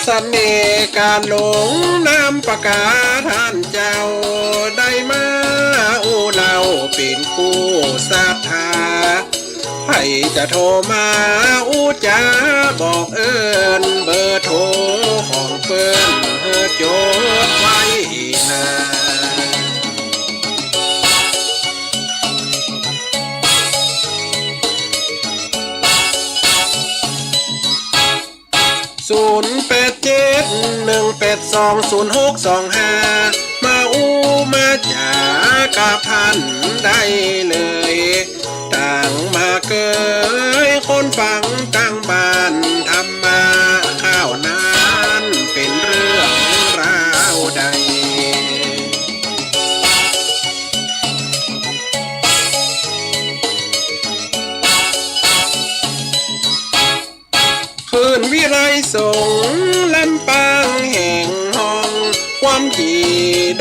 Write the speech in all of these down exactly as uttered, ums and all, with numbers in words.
เสน่ห์กาหลงนามปากกาต้านเจ้า ได้มาอู้เล่าเป๋นกู้ศรัทธา ใผจะโทรมาอู้จ๋าบอกเอิ้น เบอร์โทรของเปิ้นหื้อจดไว้นา ศูนย์แปดเจ็ด หนึ่งแปดสอง ศูนย์หกสองห้า มาอู้มาจ๋ากับเปิ้นได้เลย ตังมาเกยคนฟังตังบ้าน ธรรมะข้าวนั้นเป๋นเรื่องราวใด คลื่นวิไลส่งลำปางแห่งฮ้อง ความถี่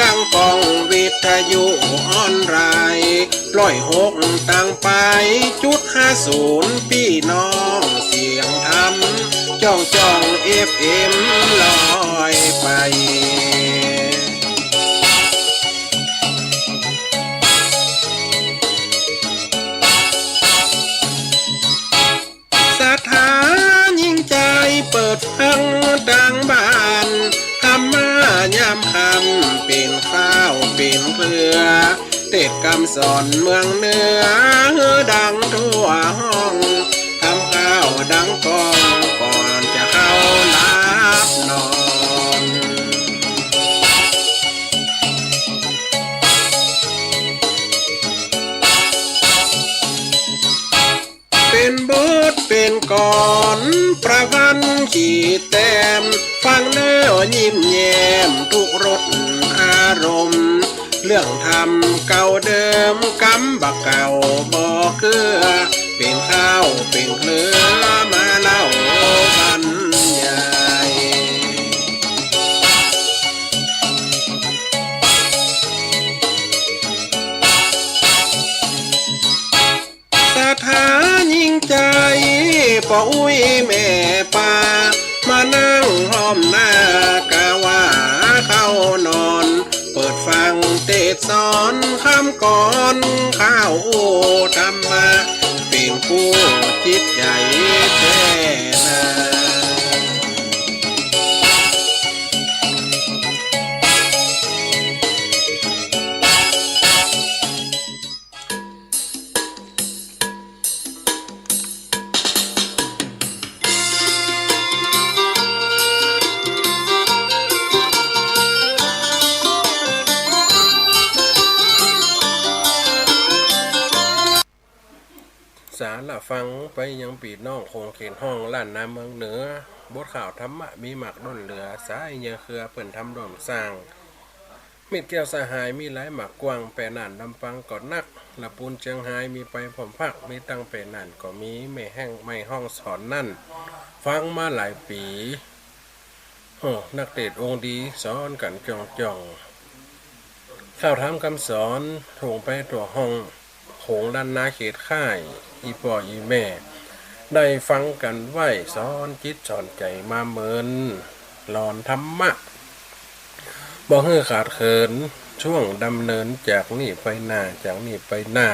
ดังก้องวิทยุออนไลน์ ร้อยหกตังปายจุดห้าศูนย์ ปี้น้องเสียงธรรม จ้องจ้อง เอฟเอ็ม ร้อยไป ศรัทธายิ่งใจ๋เปิดฟังตังบ้าน ธรรมะยามค่ำเป๋นข้าวเป๋นเครือ เตศน์กำสอนเมืองเหนือ หื้อดังทั่วฮ้อง ทำข้าวดังก้องก่อนจะเข้าหลับนอน เป๋นบทเป๋นกลอน ประพันธ์ขีดแต้ม ฟังแล้วยิ้มแย้มทุกรสอารมณ์ เรื่องธรรมเก่าเดิม กำบ่าเก่าบ่เกื้อ เป๋นข้าวเป๋นเครือมาเล่าบรรยาย ศรัทธายิ่งใจ๋ ป้ออุ๊ยแม่ป้า มานั่งห้อมหน้ากะว่าเข้านอน เปิดฟังเตศน์สอนคำกลอน ข้าวอู้ธรรมะ เป๋นกู้จิตใจ๋แต๊นา สาละฟังไปยังปี้น้องโขงเขตฮ้องล้านนาเมืองเหนือ บทข้าวธรรมะมีมากล้นเหลือ สายเยื่อเครือเปิ้นทำร่วมสร้าง มิตรแก้วสหายมีหลายมากกว้าง แป้น่านลำปางก็นัก ละปูนเจียงฮายมีไปพร้อมพัก มีตังแป้น่านก็มี แม่แห้งแม่ฮ่องสอนนั้น ฟังมาหลายปี๋ โอ้ นักเตศน์องค์ดีสอนกั๋นจ้องจ้อง ข้าวธรรมกำสอน ทุ่งไปทั่วฮ้อง โขงล้านนาเขตค่าย อี่ป้ออี่แม่ ได้ฟังกั๋นไว้ สอนจิตสอนใจ๋มาเมิน หลอนธรรมะ บ่หื้อขาดเขิน ช่วงดำเนินจากนี้ไปหน้า จากนี้ไปหน้า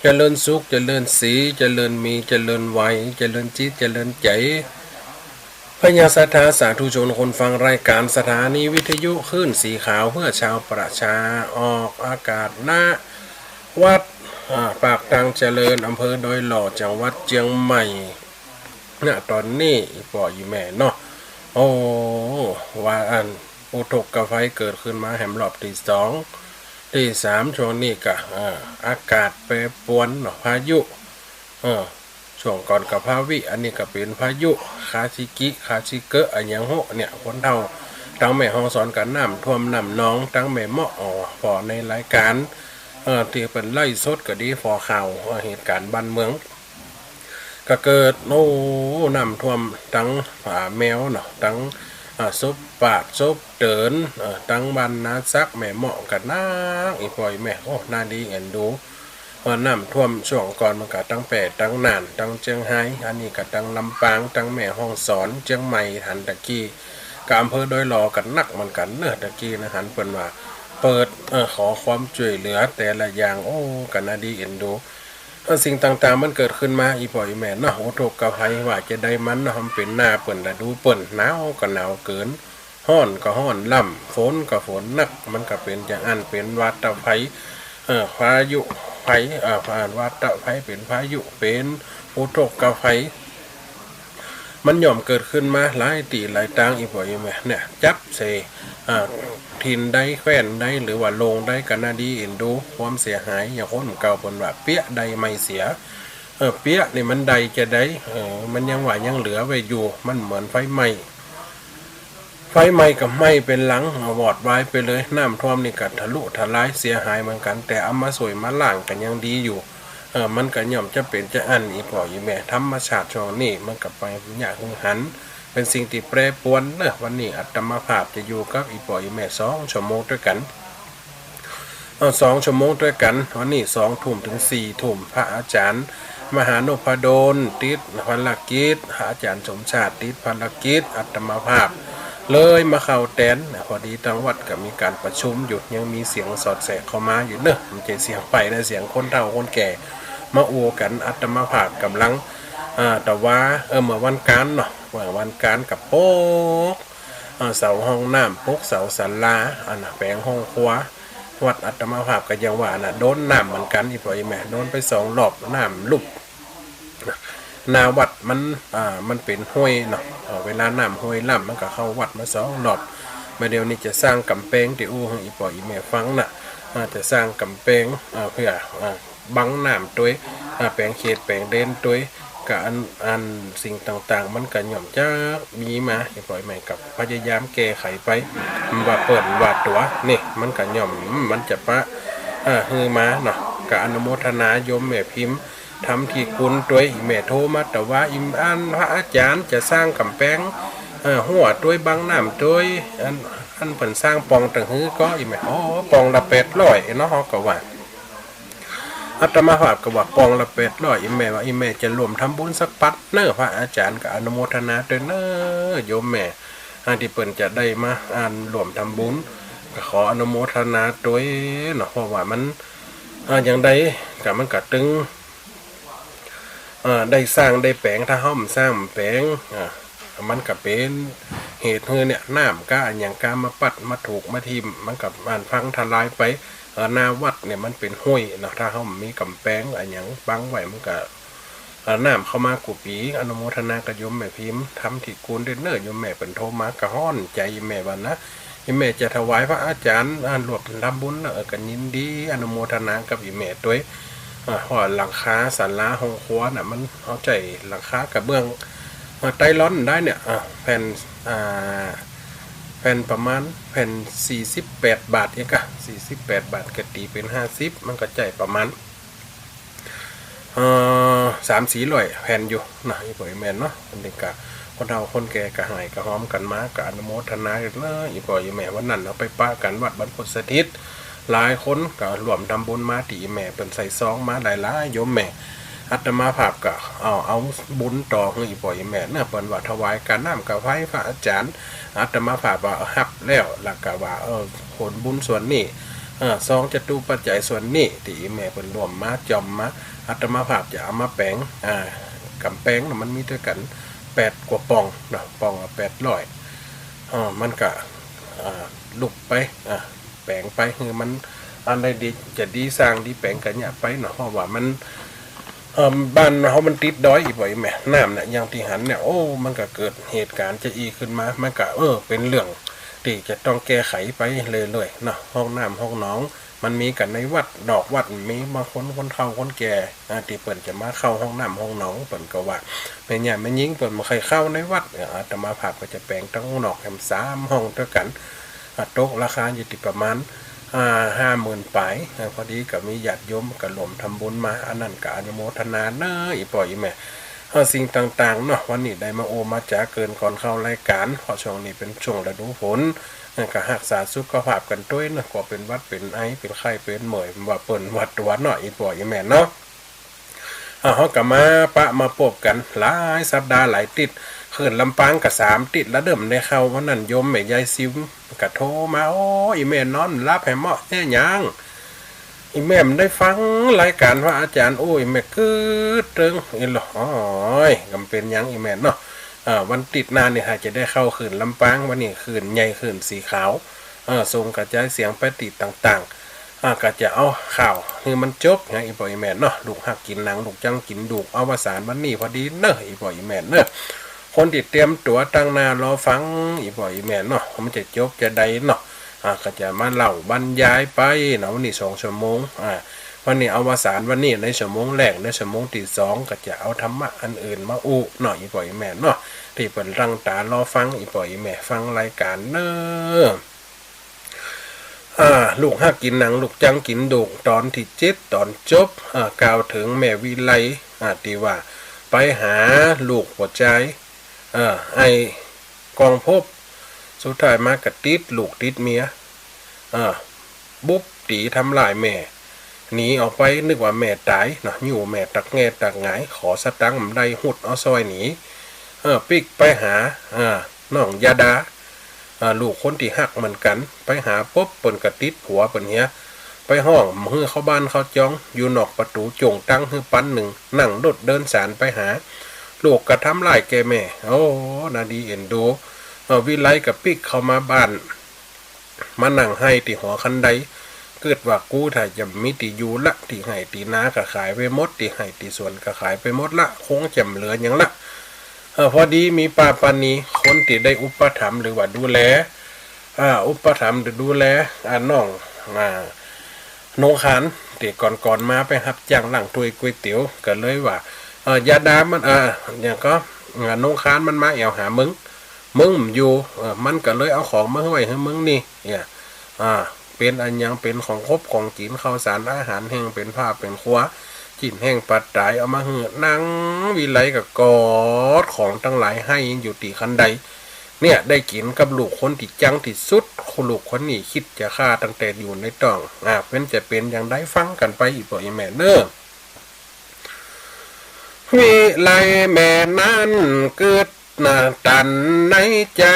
เจริญสุข เจริญศรี เจริญมี เจริญไหว เจริญจิต เจริญใจ๋ พญาศรัทธาสาธุชนคนฟังรายก๋านสถานีวิทยุคลื่นสีขาวเพื่อชาวประชา ออกอากาศ ณ วัด อ่า ปากทางเจริญ อำเภอดอยหล่อ จังหวัดเจียงใหม่ ณ ต๋อนนี้ อี่ป้ออี่แม่เนาะ โอ้ ว่าอั้น อุทกภัยเกิดขึ้นมาแหมรอบตี้สอง ตี้สาม ช่วงนี้กะ อ่า อากาศแปรปรวนเนาะ พายุ เออ ช่วงก่อนกะพาวิ อันนี้กะเป๋นพายุคาซิกิ คาซิเกะ อะหยังโฮะเนี่ย คนเฒ่า ตังแม่ฮ่องสอนกะน้ำท่วมน้ำนอง ตังแม่เมาะ อ้อ ผ่อในรายก๋าน เออ ตี้เปิ้นไลฟ์สดกะดี ผ่อข่าว เออ เหตุก๋ารณ์บ้านเมือง กะเกิด โอ้ น้ำท่วมตังผาแมวเนาะ ตัง อ่า ศพปาด ศพเติน เออ ตังบ้านนาสัก แม่เมาะกะนัก อี่ป้ออี่แม่ โอ้ น่าดีเอ็นดู ออ น้ำท่วมช่วงก่อนมันก็ตังแป้ ตังน่าน ตังเจียงฮาย อันนี้ก็ตังลำปาง ตังแม่ฮ่องสอน เจียงใหม่ หันตะกี้ ก็อำเภอดอยหล่อก็หนักเหมือนกั๋นเนาะ ตะกี้นะ หันเปิ้นว่าเปิด เออ ขอความจ้วยเหลือแต่ละอย่าง โอ้ ก็น่าดีเอ็นดู เออ สิ่งต่างๆ มันเกิดขึ้นมา อี่ป้ออี่แม่เนาะ อุทกภัยว่าจะใดมันเนาะ มันเป๋นหน้าเปิ้น ฤดูเปิ้น หนาวก็หนาวเกิน ฮ้อนก็ฮ้อนล้ำ ฝนก็ฝนหนัก มันก็เป๋นจะอั้น เป๋นวาตภัย เออ พายุภัย เออ วาตภัย เป๋นพายุ เป๋นอุทกภัย มันย่อมเกิดขึ้นมาหลายตี้หลายตาง อี่ป้ออี่แม่ เนี่ย จับใส่ อ่า ถิ่นใดแคว้นใด หรือว่าโลกใดก็น่าดีเอ็นดู ความเสียหาย อย่างคนเก่าเปิ้นว่า เปี๊ยะใดไม่เสีย เออ เปี๊ยะนี่มันใดจะใด เออ มันยังว่ายังเหลือไว้อยู่ มันเหมือนไฟไหม้ ไฟไหม้ก็ไหม้เป๋นหลัง วอดวายไปเลย น้ำท่วมนี่ก็ทะลุทะลายเสียหายเหมือนกั๋น แต่เอามาซ่วยมาล้างก็ยังดีอยู่ เออ มันก็ย่อมจะเป๋นจะอั้น อี่ป้ออี่แม่ ธรรมชาติช่วงนี้มันก็ไปยากหื้อหัน เป๋นสิ่งตี้แปรปรวนเนาะ วันนี้อาตมาภาพจะอยู่กับอี่ป้ออี่แม่สองชั่วโมงตวยกั๋น เออ สองชั่วโมงตวยกั๋น วันนี้สองทุ่มเถิงสี่ทุ่ม พระอาจ๋ารย์มหานพดลติดภารกิจ พระอาจ๋ารย์สมชาติติดภารกิจ อาตมาภาพเลยมาเข้าแตน พอดีตางวัดก็มีก๋านประชุมอยู่ ยังมีเสียงสอดแสกเข้ามาอยู่เนาะ บ่ใจ้เสียงไผนะ เสียงคนเฒ่าคนแก่มาอู้กั๋น อาตมาภาพก่ำลัง อ่า ตะวา เออ เมื่อวันก๋านเนาะ เมื่อวันก๋านก็ปลุก เอ่อ เสาห้องน้ำ ปลุกเสาศาลา อันน่ะ แป๋งห้องครัว วัดอาตมาภาพก็ยังว่าน่ะ โดนน้ำเหมือนกั๋น อี่ป้ออี่แม่ โดนไปสองรอบ น้ำลุบ หน้าวัดมัน อ่า มันเป๋นห้วยเนาะ เอ่อ เวลาน้ำห้วยล้ำมันก็เข้าวัดมาสองรอบ มาเดี๋ยวนี้จะสร้างก๋ำแปง ตี้อู้หื้ออี่ป้ออี่แม่ฟังน่ะ อ่า จะสร้างก๋ำแปง อ่า เปื้อ อ่า บังน้ำตวย อ่า แป๋งเขตแป๋งเดนตวย ก็อัน อันสิ่งต่างๆ มันก็ย่อมจะมีมา อี่ป้ออี่แม่ก็พยายามแก้ไขไป ว่าเปิ้นว่าตั๋ว นี่ มันก็ย่อม มันจะปะ อ่า หื้อมาเนาะ ก็อนุโมทนาโยมแม่พิมพ์ ธรรมธิกุลตวย อี่แม่โทรมาตะวา อี่อั้น พระอาจ๋ารย์จะสร้างก๋ำแปง เอ่อ ฮั้วตวย บังน้ำตวย อัน อันเปิ้นสร้างป่องตังหื้อก่อ อี่แม่ อ๋อ ป่องละแปดร้อยเนาะ เฮาก็ว่า อาตมาภาพก็ว่าป่องละแปดร้อย อี่แม่ว่า อี่แม่จะร่วมทำบุญสักปัดเน่อ พระอาจ๋ารย์ก็อนุโมทนาตวยเน่อ โยมแม่ อ่า ตี้เปิ้นจะได้มา อ่า ร่วมทำบุญ ก็ขออนุโมทนาตวยเนาะ เพราะว่ามัน อ่า อย่างใดก็มันก็ตึง เอ่อ ได้สร้างได้แป๋ง ถ้าเฮาบ่สร้างบ่แป๋ง อ่า มันก็เป๋นเหตุหื้อเนี่ย น้ำก้าอะหยังก้ามาปัดมาถูกมาทิ่ม มันก็อันพังทลายไป เอ่อ หน้าวัดเนี่ยมันเป๋นห้วยเนาะ ถ้าเฮาบ่มีก๋ำแปงอะหยังบังไว้ มันก็ เอ่อ น้ำเข้ามากู้ปี๋ อนุโมทนากับโยมแม่พิมพ์ ธรรมธิกุลตวยเน่อ โยมแม่เปิ้นโทรมาก็ฮ้อนใจ๋ แม่ว่านะ อี่แม่จะถวายพระอาจ๋ารย์ อ่า ร่วมทำบุญเน่อ เออ ก็ยินดีอนุโมทนากับอี่แม่ตวย อ่า เพราะว่าหลังคาศาลาห้องครัวน่ะ มันเฮาใจ๊หลังคากระเบื้อง อ่า ไตรลอนได้เนี่ย อ่า แผ่น อ่า แผ่นประมาณ แผ่นสี่สิบแปดบาทเองกะ สี่สิบแปดบาทก็ตี๋เป๋นห้าสิบ มันก็ใจ๊ประมาณ เอ่อ สามสี่ร้อยแผ่นอยู่นะ อี่ป้ออี่แม่เนาะ อันนี้ก็คนเฒ่าคนแก่ก็หายก็หอมกั๋นมา ก็อนุโมทนาเน่อ อี่ป้ออี่แม่ วันนั้นเฮาไปปะกั๋นวัดบรรพตสถิต หลายคนก็ร่วมทำบุญมา ตี้อี่แม่เปิ้นใส่ซองมาหลายๆ โยมแม่ อาตมาภาพก็เอา เอาบุญต่อหื้ออี่ป้ออี่แม่เน่อ เปิ้นว่าถวายก้าน้ำก้าไฟพระอาจ๋ารย์ อาตมาภาพว่าฮับแล้ว แล้วก็ว่า เออ ผลบุญส่วนนี้ เออ ซองจตุปัจจัยส่วนนี้ ตี้อี่แม่เปิ้นร่วมมาจ่อมมา อาตมาภาพจะเอามาแป๋ง อ่า ก๋ำแปงน่ะมันมีตวยกั๋นแปดกว่าป่องเนาะ ป่องละแปดร้อย เออ มันก็ อ่า ลุบไป อ่า แป๋งไป หื้อมันอันใดดี จะดีสร้างดีแป๋งก็เยียะไปเนาะ เพราะว่ามัน เอ่อ บ้านเฮามันติดดอย อี่ป้ออี่แม่ น้ำเนี่ย อย่างตี้หันเนี่ย โอ้ มันก็เกิดเหตุก๋ารณ์จะอี้ขึ้นมา มันก็ เออ เป๋นเรื่องตี้จะต้องแก้ไขไปเรื่อยๆ เนาะ ห้องน้ำห้องหนอง มันมีกั๋นในวัด นอกวัดมี บางคนคนเฒ่าคนแก่ อ่า ตี้เปิ้นจะมาเข้าห้องน้ำห้องหนอง เปิ้นก็ว่า แม่ย่าแม่ญิงเปิ้นบ่ใค่เข้าในวัด เออ อาตมาภาพก็จะแป๋งตังนอกแหมสามห้องตวยกั๋น อ่า ตกราคาอยู่ตี้ประมาณ อ่า ห้าหมื่นป๋าย อ่า พอดีก็มีญาติโยมก็ร่วมทำบุญมา อันนั้นก็อนุโมทนาเน่อ อี่ป้ออี่แม่ เอ่อ สิ่งต่างๆ เนาะ วันนี้ได้มาอู้มาจ๋าเกริ่นก่อนเข้ารายก๋าน เพราะช่วงนี้เป๋นช่วงฤดูฝน ก็ฮักษาสุขภาพกั๋นตวยเนาะ กลัวเป๋นหวัดเป๋นไอ เป๋นไข้เป๋นเมื่อย ว่าเปิ้นว่าตั๋วเนาะ อี่ป้ออี่แม่เนาะ อ่า เฮาก็มาปะมาปบกั๋นหลายสัปดาห์หลายติ๊ด คลื่นลำปางก็สามติ๊ดละเดิมได้เข้า วันนั้นโยมแม่ยายซิมก็โทรมา โอ้ อี่แม่นอนบ่หลับแหมเนาะ แหมหยัง อี่แม่บ่ได้ฟังรายก๋านพระอาจ๋ารย์ โอ้ อี่แม่กึ๊ดตึง อี่หลอ โอ้ย ก็บ่เป๋นหยังอี่แม่เนาะ เอ่อ วันติ๊ดหน้านี่หาจะได้เข้าคลื่นลำปาง วันนี้คลื่นใหญ่ คลื่นสีขาว เอ่อ ส่งกระจายเสียงไปติ๊ดต่างๆ อ่า ก็จะเอาข่าวหื้อมันจบนะ อี่ป้ออี่แม่เนาะ ลูกฮักกิ๋นหนัง ลูกจั้งกิ๋นดูก อวสานวันนี้พอดีเนาะ อี่ป้ออี่แม่เนาะ คนตี้เตรียมตั๋วตั้งหน้ารอฟัง อี่ป้ออี่แม่เนาะ มันจะจบจาใดเนาะ อ่า ก็จะมาเล่าบรรยายไปเนาะ วันนี้สองชั่วโมง อ่า วันนี้อวสานวันนี้ในชั่วโมงแรก ในชั่วโมงตี้สองก็จะเอาธรรมะอันอื่นมาอู้เนาะ อี่ป้ออี่แม่เนาะ ตี้เปิ้นตั้งต๋ารอฟัง อี่ป้ออี่แม่ฟังรายก๋านเนาะ อ่า ลูกฮักกิ๋นหนัง ลูกจั้งกิ๋นดูก ต๋อนตี้เจ็ด ต๋อนจบ อ่า กล่าวเถิงแม่วิไล อ่า ตี้ว่าไปหาลูกป้อจาย เอ่อ ไอ้กองภพ สุดท้ายมาก็ติดลูกติดเมีย เอ่อ บุบตี๋ทำร้ายแม่ หนีออกไป นึกว่าแม่ต๋ายเนาะ หิ้วแม่ตักแง่ตักหงาย ขอสตังค์บ่ได้ หุดเอาซ้อยหนี เอ่อ ปิ๊กไปหา เอ่อ น้องยาดา เอ่อ ลูกคนตี้ฮักเหมือนกั๋น ไปหาปุ๊บ เปิ้นก็ติดผัวเปิ้นเหีย ไปฮ้องหื้อเข้าบ้านเข้าจอง อยู่นอกประตู๋ โจ้งตังค์หื้อปันนึ่ง นั่งรถเดินสารไปหา ลูกก็ทำร้ายแก่แม่ โอ้ นาดีเอ็นดู เอ่อ วิไลก็ปิ๊กเข้ามาบ้าน มานั่งไห้ตี้หอคันได กึ๊ดว่ากูถ้าจะบ่มีตี้อยู่ละ ตี้ไฮ่ตี้นาก็ขายไปหมด ตี้ไฮ่ตี้สวนก็ขายไปหมดละ คงจะบ่เหลือหยังละ เอ่อ พอดีมีป้าปานี คนตี้ได้อุปถัมภ์หรือว่าดูแล อ่า อุปถัมภ์หรือดูแล อ่า น้อง อ่า นงคาน ตี้ก่อนๆ มาไปฮับจ้างล้างถ้วยก๋วยเตี๋ยว ก็เลยว่า เอ่อ ยาดามัน เอ่อ หยังก็ เอ่อ นงคานมันมาแอ่วหามึง มึงบ่อยู่ เอ่อ มันก็เลยเอาของมาไว้หื้อมึงนี่ เนี่ย อ่า เป๋นอะหยัง เป๋นของคบของกิ๋น ข้าวสารอาหารแห้ง เป๋นผ้าเป๋นครัว จิ๊นแห้งปัดต๋าย เอามาหื้อ นางวิไลก็กอดของตังหลายไห้อยู่ตี้คันได เนี่ย ได้กิ๋นกับลูกคนตี้จั้งตี้สุด ลูกคนนี้กึ๊ดจะฆ่าตั้งแต่อยู่ในต๊อง อ่า เป๋นจะเป๋นอย่างใดฟังกั๋นไป อี่ป้ออี่แม่เนาะ วิไลแม่นั้นกึ๊ด หน้าตันในใจ๋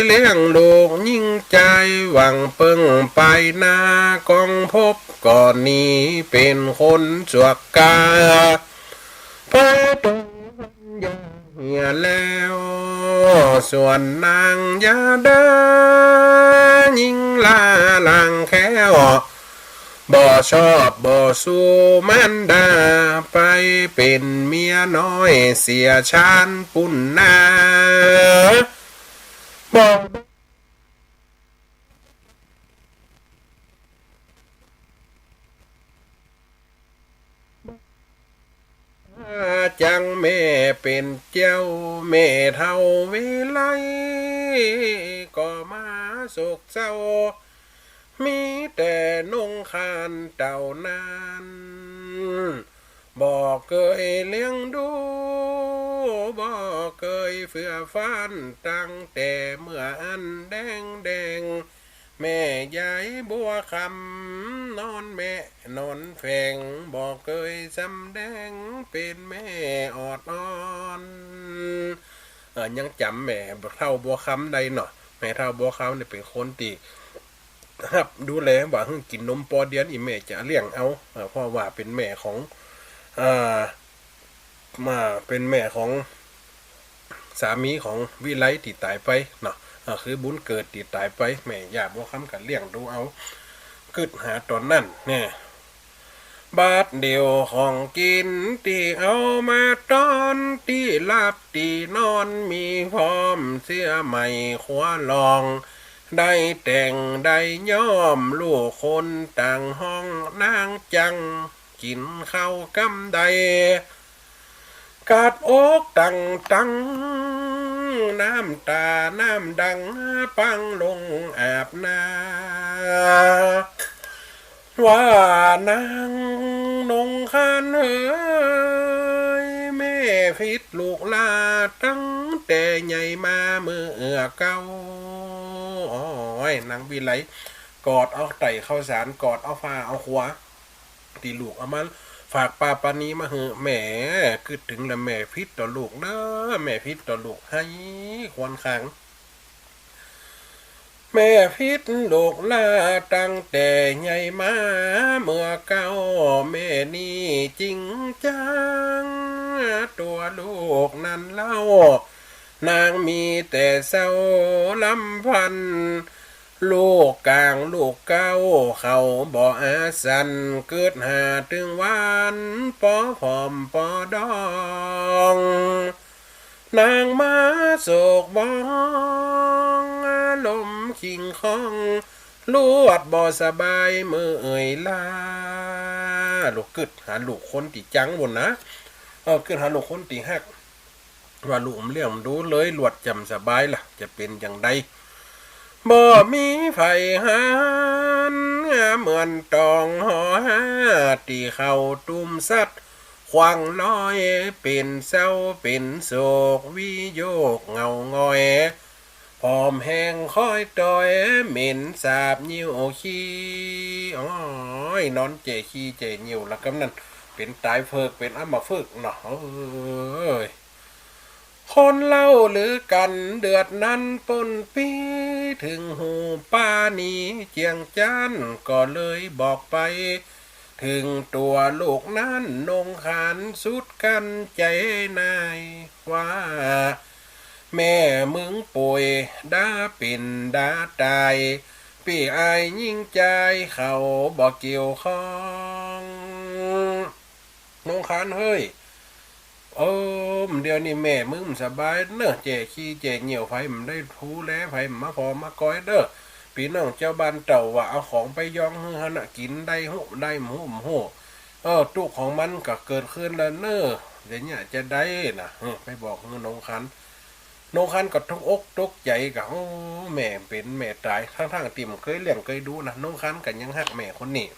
เลี้ยงลูกญิงจาย หวังเปิ้งไปหน้ากองภพ ก็หนีเป๋นคนชั่วก๋า ไปตรงยาเหียแล้ว ส่วนนางยาดา ญิงหล้าหลังแคล้ว บ่ชอบบ่สู้มารดา ไปเป๋นเมียน้อยเสียชาญปุ้นนา บ่ จั้งแม่เป๋นเจ้า แม่เฒ่าวิไลก็มาโศกเศร้า มีแต่นงคานเต้านั้น บ่เกยเลี้ยงดู บ่เกยเฟื่อฟาน ตั้งแต่เมื่ออันแดงแดง แม่ยายบัวคำนอนแมะนอนแฝง บ่เกยสำแดงเป๋นแม่ออดอ้อน เอ่อ ยังจ๋ำแม่เฒ่าบัวคำได้เนาะ แม่เฒ่าบัวคำนี่เป๋นคนตี้ฮับดูแล บ่หื้อกิ๋นนมปอเดือน อี่แม่จะเลี้ยงเอา เอ่อ เพราะว่าเป๋นแม่ของ เอ่อ มาเป๋นแม่ของสามีของวิไลตี้ต๋ายไปเนาะ เอ่อ คือบุญเกิดตี้ต๋ายไป แม่ย่าบัวคำก็เลี้ยงดูเอา กึ๊ดหาต๋อนนั้นแน่ บาดเดี่ยวของกิ๋นตี้เอามาต้อน ตี้หลับตี้นอนมีพร้อม เสื้อใหม่ครัวลอง ได้แต่งได้ย้อม ลูกคนต่างห้อง นางจั้ง กิ๋นข้าวกำใด กัดอกตังตัง น้ำต๋าน้ำดัง ปังลงอาบหน้า ว่านางนงคานเอ๋ย ตั้งแต่ใหญ่มาเมื่อเก่า โอ้ย นางวิไลกอดเอาไต่ข้าวสาร กอดเอาฝ้าเอาครัว ตี้ลูกเอามาฝากปาปานีมาหื้อ แม่กึ๊ดเถิงละ แม่ผิดต่อลูกเน่อ แม่ผิดต่อลูก ไห้ครวญคราง แม่ผิดลูกลาตั้งแต่ใหญ่มาเมื่อเก่า แม่นี้จริงจัง ตั๋วลูกนั้นเล่า นางมีแต่เศร้าลำพัน ลูกกลางลูกเก๊าเขาบ่อาสัน กึ๊ดหาเถิงวันปอผอมปอดอง นางมาโศกบอง อารมณ์ขิงของ ลวดบ่สบายเมื่อยล้า ลูกกึ๊ดหาลูกคนตี้จังบุญนะ เออ กึ๊ดหาลูกคนตี้ฮัก ว่าลูกมันเลี้ยงมันดูเลย ลวดจะบ่สบายละ จะเป๋นจั่งใด บ่มีใผหัน เหมือนตองหอห้า ตี้เขาตุ้มสัตว์ ขว้างลอย เป๋นเศร้าเป๋นโศก วิโยคเหงาหงอย ผอมแห้งคอยตอย เหม็นสาบเยี่ยวขี้ โอ้ย นอนแจ่ขี้แจ่เยี่ยวละกำนั้น เป๋นต๋ายเผิก เป๋นอัมพฤกษ์เนาะ เอ้ย คนเล่าลือกั๋นเดือดนั้นป๊นปี้ เถิงหูปานีเจียงจั้น ก็เลยบอกไป เถิงตั๋วลูกนั้น นงครรภ์สุดกั้นใจ๋นายว่า แม่มึงป่วยดาเป๋นดาต๋าย ปี้อ้ายญิงจายเขาบ่เกี่ยวข้อง นงครรภ์เฮ้ย เออ เดี๋ยวนี้แม่มึงบ่สบายเน่อ แจ่ขี้แจ่เยี่ยว ใผบ่ได้ดูแล ใผบ่มาผ่อมาคอยเน่อ ปี้น้องเจ้าบ้านเต้าว่าเอาของไปยองหื้อหั้นนะ กิ๋นได้ฮู้ได้บ่ฮู้บ่ฮู้ เออ ตุ๊กข์ของมันก็เกิดขึ้นแล้วเน่อ เดี๋ยวนี้จะใดนะ เออ ไปบอกหื้อนงครรภ์ นงครรภ์ก็ตกอกตกใจ๋ก่ะ โอ้ แม่เป๋นแม่ต๋าย ตึงๆ ตี้บ่เกยเลี้ยงเกยดูนะ นงครรภ์ก็ยังฮักแม่คนนี้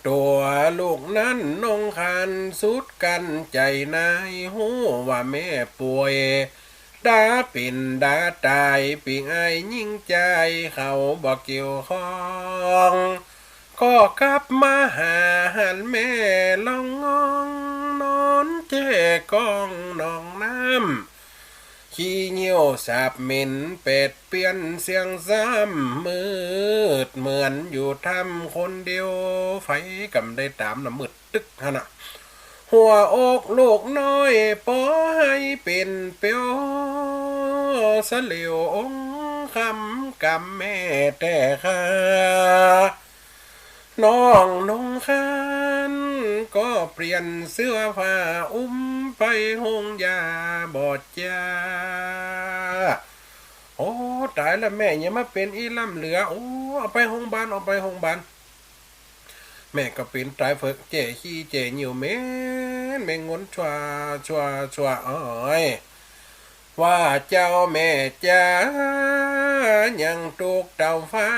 ตั๋วลูกนั้นนงครรภ์สุดกั้นใจ๋นาย ฮู้ว่าแม่ป่วยดาเป๋นดาต๋าย ปี้อ้ายญิงจายเขาบ่เกี่ยวข้อง ก็กลับมาหาหันแม่ลองงอง นอนแจ่ก้องหนองน้ำ ขี้เยี่ยวสาบเหม็นแปดเปื้อนเสี้ยงซ้ำ มืดเหมือนอยู่ถ้ำคนเดียว ใผก็บ่ได้ต๋ามนะ มืดตึ๊กหั้นนะ หัวอกลูกน้อยปอให้เป๋นเปียว สะเหลียวองค์คำกำแม่แต๊ข้า น้องนงครรภ์ก็เปลี่ยนเสื้อผ้า อุ้มไปโฮงยาบ่จา โอ้ ต๋ายละแม่ อย่ามาเป๋นอี้ล้ำเหลือ โอ้ เอาไปโฮงบาล เอาไปโฮงบาล แม่ก็เป๋นต๋ายเผิก แจ่ขี้แจ่เยี่ยวเหม็น แม่งนชั่ว ชั่ว ชั่ว โอ้ย ว่าเจ้าแม่จ๋า ยังตุ๊กข์เต้าฟ้า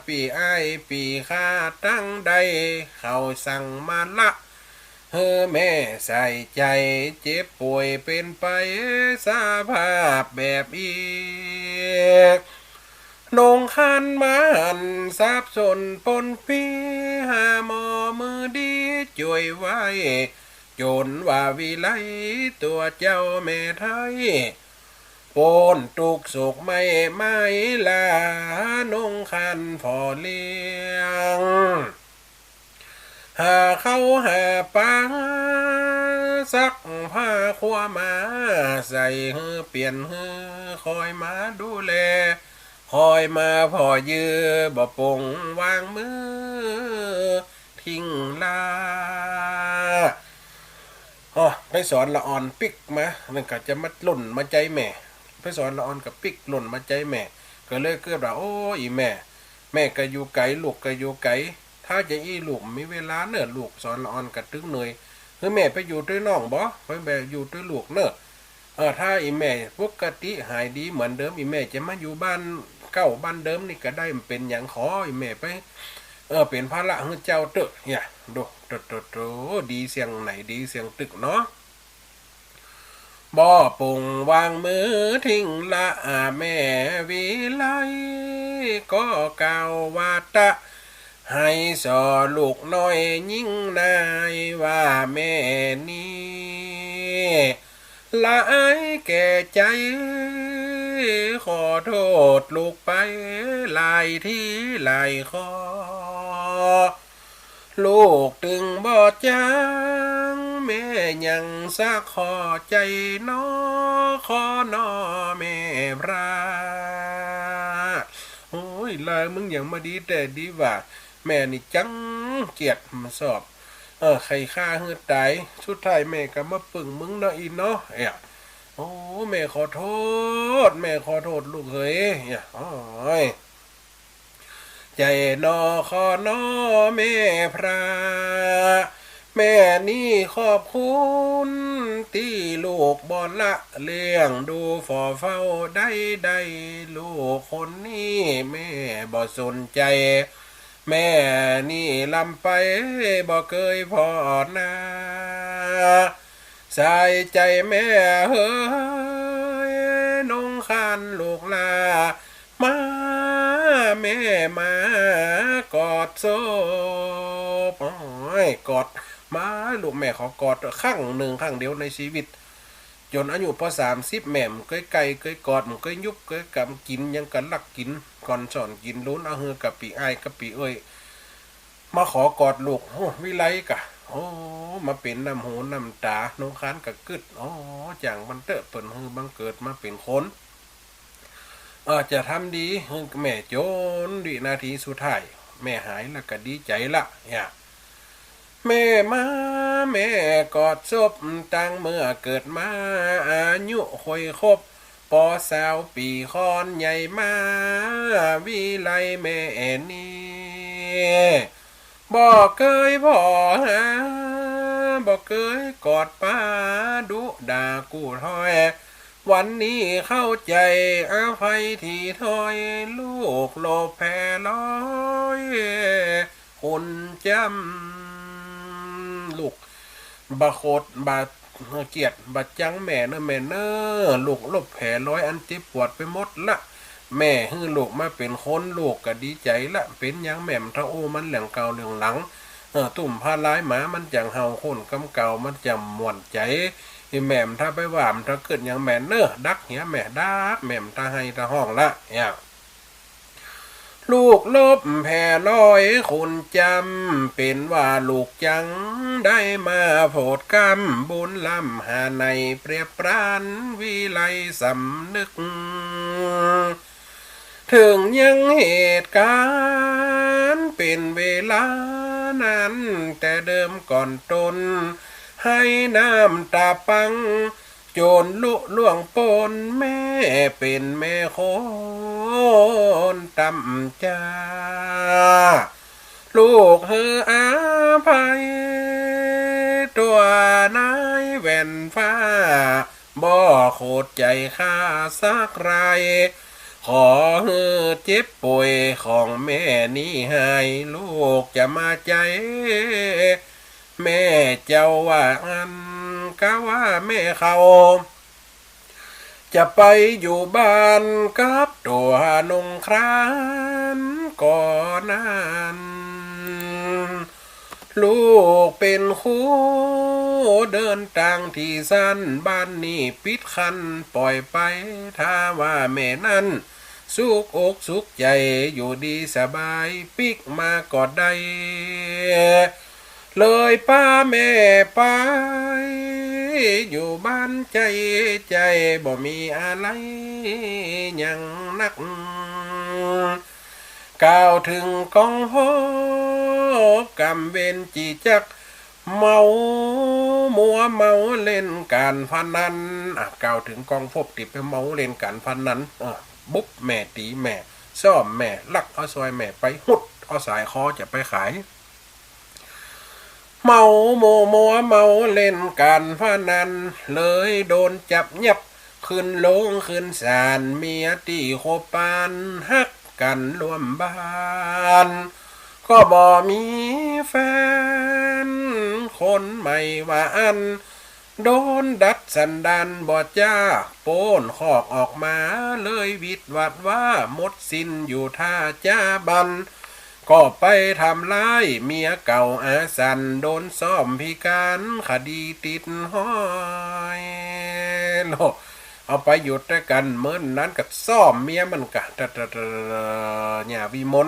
ปี้อ้ายปี้ข้าตังใด เขาสั่งมาละ หื้อแม่ใส่ใจ๋ เจ็บป่วยเป๋นไปสภาพแบบอี้ นงครรภ์มาหันสับสนป๊นปี้ หาหมอมือดีจ้วยไว้ จ๋นว่าวิไลตั๋วเจ้าแม่ไท้ ป๊นตุ๊กข์โศกไหม้ไม้ลา นงครรภ์ผ่อเลี้ยง หาข้าวหาป๋า ซักผ้าครัวมาใส่หื้อ เปลี่ยนหื้อ คอยมาดูแล คอยมาผ่อเยื่อ บ่ปงวางมือ ทิ้งลา อ้อ ไปสอนละอ่อนปิ๊กมา มันก็จะมาหล่นมาใจ๊แม่ ไปสอนละอ่อนก็ปิ๊กหล่นมาใจ๊แม่ ก็เลยกึ๊ดว่า โอ้ อี่แม่ แม่ก็อยู่ไก๋ ลูกก็อยู่ไก๋ ถ้าจะอี้ลูกบ่มีเวลาเน่อ ลูกสอนละอ่อนก็ตึงเหนื่อย หื้อแม่ไปอยู่ตวยน้องบ่ ไป ไปอยู่ตวยลูกเน่อ เออ ถ้าอี่แม่ปกติหายดีเหมือนเดิม อี่แม่จะมาอยู่บ้านเก่าบ้านเดิมนี่ก็ได้ บ่เป๋นหยัง ขออี่แม่ไป เออ เป๋นภาระหื้อเจ้าเต๊อะ เนี่ย ดู โต โต โต ดีเสี้ยงไหน ดีเสี้ยงตึกเนาะ บ่ปงวางมือทิ้งละแม่วิไล ก็กล่าวว่าตะ หื้อส่อลูกน้อยญิงนายว่าแม่นี้ ละอายแก่ใจ๋ ขอโต้ษลูกไปหลายตี้หลายข้อ ลูกตึงบ่จ๋าง แม่ยังสักข้อใจ๋น้อ ขอน้อแม่พระ โอ้ย ลาวมึงยังบ่ดีแต๊ดีหว่า แม่นี่จังเจียดบ่สอบ เออ ใค่ฆ่าหื้อต๋าย สุดท้ายแม่ก็มาปึ้งมึงเนาะ อี่น้อ เอ้ย โอ้ แม่ขอโต้ษ แม่ขอโต้ษลูกเหย เอ้ย โอ้ย ใจ๋น้อ ขอน้อแม่พระ แม่นี้ขอบคุณตี้ลูกบ่ละเลี้ยงดูฝ่อเฝ้าได้ ได้ลูกคนนี้แม่บ่สนใจ๋ แม่นี้ลำไปบ่เกยผ่อนา สายใจ๋แม่เหย นงครรภ์ลูกหล้า มา แม่มากอดศพ โอ้ย กอด มาลูก แม่ขอกอดครั้งนึ่ง ครั้งเดียวในชีวิต จ๋นอายุปอสามสิบ แม่บ่เกยใก้เกยกอด บ่เกยยุบเกยกำ กิ๋นหยังก็ลักกิ๋น ก่อนสอนกิ๋น ลูนเอาหื้อกะปิอ้ายกะปิเอื้อย มาขอกอดลูก โอ้ วิไลกะ โอ้ มาเป๋นน้ำหูน้ำต๋า นงครรภ์กะกึ๊ด โอ้ จ้างมันเต๊อะ เปิ้นหื้อบังเกิดมาเป๋นคน เออ จะทำดีหื้อแม่จ๋นวินาทีสุดท้าย แม่หายแล้วก็ดีใจ๋ละ เนี่ย แม่มา แม่กอดศพ ตั้งเมื่อเกิดมา อายุค่อยครบ ปอซาวปี๋ ค่อนใหญ่มา วิไลแม่นี้ บ่เกยผ่อหา บ่เกยกอดปา ดุด่ากู้ถ้อย วันนี้เข้าใจ๋ อภัยถี่ถ้อย ลูกลบแผ่ลอย คุณจ๋ำ ลูกบ่โขดบ่เจียดบ่จังแม่เน่อ แม่เน่อ ลูกลบแผ่ลอย อันเจ็บปวดไปหมดละ แม่หื้อลูกมาเป๋นคน ลูกก็ดีใจ๋ละ เป๋นหยังแม่บ่เต้าอู้มันเรื่องเก่าเรื่องหลัง เออ ตุ้มผ้าลายหมามันจั่งเห่า คนกำเก่ามันจั่งม่วนใจ๋ แม่บ่เต้าไปว่าบ่เต้ากึ๊ดหยังแม่เน่อ ดักเหียแม่ดัก แม่บ่เต้าไห้เต้าฮ้องละ เนี่ย ลูกลบแผ่ลอย คุณจ๋ำ เป๋นว่าลูกจัง ได้มาโผดกำ บุญล้ำหาในเปรียบปราน วิไลสำนึก เถิงยังเหตุก๋ารณ์เป๋นเวลานั้น แต่เดิมก่อนตน ไห้น้ำต๋าปัง จ๋นลุล่วงป๊น แม่เป๋นแม่คนต่ำจ๊า ลูกหื้ออภัย ตัวนายแว่นฟ้า บ่โขดใจ๋ข้าสักราย ขอหื้อเจ็บป่วยของแม่นี้หาย ลูกจะมาใจ๋แม่เจ้าว่าอั้น กาว่าแม่เขา จะไปอยู่บ้านกับตัวนงครรภ์ก่อนนั้น ลูกเป๋นคู่เดินตางตี้สั้น บ้านนี้ปิดกั้นป่อยไป ถ้าว่าแม่นั้นสุขอกสุขใจ๋ อยู่ดีสบายปิ๊กมาก็ได้ เลยปาแม่ไป อยู่บ้านใจ๋ใจ๋ บ่มีอะไรหยังนัก กล่าวเถิงกองพบ กรรมเวรจิจัก เมามัวเมาเล่นก๋านพนัน อ่ะ กล่าวเถิงกองพบตี้ไปเมาเล่นก๋านพนัน อ่ะ บุบแม่ ตี๋แม่ ซ้อมแม่ ลักเอาสร้อยแม่ไป หุดเอาสายคอจะไปขาย เมามัวมัวเมาเล่นก๋านพนัน เลยโดนจับยับ ขึ้นโรงขึ้นศาล เมียตี้คบปาน ฮักกั๋นร่วมบ้าน ก็บ่มีแฟน คนใหม่ว่าอั้น โดนดัดสันดานบ่จ้า โป๊นคอกออกมาเลยวิดวัดว่า หมดสิ้นอยู่ถ้าจ้าบัน ก็ไปทำร้ายเมียเก่าอาสัน โดนซ่อมพิการคดีติดห้อย โล เอาไปอยู่ตวยกั๋นเมินนั้นก็ซ่อมเมียมันก่ะ ตะ ตะ ตะ ตะ หญ้าวิมล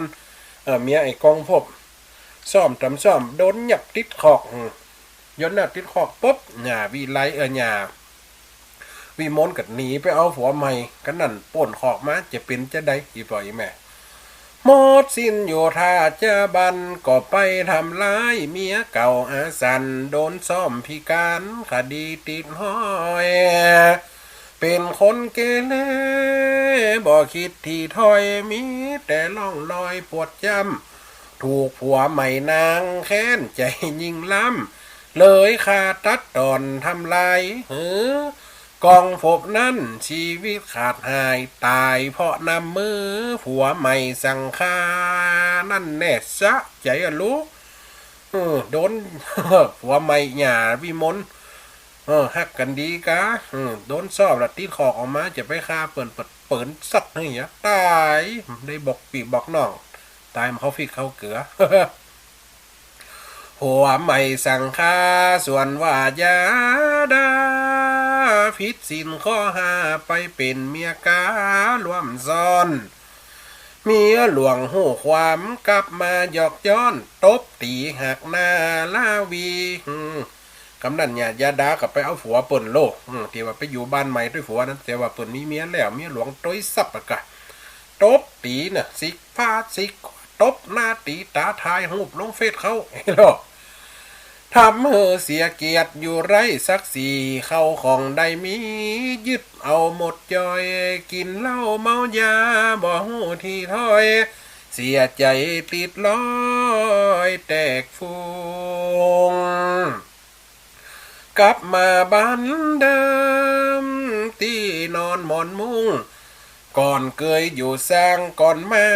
เออ เมียไอ้กองภพบ ซ่อมต๋ามซ่อม โดนยับติดคอก อืม ย้อนหน้าติดคอกปุ๊บ หญ้าวิไล เออ หญ้าวิมลก็หนีไปเอาผัวใหม่ กั๋นนั่นโป๊นคอกมา จะเป๋นจาใด อี่ป้ออี่แม่ หมดสิ้นอยู่ถ้าจ้าบัน ก็ไปทำร้ายเมียเก่าอาสัน โดนซ่อมพิการคดีติดห้อย เป๋นคนเกเรบ่คิดถี่ถ้อย มีแต่ร่องรอยปวดจ้ำ ถูกผัวใหม่นางแค้นใจ๋ยิ่งล้ำ เลยฆ่าตัดตอนทำลาย หือ กองภพบนั้นชีวิตขาดหาย ต๋ายเพราะน้ำมือผัวใหม่สั่งฆ่า นั่นแน่ สะใจ๋อะลูก เออ โดน ผัวใหม่หญ้าวิมล เออ ฮักกั๋นดีกา เออ โดนซ่อมละติดคอกออกมา จะไปฆ่าเปิ้น เปิ้น เปิ้นสัตว์หื้อหยา ต๋าย ได้บอกปี้บอกน้อง ต๋ายบ่เข้าพริกเข้าเกลือ ผัวใหม่สั่งฆ่า ส่วนว่าอย่าด๋า ผิดศีลข้อห้า ไปเป๋นเมียก๋าร่วมซ้อน เมียหลวงฮู้ความกลับมาหยอกย้อน ตบตี๋หักหน้าลาวี อืม กำนันเนี่ย อย่าด๋าก็ไปเอาผัวเปิ้นโล อืม ตี้ว่าไปอยู่บ้านใหม่ตวยผัวนั้น แต่ว่าเปิ้นมีเมียแล้ว เมียหลวงตวยสับอะกะ ตบตี๋น่ะ สิกผ้าสิก ตบหน้าตี๋ต๋า ถ่ายฮูปลงเฟซเขา เนาะ ทำหื้อเสียเกียรติอยู่ไร้ศักดิ์ศรี เข้าของได้มียึดเอาหมดจ้อย กิ๋นเหล้าเมายาบ่ฮู้ถี่ถ้อย เสียใจ๋ติดลอยแตกฟูง กลับมาบ้านเดิม ตี้นอนหมอนมุ้ง ก่อนเกยอยู่สร้างก่อนมา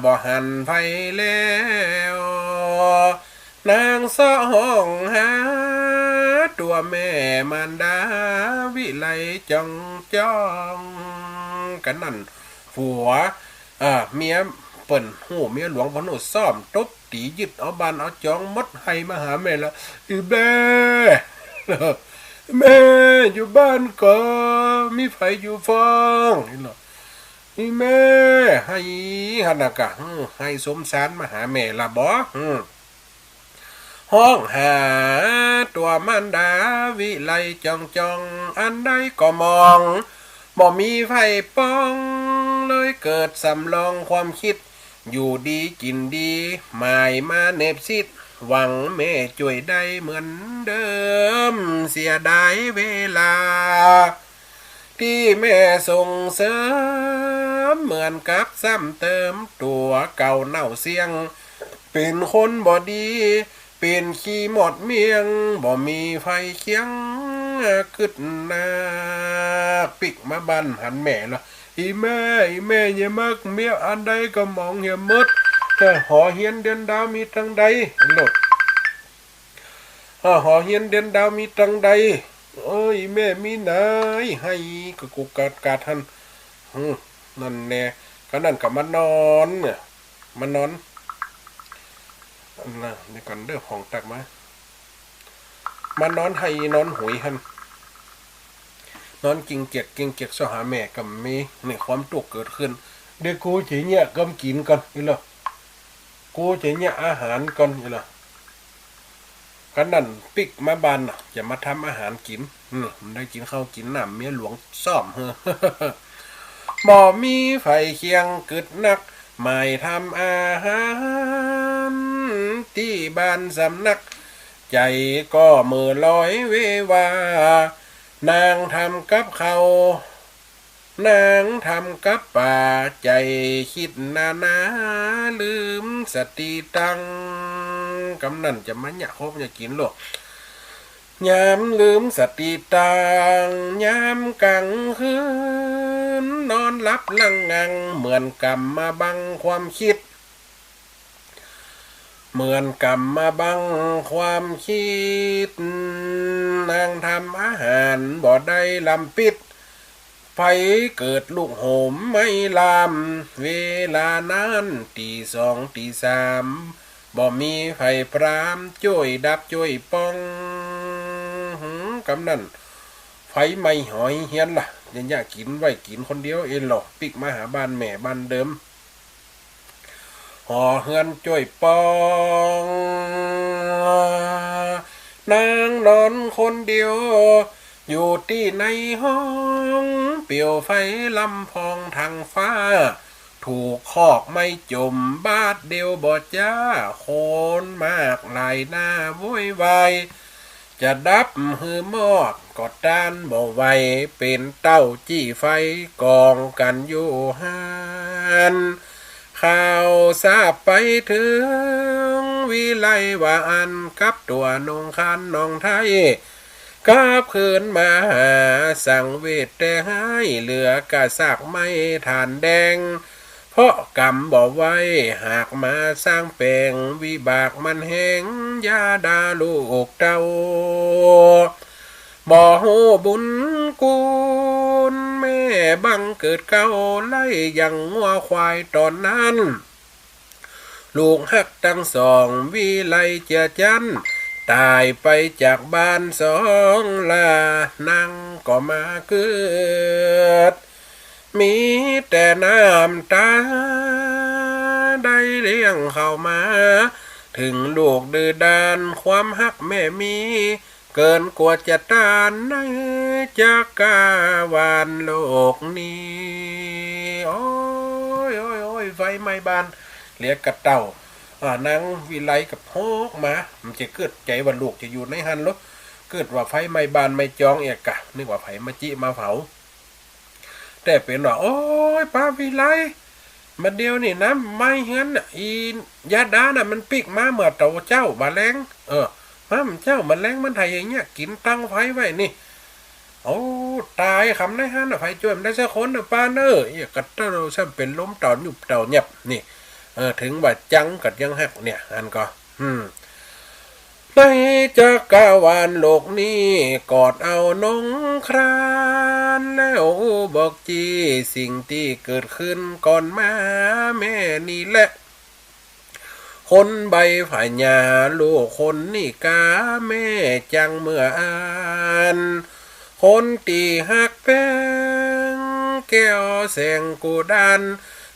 บ่หันใผแล้ว นางเซาะฮ้องหา ตั๋วแม่มารดาวิไลจ่องจ้อง กั๋นนั่น ผัว เอ่อ เมียเปิ้นฮู้ เมียหลวงเปิ้นฮู้ ซ่อมตบตี๋ยึดเอาบ้านเอาจองหมด ไห้มาหาแม่ละ อี่แม่ แม่อยู่บ้านก่อ มีใผอยู่ฟ้อง นี่เนาะ อี่แม่ ไห้หั้นนะกะ อืม ไห้สงสารมาหาแม่ละบ่ อืม ฮ้องหาตั๋วมารดาวิไลจ่องจ้อง อันใดก็มอง บ่มีใผปอง เลยเกิดสำรองความคิด อยู่ดีกิ๋นดี หมายมาเน็บซิด หวังแม่จ้วยได้เหมือนเดิม เสียดายเวลา ตี้แม่ส่งเสริม เหมือนกับซ้ำเติม ตั๋วเก่าเน่าเสี้ยง เป๋นคนบ่ดี เป๋นขี้หมดเมี่ยง บ่มีใผเคียง กึ๊ดนัก ปิ๊กมาบ้านหันแม่ละ อี่แม่ อี่แม่ อย่ามักเมีย อันใดก็มองเหียหมด แต่หอเฮียนเดือนดาวมีตังใด โลด เออ หอเฮียนเดือนดาวมีตังใด เอ้ย แม่มีไหน ไห้กุกกักกักหั้น อืม นั่นแน่ ก็นั่นก็มานอนเนี่ย มานอน อันน่ะ เดี๋ยวก่อนเด้อ ของตักมา มานอนไห้นอนหุยหั้น นอนกิงเกียกกิงเกียกเซาะหาแม่ก็มี นี่ความตุ๊กข์เกิดขึ้น เดี๋ยวกูจะเยียะกำกิ๋นก่อน นี่เหรอ กูจะเยียะอาหารก่อน นี่เหรอ กั๋นนั่นปิ๊กมาบ้านน่ะ จะมาทำอาหารกิ๋น อืม ได้กิ๋นข้าวกิ๋นน้ำ เมียหลวงซ่อม บ่มีใผเคียงกึ๊ดนัก หมายทำอาหาร ตี้บ้านสำนัก ใจ๋ก็เหม่อลอยเววา นางทำกับข้าว นางทำกับป๋า ใจ๋กึ๊ดนานา ลืมสติตัง กำนั่นจะมาเยียะคบเยียะกิ๋นโลด ยามลืมสติตัง ยามก๋างคืน นอนหลับหลังงัง เหมือนก๋ำมาบังความกึ๊ด เหมือนก๋ำมาบังความกึ๊ด นางทำอาหารบ่ได้ลำปิด ไฟเกิดลุกโหมไหม้ลาม เวลานั้นตี๋สองตี๋สาม บ่มีใผพรามจ้วยดับจ้วยป้อง หืม กำนั้น ไฟไหม้หอเฮียนละ เยียะๆ กิ๋นไว้กิ๋นคนเดียวเองลอ ปิ๊กมาหาบ้านแม่บ้านเดิม หอเฮือนจ้วยป้อง นางนอนคนเดียว อยู่ตี้ในห้อง เปียวไฟลำพองทางฟ้า ถูกคอกไม้จ๋มบาดเดียวบ่จ้า คนมากหลายหน้าโวยวาย จะดับหื้อมอดก็ต้านบ่ไหว เป๋นเต้าจี้ไฟกองกั๋นอยู่หั้น ข่าวทราบไปเถิงวิไลว่าอั้น กับตั๋วนงครรภ์น้องไท้ กลับคืนมาหาสังเวชแต่ฮ้าย เหลือก้าซากไม้ถ่านแดง เพราะกำบ่ไหว หากมาสร้างแป๋ง วิบากมันแฮง อย่าด่าลูกเต้า บ่ฮู้บุญคุณ แม่บังเกิดเก๊า ไล่ยังงัวควายต๋อนนั้น ลูกฮักตังสอง วิไลเจื้อจั้น ต๋ายไปจากบ้านสองลา นางก็มาเกิด มีแต่น้ำตา ได้เลี้ยงเข้ามา เถิงลูกดื้อด้าน ความฮักแม่มี เกินกว่าจะต้าน ในจักรวาลโลกนี้ โอ๊ย โอ๊ย โอ๊ย ไฟไหม้บ้าน เหลือก้าเต้า อ่า นางวิไลก็โฮกมา มันจะกึ๊ดใจ๋ว่าลูกจะอยู่ในหั้นลอ กึ๊ดว่าไฟไหม้บ้านไหม้จองเอียกะ นึกว่าใผมาจิมาเผา แต่เป๋นว่า โอ๊ย ป้าวิไล บ่าเดี่ยวนี่นะ ไหม้เฮือนน่ะ อียาดาน่ะ มันปิ๊กมาเมื่อเต้าเจ๊าบ่าแลง เออ มาเมื่อเจ๊าบ่าแลง มันไถอย่างเงี้ย กิ๋นตังไฟไว้นี่ โอ้ ต๋าย กำในหั้นน่ะ ใผจ้วยมันได้สักคนน่ะ ป้าเน่อ เอียกะเต้า ซ้ำเป๋นลมเต่าหยุบเต่าหยับนี่ เออ เถิงว่าจังกัดยังฮักเนี่ย อันก็ อืม ในจักรวาลโลกนี้ กอดเอานงครรภ์ แล้วอู้บอกจี้ สิ่งตี้เกิดขึ้นก่อนมา แม่นี่แหละ คนใบผญา ลูกคนนี้กา แม่จังเมื่ออั้น คนตี้ฮักแปง แก้วแสงกู้ด้าน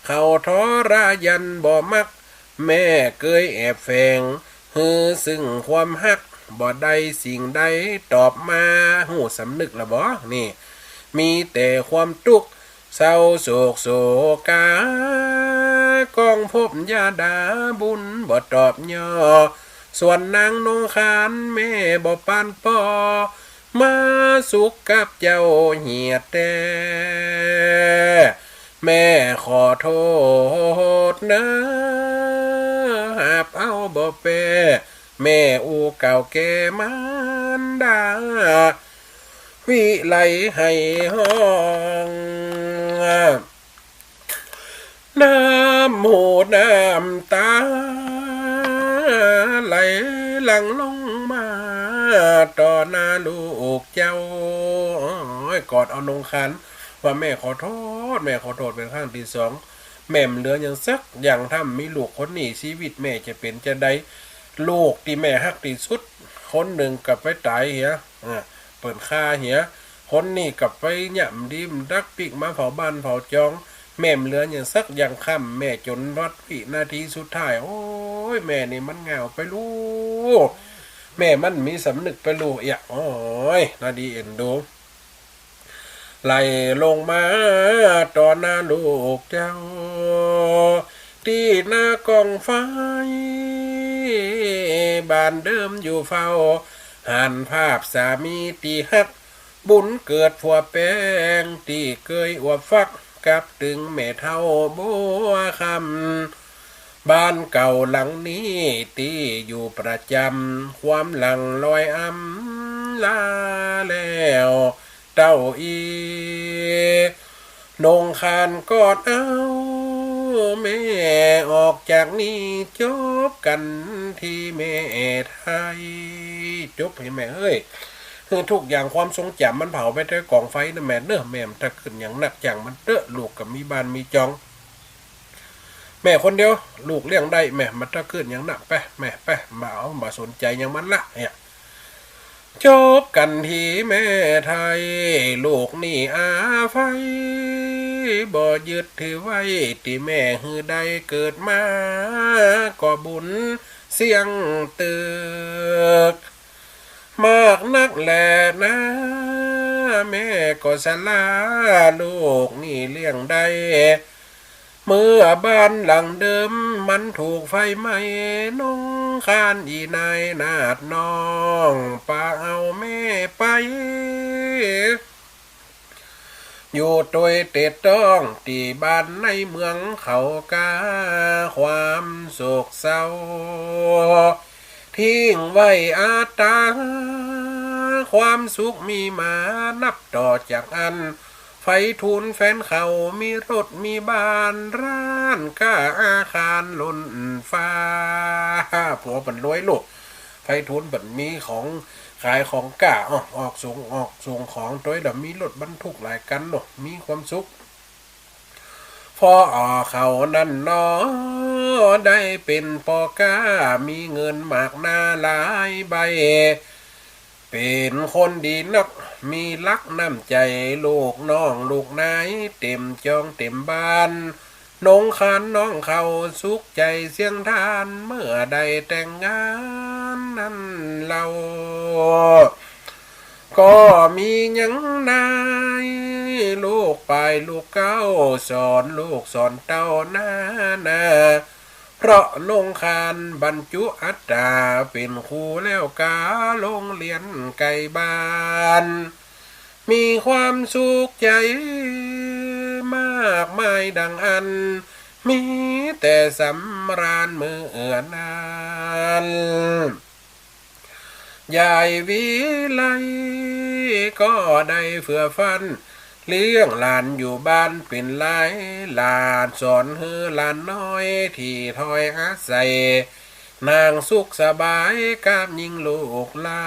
เขาทรยันบ่มัก แม่เกยแอบแฝง หื้อซึ่งความฮัก บ่ได้สิ่งใดตอบมา ฮู้สำนึกละบ่ นี่ มีแต่ความตุ๊กข์ เศร้าโศกโศกา ก้องพบยาดา บุญบ่ตอบย่อ ส่วนนางนงครรภ์ แม่บ่ปานป้อ มาสุขกับเจ้าเหียแต๊ แม่ขอโทษเน่อ ฮับเอาบ่แป้ แม่อู้กล่าวแก่มารดา วิไลไห้ฮ้อง น้ำหูน้ำต๋า ไหลหลั่งลงมา ต่อหน้าลูกเจ้า โอ๊ย กอดเอานงครรภ์ ว่า แม่ขอโทษ แม่ขอโทษ เป๋นครั้งตี้สอง แม่บ่เหลือหยังสักอย่าง ถ้าบ่มีลูกคนนี้ ชีวิตแม่จะเป๋นจาใด ลูกตี้แม่ฮักตี้สุด คนนึ่งก็ไปต๋ายเหีย อ่า เปิ้นฆ่าเหีย คนนี้ก็ไปเยียะบ่ดีบ่ดัก ปิ๊กมาเผาบ้านเผาจอง แม่บ่เหลือหยังสักอย่าง ค้ำแม่จ๋นฮอดวินาทีสุดท้าย โอ๊ย แม่นี่มันเหงาไปลู่ แม่มันบ่มีสำนึกไปลู่เอียะ โอ๊ย น่าดีเอ็นดู ไหลลงมาต่อหน้าลูกเจ้า ตี้หน้ากองไฟ บ้านเดิมอยู่เฝ้า หันภาพสามีตี้ฮัก บุญเกิดผัวแปง ตี้เกยอวบฟัก กับตึงแม่เฒ่าบัวคำ บ้านเก่าหลังนี้ตี้อยู่ประจ๋ำ ความหลังลอยอำลาแล้ว เต้าอี้ นงครรภ์กอดเอา แม่ ออกจากนี้จบกั๋นตี้แม่ไท้ จบตี้แม่เอ้ย หื้อทุกอย่างความทรงจ๋ำมันเผาไปตวยก๋องไฟนะแม่เน่อ แม่บ่ต้องกึ๊ดหยังนัก จ่างมันเต๊อะ ลูกก็มีบ้านมีจอง แม่คนเดียว ลูกเลี้ยงได้ แม่บ่ต้องกึ๊ดหยังนัก ไป แม่ไป บ่เอา บ่สนใจ๋หยังมันละ เนี่ย จบกั๋นตี้แม่ไท้ ลูกนี้อาภัย บ่ยึดถือไว้ ตี้แม่หื้อได้เกิดมา ก็บุญเสี้ยงตึก มากนักแลนา แม่ก็สละ ลูกนี้เลี้ยงได้ เมื่อบ้านหลังเดิมมันถูกไฟไหม้ น้องคานอี่นายนาฏน้อง ปาเอาแม่ไป อยู่ตวยเต็ดต๊อง ตี้บ้านในเมืองเขาก้า ความโศกเศร้า ทิ้งไว้อัตตา ความสุขมีมานับต่อจากอั้น ไพฑูรย์แฟนเขา มีรถมีบ้าน ร้านก้าอาคารล้นฟ้า ผัวเปิ้นรวยลูก ไพฑูรย์เปิ้นมีของขายของก้า ออก ออกส่ง ออกส่งของตวย แล้วมีรถบรรทุกหลายคันเนาะ มีความสุข ผ่อเขานั้นหนอ ได้เป๋นป้อก๊า มีเงินมากนาหลายใบ เป๋นคนดีนัก มีหลักน้ำใจ๋ ลูกน้องลูกนาย เต๋มจองเต๋มบ้าน น้องคานน้องเขาสุขใจ๋เสี้ยงต้าน เมื่อได้แต่งงานนั้นเล่า ก็มียังนาย ลูกปายลูกเก๊า สอนลูกสอนเต้านานา เพราะน้องคานบรรจุอัตรา เป๋นครูแล้วก้าโฮงเฮียนไก๋บ้าน มีความสุขใจ๋มากมายดังอั้น มีแต่สำราญเมื่อนั้น ยายวิไลก็ได้เฟื่อฟั่น เลี้ยงหลานอยู่บ้านเป๋นหลายหลาน สอนหื้อหลานน้อยตี้ถอยอาศัย นางสุขสบายกับยิ่งลูกหลา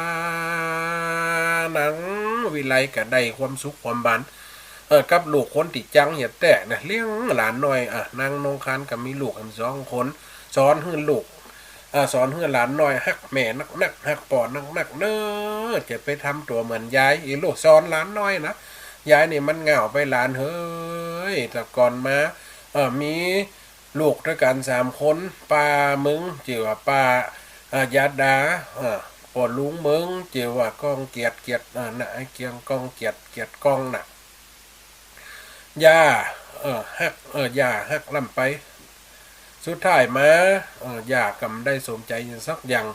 น นางวิไลก็ได้ความสุขความหมาน เออ กับลูกคนตี้จังเหียดแต๊นะ เลี้ยงหลานน้อย อ่ะ นางน้องคานก็มีลูกแหมสองคน สอนหื้อลูก อ่า สอนหื้อหลานน้อยฮักแม่นักๆ ฮักป้อนักๆ เน่อ จะไปทำตั๋วเหมือนยาย อีลูกสอนหลานน้อยนะ ยายนี่มันเหงาไปหลานเฮ้ย แต่ก่อนมา เออ มีลูกตวยกั๋นสามคน ป้าเมิงจื้อว่าป้า อ่า ยาดา เออ ป้อลุงเมิงจื้อว่าก้องเกียรติ เกียรติ เออ น่ะ ไอ้เกียงก้องเกียรติ เกียรติก้องน่ะ ย่า เออ ฮัก เออ ย่าฮักล้ำไป สุดท้ายมา เออ ย่าก็บ่ได้สมใจ๋หยังสักอย่าง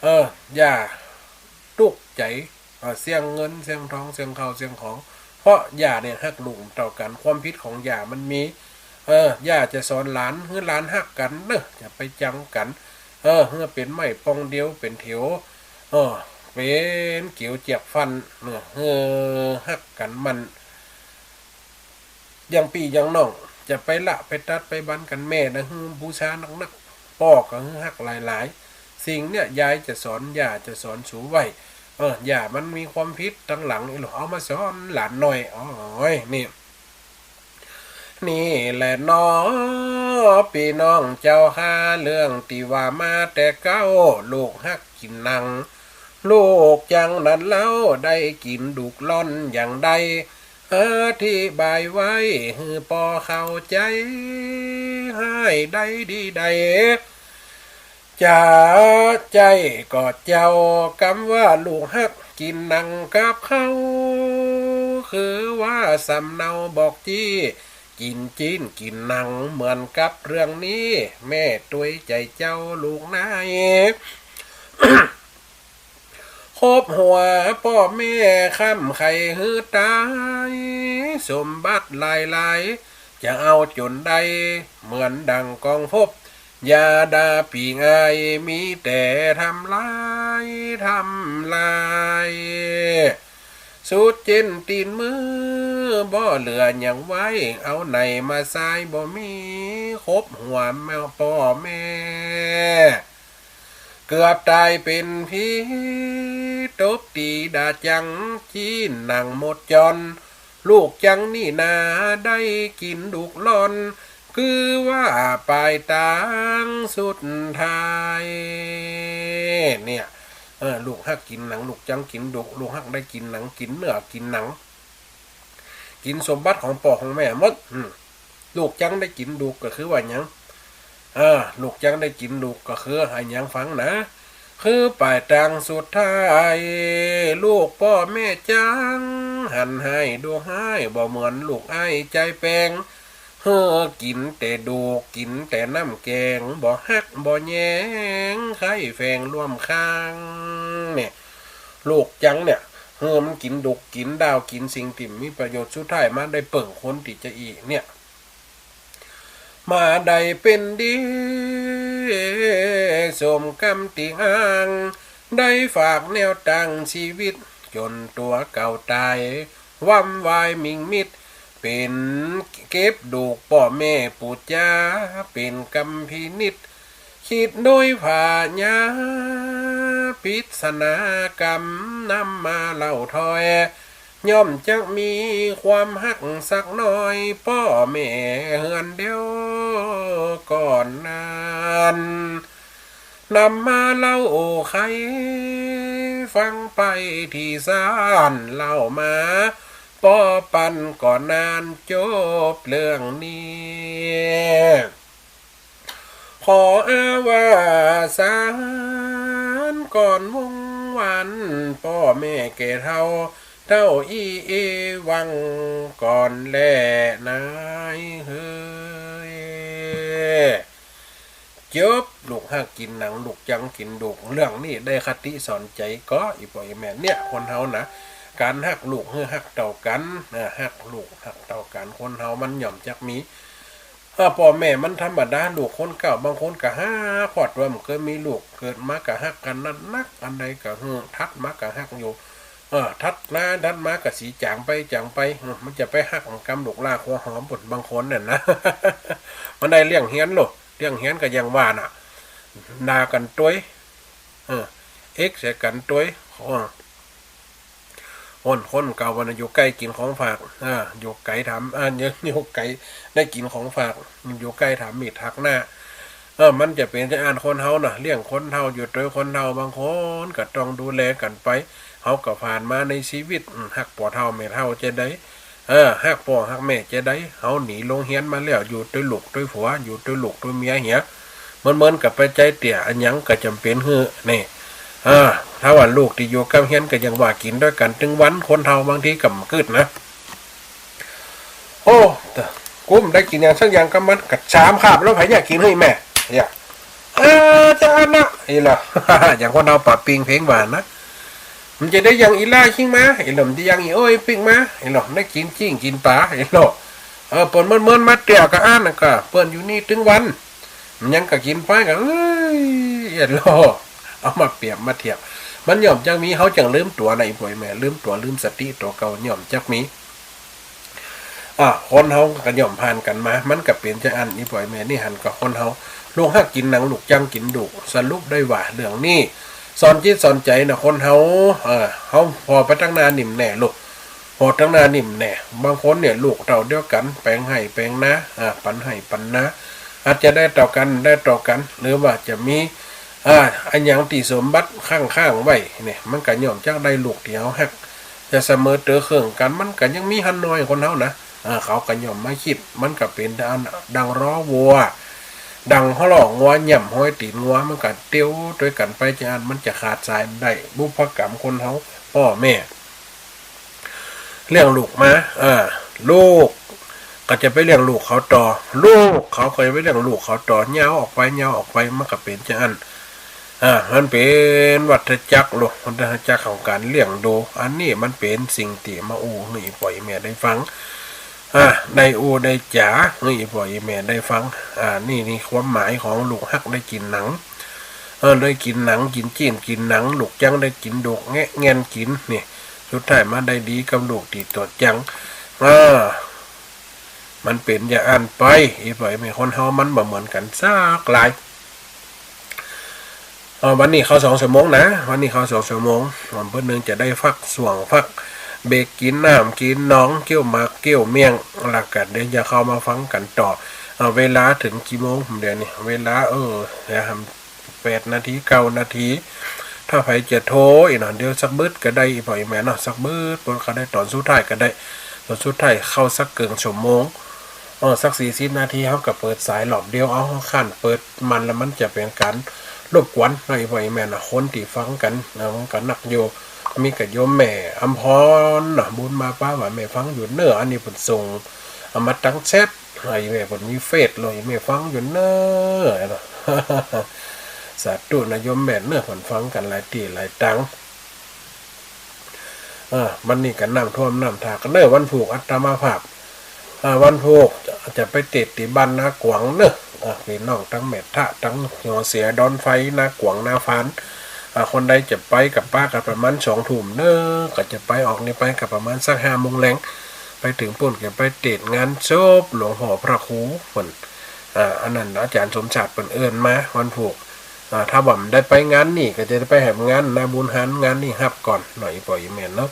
เออ ย่าตุ๊กใจ๋ เออ เสี้ยงเงิน เสี้ยงทอง เสี้ยงข้าว เสี้ยงของ เพราะย่าเนี่ยฮักลูกบ่เต้ากั๋น ความผิดของย่ามันมี เออ ย่าจะสอนหลาน หื้อหลานฮักกั๋นเน่อ จะไปจังกั๋น เออ หื้อเป๋นไม้ป่องเดียว เป๋นเถียว เออ เป๋นเกียวเจียกฟั่นเน่อ หื้อฮักกั๋นหมั้น อย่างปี้อย่างน้อง จะไปละไปตัดไปบันกั๋น แม่นะหื้อบูชานักๆ ป้อก็หื้อฮักหลายๆ สิ่งเนี่ยยายจะสอน ย่าจะสอนสูไว้ เออ ย่ามันมีความผิดตังหลัง อีหลูเอามาสอนหลานน้อย โอ้ย นี่ นี่แหละหนอ ปี้น้องเจ้าข้า เรื่องตี้ว่ามาแต่เก๊า ลูกฮักกิ๋นหนัง ลูกจังนั้นเล่า ได้กิ๋นดุกล่อนอย่างใด อธิบายไว้หื้อป้อเข้าใจ๋ หื้อได้ดีใด จะใจ้ก็เจ้า กำว่าลูกฮักกิ๋นหนังกับข้าว คือว่าสำเนาบอกจี้ กิ๋นจี๊นกิ๋นหนังเหมือนกับเรื่องนี้ แม่ตวยใจ๋เจ้าลูกนาย คบหัวป้อแม่ค้ำใค่หื้อต๋าย สมบัติหลายๆ จะเอาจ๋นได้ เหมือนดังกองภพ อย่าด่าปี้อ้าย มีแต่ทำลาย ทำลาย สุดเจ็้นตี๋นมือ บ่เหลือหยังไว้ เอาไหนมาใจ๊บ่มี คบหัวแม่ป้อแม่ เกือบต๋ายเป๋นผี ตบตี๋ด่าจัง จี๊นหนังหมดจอน ลูกจังนี่นา ได้กิ๋นดุกล่อน คือว่าป๋ายตางสุดท้าย เนี่ย เออ ลูกฮักกิ๋นหนัง ลูกจังกิ๋นดุก ลูกฮักได้กิ๋นหนัง กิ๋นเนื้อกิ๋นหนัง กิ๋นสมบัติของป้อของแม่หมด อืม ลูกจังได้กิ๋นดุกก็คือว่าหยัง เออ ลูกจังได้กิ๋นดุกก็คืออะหยัง ฟังนะ คือป๋ายตางสุดท้าย ลูกป้อแม่จัง หันฮ้ายดูฮ้าย บ่เหมือนลูกอ้ายจายแปง เฮ้อ กิ๋นแต่ดุก กิ๋นแต่น้ำแก๋ง บ่ฮักบ่แยง ใค่แฝงร่วมข้าง เนี่ย ลูกจังเนี่ย เฮ้อ มันกิ๋นดุก กิ๋นด้าว กิ๋นสิ่งตี้บ่มีประโยชน์ สุดท้ายมาได้เปิ้งคนตี้จะอี้เนี่ย มาได้เป๋นดี สมกำตี้อ้าง ได้ฝากแนวตางชีวิต จ๋นตั๋วเก่าต๋าย ว่ำวายหมิ่งมิด เป๋นเก็บดุกป้อแม่ปู๋จา เป๋นกำพินิจ คิดโดยผญา ปริศนากำ นำมาเล่าถ้อย ย่อมจักมีความฮักสักหน้อย ป้อแม่เฮือนเดียวก่อนนั้น นำมาเล่าไขฟังไปตี้ซ่าน เล่ามาป้อปันก่อนนั้น จบเรื่องนี้ ขออาวสานก่อนวงศ์วัน ป้อแม่แก่เฒ่า เต้าอี้เอวังก่อนแลนายเฮย จบ ลูกฮักกิ๋นหนัง ลูกจังกิ๋นดุก เรื่องนี้ได้คติสอนใจ๋ก่อ อี่ป้ออี่แม่ เนี่ย คนเฮานะ ก๋านฮักลูกหื้อฮักเต้ากั๋น นะ ฮักลูกฮักเต้ากั๋น คนเฮามันย่อมจักมี เออ ป้อแม่มันธรรมดา ลูกคนเก่า บางคนก็ฮัก พอดว่าบ่เกยมีลูก เกิดมาก็ฮักกั๋นนักนัก อันใดก็หื้อ ถัดมาก็ฮักอยู่ เออ ถัดมา ถัดมาก็สีจ๋างไป จ๋างไป เออ มันจะไปฮักกำลูกหล้าหัวหอมปู้น บางคนเนี่ยนะ มันได้เลี้ยงเฮียนโลด เลี้ยงเฮียนก็อย่างว่าน่ะ ด่ากั๋นตวย เออ เอ็กใส่กั๋นตวย เออ คน คนเก่าวันน่ะอยู่ใก้กิ๋นของฝาก อ่า อยู่ไก๋ถาม อ่า อยู่ อยู่ไก๋ได้กิ๋นของฝาก อยู่ใก้ถามมีดหักหน้า เออ มันจะเป๋นจาอั้นคนเฮาน่ะ เลี้ยงคนเฒ่า อยู่ตวยคนเฒ่า บางคนก็ต้องดูแลกั๋นไป เฮาก็ผ่านมาในชีวิต อืม ฮักป้อเฒ่าแม่เฒ่าจาใด เออ ฮักป้อฮักแม่จาใด เฮาหนีโฮงเฮียนมาแล้ว อยู่ตวยลูกตวยผัว อยู่ตวยลูกตวยเมียเหีย เหมือนๆ กับไปใจ๊เตี้ย อะหยังก็จ๋ำเป๋นหื้อ นี่ อ่า ถ้าว่าลูกตี้อยู่กำเฮียนก็ยังว่ากิ๋นตวยกั๋นตึงวัน คนเฒ่าบางทีก็บ่กึ๊ดนะ โอ้ แต่กูบ่ได้กิ๋นหยังสักอย่างกำมัน ก็สามคาบแล้ว ใผจะกิ๋นหื้อแม่ เนี่ย เออ จาอั้นนะ อี่เหรอ อย่างคนเฮาปะปิงเพลงหวานนะ มันจะได้อย่างอีหล้าคิงมา อี่เหรอ มันจะอย่างอีโอ้ยปิ๊กมา อี่เหรอ ได้กิ๋นจิ๊งกิ๋นป๋า อี่เหรอ เออ เปิ้นเมินๆ มาเตี้ยก็อั้นน่ะก็ เปิ้นอยู่นี่ตึงวัน มันยังก็กิ๋นไปก็ เอ้ย อี่เหรอ เอามาเปรียบมาเทียบ มันย่อมจักมี เฮาจั่งลืมตั๋วนะ อี่ป้ออี่แม่ ลืมตั๋วลืมสติตั๋วเก่า ย่อมจักมี อ่า คนเฮาก็ย่อมผ่านกั๋นมา มันก็เป๋นจาอั้น อี่ป้ออี่แม่ นี่หันก็คนเฮา ลูกฮักกิ๋นหนัง ลูกจังกิ๋นดุก สรุปได้ว่าเรื่องนี้ สอนจิตสอนใจ๋นะคนเฮา เออ เฮาผ่อไปตังหน้านิ่มแน่ลูก ผ่อตังหน้านิ่มแน่ บางคนเนี่ยลูกเต้าเดียวกั๋น แป๋งไฮ่แป๋งนา อ่า ปันไฮ่ปันนา อาจจะได้เต้ากั๋น ได้เต้ากั๋น หรือว่าจะมี อ่า อะหยังตี้สมบัติค้างๆ ไว้เนี่ย มันก็ย่อมจักได้ลูกตี้เฮาฮัก จะเสมอเตื้อเคืองกั๋น มันก็ยังมีหันหน่อยคนเฮานะ อ่า เขาก็ย่อมมาคิด มันก็เป๋นอันดังล้อวัว ดังฮอล้องัว ย่ำฮอยตี๋นงัว มันก็เตียวตวยกั๋นไป จาอั้นมันจะขาดสายบ่ได้ บุพกรรมคนเฮา ป้อแม่ เลี้ยงลูกมา อ่า ลูกก็จะไปเลี้ยงลูกเขาต่อ ลูกเขาก็จะไปเลี้ยงลูกเขาต่อ ยาวออกไป ยาวออกไป มันก็เป๋นจาอั้น อ่า มันเป๋นวัฏจักรโลก วัฏจักรของก๋านเลี้ยงดู อันนี้มันเป๋นสิ่งตี้มาอู้หื้ออี่ป้ออี่แม่ได้ฟัง อ่า ได้อู้ได้จ๋าหื้ออี่ป้ออี่แม่ได้ฟัง อ่า นี่ นี่ความหมายของลูกฮักได้กิ๋นหนัง เออ ได้กิ๋นหนัง กิ๋นจิ๊งกิ๋นหนัง ลูกจังได้กิ๋นดุก แงะแง่นกิ๋น นี่ สุดท้ายมาได้ดีกับลูกตี้ตั๋วจัง อ่า มันเป๋นอย่างอั้นไป อีป้อแม่คนเฮามันบ่เหมือนกั๋นสักลาย เอ่อ วันนี้เข้าสองชั่วโมงนะ วันนี้เข้าสองชั่วโมง วันเปิ้นนึ่งจะได้ฟักส่วงฟักเบรกกิ๋นน้ำกิ๋นนอง เคี้ยวหมากเคี้ยวเมี่ยง แล้วกั๋นเดี๋ยวจะเข้ามาฟังกั๋นต่อ เอ่อ เวลาเถิงกี่โมงเดี๋ยวนี้ เวลา เออ เดี๋ยว แปดนาที เก้านาที ถ้าใผจะโทรอีกหน่อย เดี๋ยวสักบึดก็ได้ อีป้ออีแม่เนาะ สักบึด เปิ้นก็ได้ต๋อนสุดท้ายก็ได้ ต๋อนสุดท้ายเข้าสักเกิ่งชั่วโมง เออ สักสี่สิบนาที เฮาก็เปิดสายรอบเดียว เอา เฮาคันเปิดมันแล้วมันจะเป๋นก๋านรบกวนเนาะ อีป้ออีแม่เนาะ คนตี้ฟังกั๋น เออ มันก็นักอยู่ มีก้าโยมแม่อำพรเนาะ บุญมาปาว่าแม่ฟังอยู่เน้อ อันนี้เปิ้นส่ง เอามาตังแชท ไอ้แม่เปิ้นมีเฟซเลย แม่ฟังอยู่เน้อเนาะ สาธุนะโยมแม่เน้อ เปิ้นฟังกั๋นหลายตี้หลายตัง เออ วันนี้ก็น้ำท่วมน้ำท่ากั๋นเน้อ วันพูกอาตมาภาพ เออ วันพูกจะไปเตศน์ตี้บ้านนากวางเน้อ เออ ปี้น้องตังแม่ทะ ตังหัวเสียดอนไฟ นากวาง นาฟาน เออ คนใดจะไปก็ปากั๋นประมาณสองทุ่มเน้อ ก็จะไปออกนี่ไปก็ประมาณสักห้าโมงแลง ไปเถิงปู๊นก็ไปเตศน์งานศพหลวงพ่อพระครูเปิ้น อ่า อันนั้นอาจ๋ารย์สมชาติเปิ้นเอิ้นมาวันพูก อ่า ถ้าบ่ได้ไปงานนี้ก็จะได้ไปแหมงานนาบุญฮัน งานนี้ฮับก่อนเนาะ อีป้ออีแม่เนาะ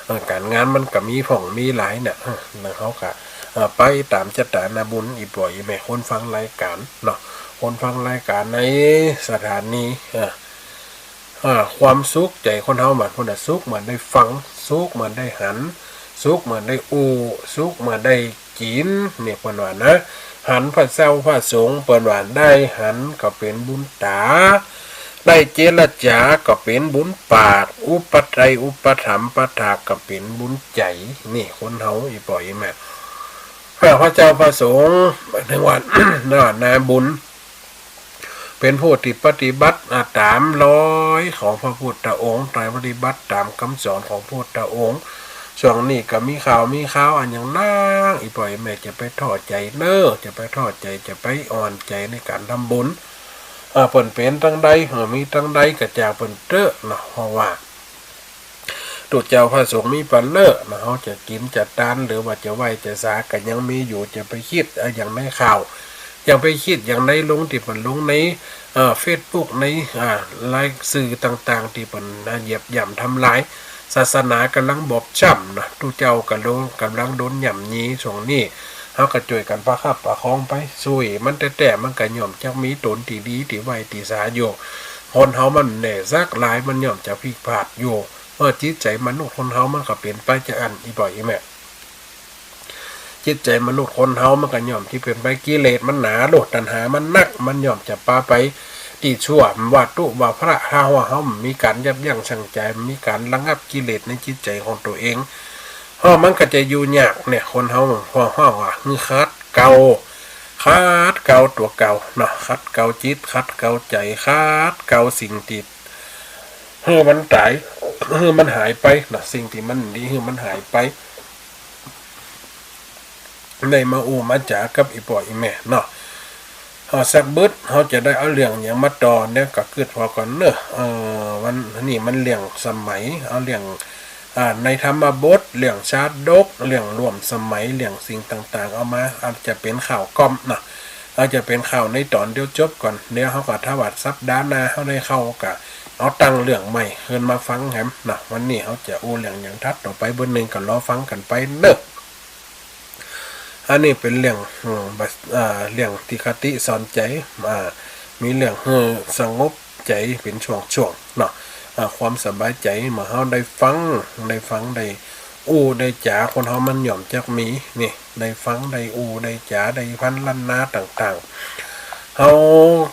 เออ ก๋านงานมันก็มีพ่องมีหลายเนี่ย เออ แล้วเฮาก็ เออ ไปต๋ามจะต๋านาบุญ อีป้ออีแม่คนฟังรายก๋านเนาะ คนฟังรายก๋านในสถานี เออ อ่า ความสุขใจ๋คนเฮามันพุ้นน่ะ สุขเมื่อได้ฟัง สุขเมื่อได้หัน สุขเมื่อได้อู้ สุขเมื่อได้กิ๋น เนี่ยเปิ้นว่านะ หันพระเจ้าพระสงฆ์ เปิ้นว่าได้หันก็เป๋นบุญต๋า ได้เจรจาก็เป๋นบุญปาก อุป ได้อุปถัมภ์อุปถากก็เป๋นบุญใจ๋ นี่คนเฮา อีป้ออีแม่ พระ พระเจ้าพระสงฆ์ หมายถึงว่า นา นาบุญ เป๋นผู้ตี้ปฏิบัติ อ่า ต๋ามรอยของพระพุทธองค์ ต๋ามปฏิบัติต๋ามกำสอนของพระพุทธองค์ ช่วงนี้ก็มีข่าวมีคราวอันหยังนัก อีป้ออีแม่จะไปท้อใจ๋เน้อ จะไปท้อใจ๋ จะไปอ่อนใจ๋ในก๋านทำบุญ เออ เปิ้นเป๋นตังใด เออ มีตังใดก็จ่าเปิ้นเต๊อะเนาะ เพราะว่า ตุ๊เจ้าพระสงฆ์มีปันเน้อเนาะ เฮาจะกิ๋นจะตาน หรือว่าจะไหว้จะสาก็ยังมีอยู่ จะไปคิด เอ่อ อย่างในข่าว อย่าไปคิดอย่างในลงตี้เปิ้นลงใน เอ่อ เฟซบุ๊ก ใน อ่า ไลน์ สื่อต่างๆ ตี้เปิ้น อ่า เหยียบย่ำทำลาย ศาสนาก่ำลังบอบช้ำเนาะ ตุ๊เจ้าก็ลง ก่ำลังโดนย่ำยี ช่วงนี้ เฮาก็จ้วยกั๋นประคับประคองไป สู้มันแต๊ๆ มันก็ย่อมจักมีต๋นตี้ดีตี้ไหว้ตี้สาอยู่ คนเฮามันแน่สักลาย มันย่อมจะผิดพลาดอยู่ เออ จิตใจ๋มนุษย์คนเฮามันก็เป๋นไปจาอั้น อีป้ออีแม่ จิตใจ๋มนุษย์คนเฮามันก็ย่อมตี้เป๋นไป กิเลสมันหนาโลด ตัณหามันนัก มันย่อมจะปาไปตี้ชั่ว ว่าตุ๊ว่าพระ ถ้าว่าเฮาบ่มีก๋านยับยั้งชั่งใจ๋ บ่มีก๋านระงับกิเลสในจิตใจ๋ของตั๋วเอง เฮามันก็จะอยู่ยากเนี่ย คนเฮา เพราะเฮาอะ คือขัดเกลา ขัดเกลาตั๋วเก่าเนาะ ขัดเกลาจิต ขัดเกลาใจ๋ ขัดเกลาสิ่งตี้หื้อมันต๋าย หื้อมันหายไปเนาะ สิ่งตี้มันดีหื้อมันหายไป ได้มาอู้มาจ๋ากับอี่ป้ออี่แม่เนาะ เอาสักบึด เฮาจะได้เอาเรื่องหยังมาต่อเนี่ย ก็กึ๊ดผ่อก่อนเนาะ เอ่อ วันนี้มันเรื่องสมัย เอาเรื่อง อ่า ในธรรมบท เรื่องชาดก เรื่องร่วมสมัย เรื่องสิ่งต่างๆ เอามา อาจจะเป๋นข่าวก่อมเนาะ อาจจะเป๋นข่าวในต๋อนเดียวจบก่อน เดี๋ยวเฮาก็ถ้าว่าสัปดาห์หน้าเฮาได้เข้าก็เอาตั้งเรื่องใหม่คืนมาฟังแหมเนาะ วันนี้เฮาจะอู้เรื่องหยังถัดต่อไปเบิ่งนึ่ง ก็รอฟังกั๋นไปเนาะ อันนี้เป๋นเรื่อง อืม บัด อ่า เรื่องตี้คติสอนใจ๋ อ่า มีเรื่องหื้อสงบใจ๋เป๋นช่วงๆ เนาะ อ่า ความสบายใจ๋เมื่อเฮาได้ฟัง ได้ฟัง ได้อู้ ได้จ๋า คนเฮามันย่อมจักมี นี่ ได้ฟัง ได้อู้ ได้จ๋า ได้พรรณนาต่างๆ เฮา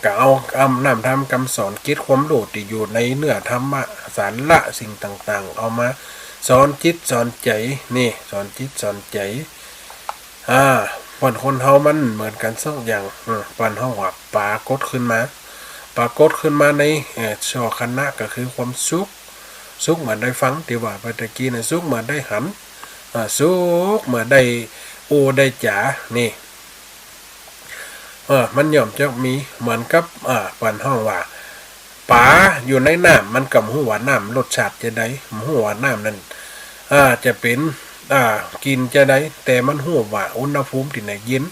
ก็เอา เอาน้ำธรรมกำสอน กิจความรู้ตี้อยู่ในเนื้อธรรมะ สาระสิ่งต่างๆ เอามา สอนจิตสอนใจ๋ นี่ สอนจิตสอนใจ๋ อ่า เปิ้นคนเฮามันเหมือนกั๋นสักอย่าง อืม เปิ้นเฮาว่าปรากฏขึ้นมา ปรากฏขึ้นมาใน เอ่อ ชั่วขณะก็คือความสุข สุขเมื่อได้ฟัง ตี้ว่าไปตะกี้นะ สุขเมื่อได้หัน อ่า สุขเมื่อได้อู้ได้จ๋า นี่ เออ มันย่อมจะมีเหมือนกับ อ่า เปิ้นฮ้องว่า ป๋าอยู่ในน้ำ มันก็บ่ฮู้ว่าน้ำรสชาติจะใด บ่ฮู้ว่าน้ำนั้น อ่า จะเป๋น อ่า กิ๋นจาใด แต่มันฮู้ว่าอุณหภูมิตี้ไหนเย็น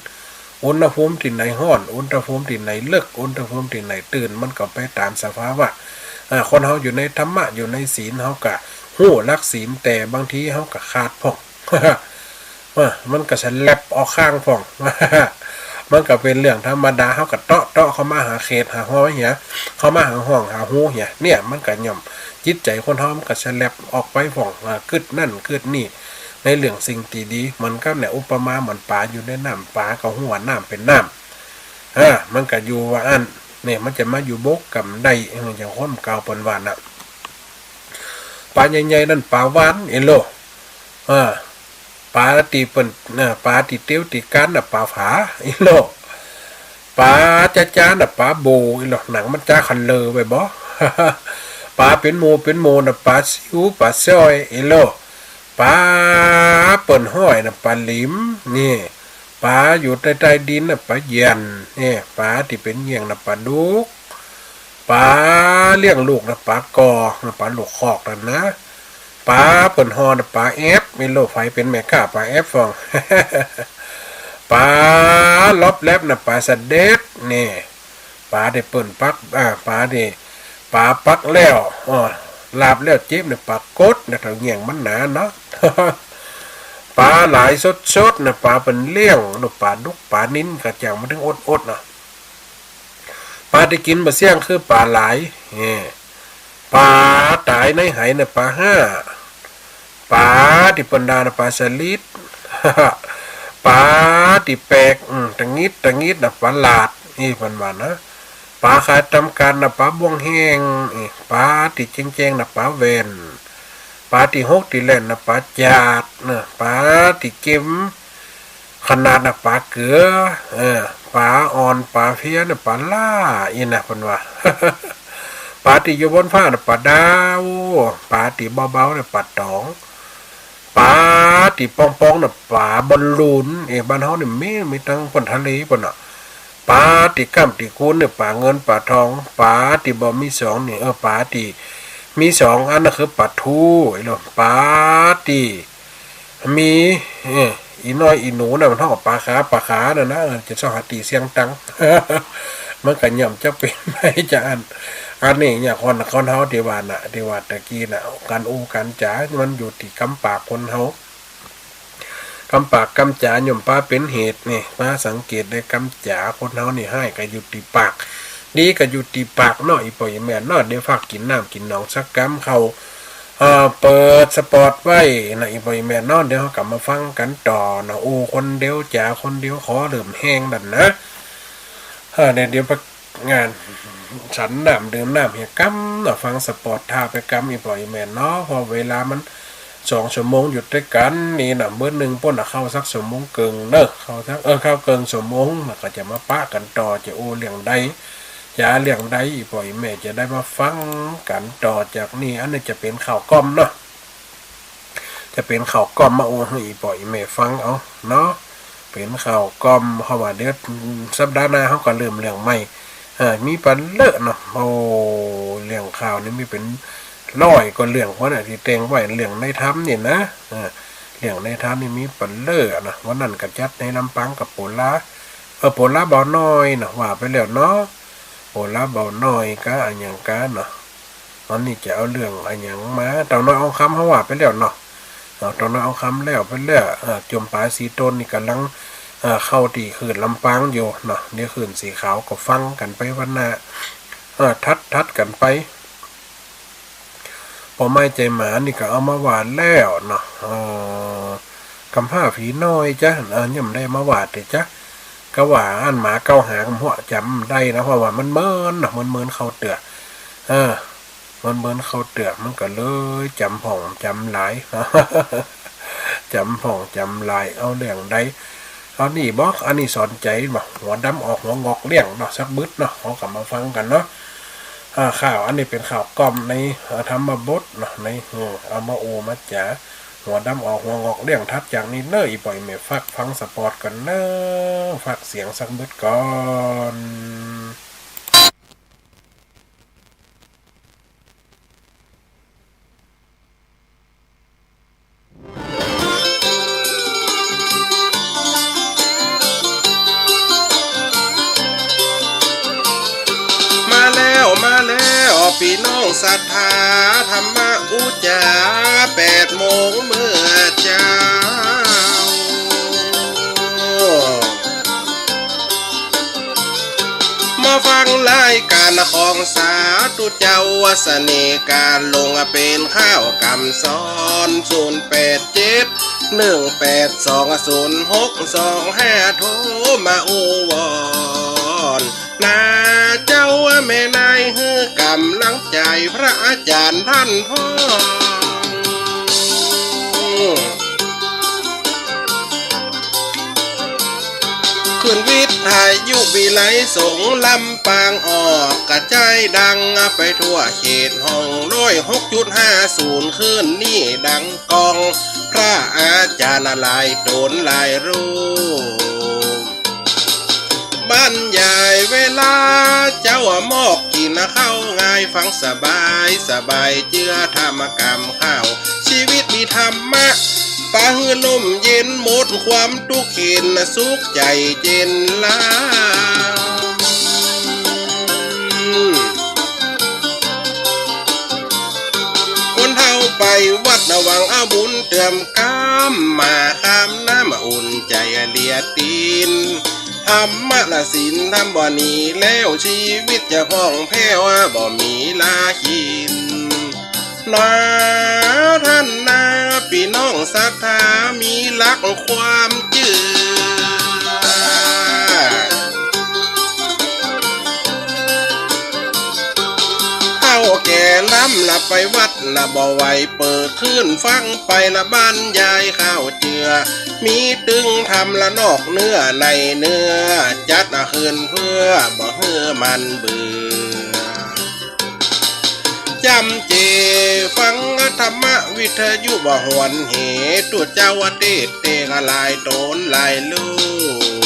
อุณหภูมิตี้ไหนฮ้อน อุณหภูมิตี้ไหนเลิก อุณหภูมิตี้ไหนตื้น มันก็ไปต๋ามสภาวะ อ่า คนเฮาอยู่ในธรรมะ อยู่ในศีล เฮาก็ฮู้หลักศีล แต่บางทีเฮาก็ขาดพ่อง อ่า มันก็สะแล็บออกข้างพ่อง มันก็เป๋นเรื่องธรรมดา เฮาก็เตาะ เตาะเข้ามาหาเขต หาห้องเหีย เข้ามาหาห้อง หาฮูเหีย เนี่ย มันก็ย่อม จิตใจ๋คนเฮามันก็สะแล็บออกไปพ่อง อ่า กึ๊ดนั่นกึ๊ดนี่ ในเรื่องสิ่งตี้ดี เหมือนกับเนี่ย อุปมาเหมือนป๋าอยู่ในน้ำ ป๋าก็ฮู้ว่าน้ำเป๋นน้ำ อ่า มันก็อยู่ว่าอั้น เนี่ย มันจะมาอยู่บกกำใด เออ อย่างคนเก่าเปิ้นว่าน่ะ ป๋าใหญ่ๆ นั่นป๋าหวาน อิโล อ่า ป๋าตี้เปิ้น อ่า ป๋าตี้เตียวตี้ก้านน่ะป๋าผา อิโล ป๋าจ๊าๆ น่ะป๋าโบ อิโล หนังมันจ๊าคันเลอไปบ่ ป๋าเป๋นหมู่เป๋นหมู่น่ะป๋าซิวป๋าซ้อย อิโล ป๋าเปิ้นฮ้อยน่ะป๋าหลิม นี่ ป๋าอยู่ใต้ใต้ดินน่ะป๋าแหย่น นี่ ป๋าตี้เป๋นเยี่ยงน่ะป๋าดุก ป๋าเลี้ยงลูกน่ะป๋ากอ น่ะป๋าลูกคอกนั่นนะ ป๋าเปิ้นฮอน่ะป๋าแอบ มีลูกใผเป๋นแม่ก๊าป๋าแอบพ่อง ป๋าล็อบแล็บน่ะป๋าสะเด็ด นี่ ป๋าตี้เปิ้นปัก อ่า ป๋าตี้ ป๋าปักแล้ว อ้อ ลาบแล้วเจ็บเนี่ยป๋ากดเนี่ย ถ้าเยี่ยงมันหนาเนาะ ป๋าหลายสดๆ น่ะ ป๋าเปิ้นเลี้ยง ลูกป๋าดุกป๋านิล กระจ่างมันถึงอดๆ น่ะ ป๋าตี้กิ๋นบ่เสี้ยงคือป๋าหลาย เอ้ ป๋าต๋ายในไหน่ะป๋าห้า ป๋าตี้เปิ้นด่าน่ะป๋าสลิด ป๋าตี้แปลก อืม ตะงิดตะงิดน่ะป๋าหลาด นี่เปิ้นว่านะ ป๋าขายต๋ามก๋านน่ะป๋าบ่วงแฮง เอ้ ป๋าตี้แจ้งๆ น่ะป๋าแว่น ป๋าตี้ฮกตี้แล่นน่ะป๋าจาดนะ ป๋าตี้เก็ม ขนาดน่ะป๋าเกือ เออ ป๋าอ่อนป๋าเพลียน่ะป๋าล้า อี้น่ะเปิ้นว่า ป๋าตี้อยู่บนฟ้าน่ะป๋าดาว ป๋าตี้เบาๆ น่ะป๋าต๋อง ป๋าตี้ป่องๆ น่ะป๋าบอลลูน เอ้ บ้านเฮานี่มี มีตังพ่นทะเลปุ้นน่ะ ป๋าตี้ก้ำตี้กูนนี่ป๋าเงินป๋าทอง ป๋าตี้บ่มีสองนี่ เออ ป๋าตี้มีสองอันน่ะคือป๋าทู ไอ้โล ป๋าตี้ มี เอ้อ อี่น้อยอี่หนูน่ะ มันฮ้องป๋าขา ป๋าขาน่ะนะ เออ จะซ่องหาตี้เสียงตัง มันก็ย่อมจะเป๋นไปจาอั้น อันนี้เนี่ย คน คนเฮาตี้ว่าน่ะ ตี้ว่าตะกี้น่ะ ก๋านอู้ก๋านจ๋า มันอยู่ตี้กำปากคนเฮา กำปากกำจ๋าย่อมปาเป๋นเหตุนี่ มาสังเกตได้กำจ๋าคนเฮานี่ ฮ้ายก็อยู่ตี้ปาก ดีก็อยู่ตี้ปากเนาะ อี่ป้ออี่แม่เนาะ เดี๋ยวฝากกิ๋นน้ำกิ๋นหนองสักกำ เข้า เอ่อ เปิดสปอตไว้นะ อี่ป้ออี่แม่เนาะ เดี๋ยวเฮาก็มาฟังกั๋นต่อนะ อู้คนเดียวจ๋าคนเดียว ขอเริ่มแฮงดันนะ เออ เดี๋ยว เดี๋ยวไป งาน ฉันน้ำดื่มน้ำเหียกำเนาะ ฟังสปอตท่าไปกำ อี่ป้ออี่แม่เนาะ เพราะเวลามันสองชั่วโมงอยู่ตวยกั๋นนี่น่ะ เบิดนึ่งปุ้นน่ะ เข้าสักชั่วโมงเกิ่งเนาะ เข้าสัก เออ เข้าเกิ่งชั่วโมง แล้วก็จะมาปะกั๋นต่อ จะอู้เรื่องใด จะเรื่องใด อี่ป้ออี่แม่จะได้มาฟังกั๋นต่อจากนี้ อันนี้จะเป๋นข่าวกล่อมเนาะ จะเป๋นข่าวกล่อมมาอู้หื้ออี่ป้ออี่แม่ฟังเอาเนาะ เป๋นข่าวกล่อม เพราะว่าเดี๋ยวสัปดาห์หน้าเฮาก็เริ่มเรื่องใหม่ เออ มีปันเล้อเนาะ โอ้ เรื่องข่าวนี่มีเป๋นร้อยกว่าเรื่องพุ้นน่ะ ตี้แต่งไว้ เรื่องในถ้ำนี่นะ เออ เรื่องในถ้ำนี่มีปันเล้อเนาะ วันนั้นก็จัดในลำปางกับโปลา เออ โปลาเบาน้อยเนาะ ว่าไปแล้วเนาะ โปลาเบาน้อยกาอะหยังกาเนาะ วันนี้จะเอาเรื่องอะหยังมา เต่าน้อยอองคำเฮาว่าไปแล้วเนาะ เอาเต่าน้อยอองคำแล้วไปแล้ว เอ่อ จ่วมป๋าสีต้นนี่ก่ำลัง เอ่อ เข้าตี้คลื่นลำปางอยู่เนาะ เดี๋ยวคลื่นสีขาวก็ฟังกั๋นไปวันหน้า เอ่อ ถัด ถัดกั๋นไป ป้อไม้ใจ๋หมานี่ก็เอามาว่าแล้วเนาะ เอ่อ กำพร้าผีน้อยจ๊ะ เอ่อ ยังบ่ได้มาว่าเตื้อจ๊ะ ก็ว่าอันหมาเก้าหา ก็หัวจ๋ำได้นะ เพราะว่ามันเมินเนาะ มันเมินเข้าเตื้อ เออ มันเมินเข้าเตื้อ มันก็เลยจ๋ำพ่องจ๋ำหลาย จ๋ำพ่องจ๋ำหลาย เอาเรื่องใด เอานี่บ่ อันนี้สอนใจ๋บ่ หัวดำออกหัวงอกเลี้ยงเนาะ สักบึดเนาะ เฮาก็มาฟังกั๋นเนาะ อ่า ข่าวอันนี้เป๋นข่าวกล่อมใน อ่า ธรรมบทเนาะ ใน เออ เอามาอู้มาจ๋า หัวดำออกหัวงอกเลี้ยง ถัดจากนี้เน้อ อี่ป้ออี่แม่ ฝากฟังสปอตก่อนเน้อ ฝากเสียงสักบึดก่อน ปี้น้องศรัทธาธรรมะอู้จ๋า แปดโมงเมื่อเจ๊า มาฟังรายก๋านของสาธุเจ้า เสน่ห์ก๋านลงเป๋นข้าวกำสอน ศูนย์แปดเจ็ด หนึ่งแปดสอง ศูนย์หกสองห้า โทรมาอู้วอน นาเจ้าแม่นาย หื้อก๋ำลังใจ๋พระอาจ๋ารย์ต้านพ่อง ขึ้นวิทยุวิไลสงฆ์ลำปาง ออกกระจายดังไปทั่วเขตห้อง ร้อยหกจุดห้าศูนย์ คลื่นนี้ดังก้อง พระอาจ๋ารย์หลายต๋นหลายรูป บรรยายเวลาเจ๊ามอกกิ๋นข้าวง่าย ฟังสบายสบาย เจื้อธรรมก๋ำข้าว ชีวิตมีธรรมะ ปะหื้อร่มเย็น หมดความตุ๊กข์เข็ญ สุขใจ๋เจ๋นลา คนเฒ่าไปวัดหวังเอาบุญเติมกำ มาข้ามน้ำอุ่นใจ๋เลียตี๋น ธรรมะและศีลทำบ่หนีแล้ว ชีวิตจะพ่องแผ้วบ่มีลากิ๋น นาต้านนา ปี้น้องศรัทธามีหลักความเจื้อ เฒ่าแก่ล้ำละไปวัดละบ่ไหว เปิดคลื่นฟังไปละบรรยายข้าวเจื้อ มีตึงธรรมละนอกเนื้อในเนื้อ จัดคืนเพื่อบ่หื้อมันเบื่อ จ๋ำเจฟังธรรมวิทยุบ่หวนเห ตุ๊เจ้าเตศน์เตกะหลายต๋นหลายรูป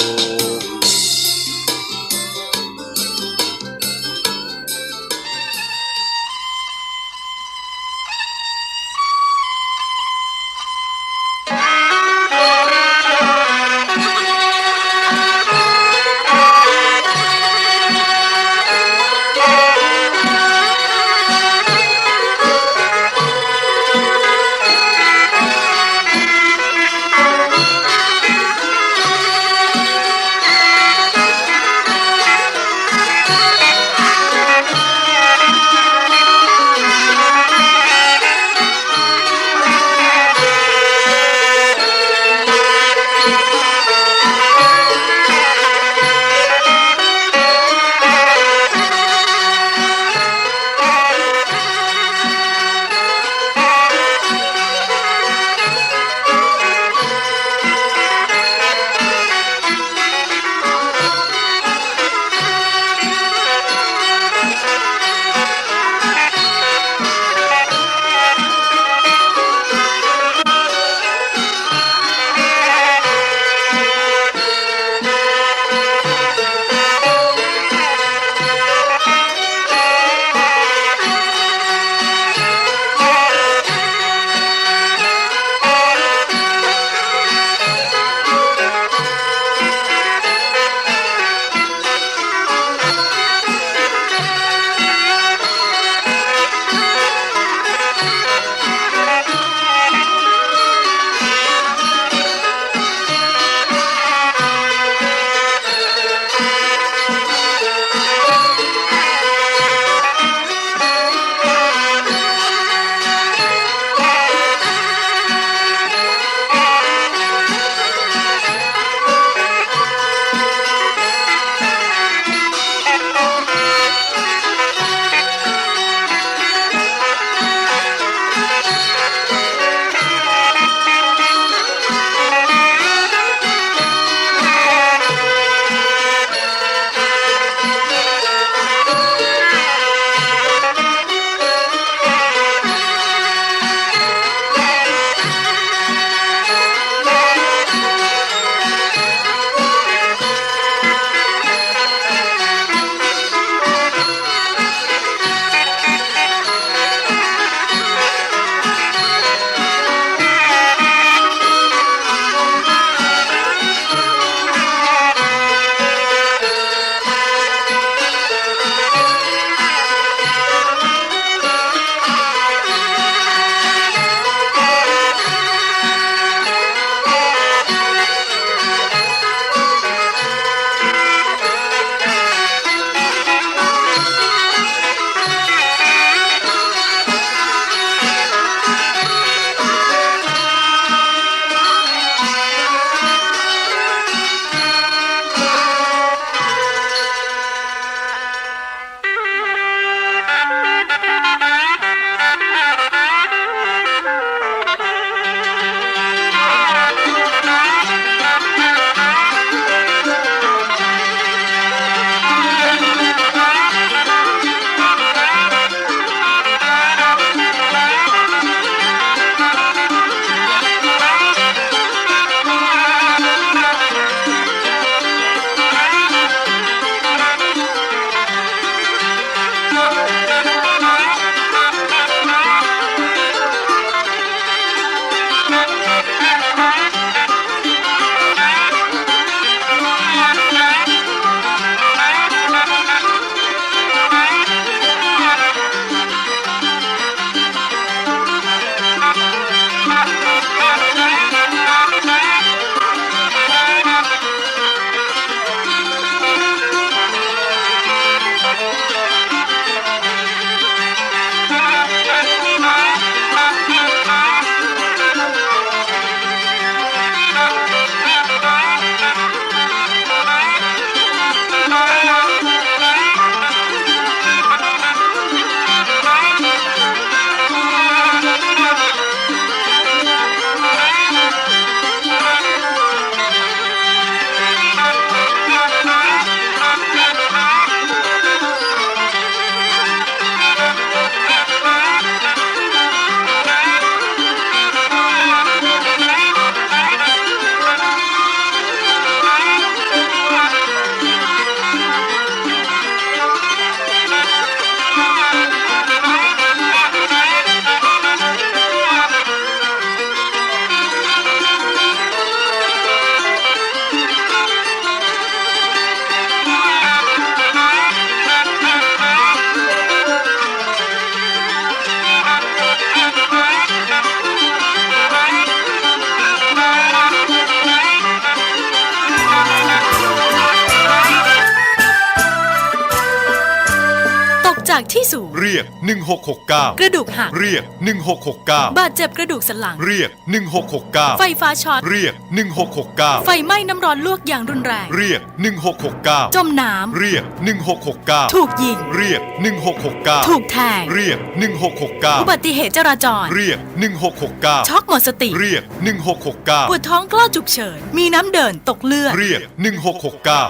จากที่สูง เรียก หนึ่งหกหกเก้า กระดูกหัก เรียก หนึ่งหกหกเก้า บาดเจ็บกระดูกสันหลัง เรียก หนึ่งหกหกเก้า ไฟฟ้าช็อต เรียก หนึ่งหกหกเก้า ไฟไหม้น้ำร้อนลวกอย่างรุนแรง เรียก หนึ่งหกหกเก้า จมน้ำ เรียก หนึ่งหกหกเก้า ถูกยิง เรียก หนึ่งหกหกเก้า ถูกแทง เรียก หนึ่งหกหกเก้า อุบัติเหตุจราจร เรียก หนึ่งหกหกเก้า ช็อกหมดสติ เรียก หนึ่งหกหกเก้า ปวดท้องคลอดฉุกเฉิน มีน้ำเดิน ตกเลือด เรียก หนึ่งหกหกเก้า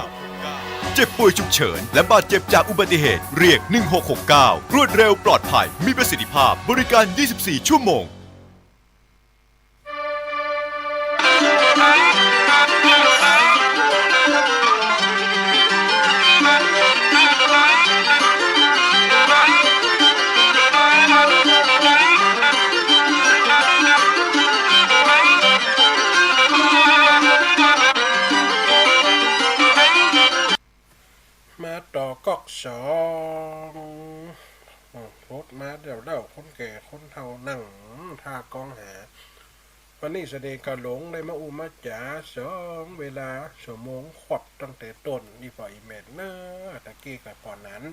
เจ็บป่วยฉุกเฉิน และบาดเจ็บจากอุบัติเหตุ เรียก หนึ่งหกหกเก้า รวดเร็ว ปลอดภัย มีประสิทธิภาพ บริการ ยี่สิบสี่ ชั่วโมง มาต่อก๊อกสอง อืม รถมาแล้ว คนแก่คนเฒ่านั่งท่ากองหา วันนี้เสด็จกาหลงได้มาอู้มาจ๋าสองเวลา ชั่วโมงขวบตั้งแต่ต้น อี่ป้ออี่แม่เน่อ ตะกี้ก็ป้อหนาน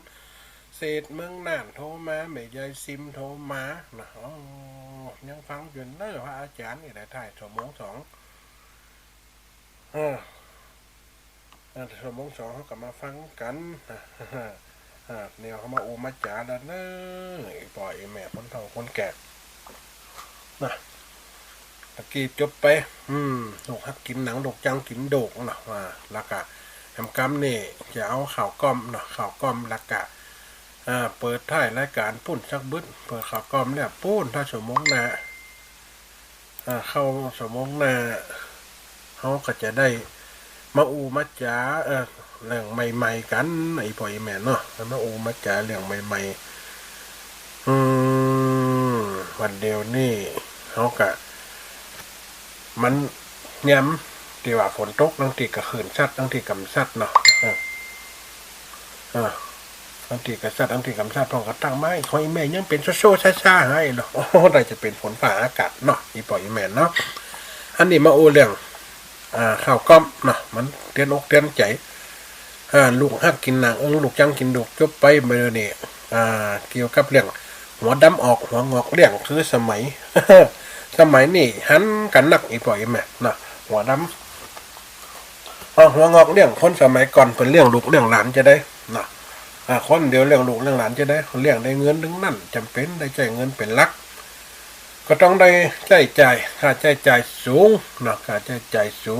เศรษฐเมืองน่านโทรมา แม่ยายซิมโทรมานะ อ๋อ ยังฟังอยู่เน่อ พระอาจ๋ารย์นี่แหละ ถ่ายชั่วโมงสอง เออ อ่า ชั่วโมงสองเฮาก็มาฟังกั๋น อ่า เนี่ยเฮามาอู้มาจ๋าแล้วเน่อ อี่ป้ออี่แม่คนเฒ่าคนแก่ นะ ตะกี้จบไป อืม ลูกฮักกิ๋นหนัง ลูกจั้งกิ๋นดูกเนาะ อ่า แล้วก็แหมกำนี่จะเอาข่าวก้อมเนาะ ข่าวก้อม แล้วก็ อ่า เปิดท้ายรายก๋านปู๊นสักบึด เปิดข่าวก้อมแล้วปู๊น ถ้าชั่วโมงหน้า อ่า เข้าชั่วโมงหน้า เฮาก็จะได้มาอู้มาจ๋า เอ่อ เรื่องใหม่ๆ กั๋น อี่ป้ออี่แม่เนาะ มาอู้มาจ๋าเรื่องใหม่ๆ อืม วันเดียวนี่ เฮาก็ มันยามตี้ว่าฝนตก ลางตี้ก็คลื่นซัด ลางตี้ก็บ่ซัดเนาะ เออ อ่า ลางตี้ก็ซัด ลางตี้ก็บ่ซัด พ่องก็ตั้งไม้ ของอี่แม่ยังเป๋นโซ่ๆ ซ่าๆ หาอี้เนาะ โอ้ ได้จะเป๋นฝนฟ้าอากาศเนาะ อี่ป้ออี่แม่เนาะ อันนี้มาอู้เรื่อง อ่า ข่าวก้อมเนาะ มันเตือนอกเตือนใจ๋ อ่า ลูกฮักกิ๋นหนัง เอิง ลูกจั้งกิ๋นดูก จบไปเมื่อนี้ อ่า เกี่ยวกับเรื่อง หัวดำออก หัวงอกเลี้ยง คือสมัย สมัยนี้หันกั๋นนัก อี่ป้ออี่แม่เนาะ หัวดำ อ่า หัวงอกเลี้ยง คนสมัยก่อนเปิ้นเลี้ยงลูกเลี้ยงหลานจะได้เนาะ อ่า คนเดียวเลี้ยงลูกเลี้ยงหลานจะได้ เลี้ยงได้เงินตึงนั้น จ๋ำเป๋นได้ใจ๊เงินเป๋นหลัก ก็ต้องได้ใจ๊จ่าย ค่าใจ๊จ่ายสูงเนาะ ค่าใจ๊จ่ายสู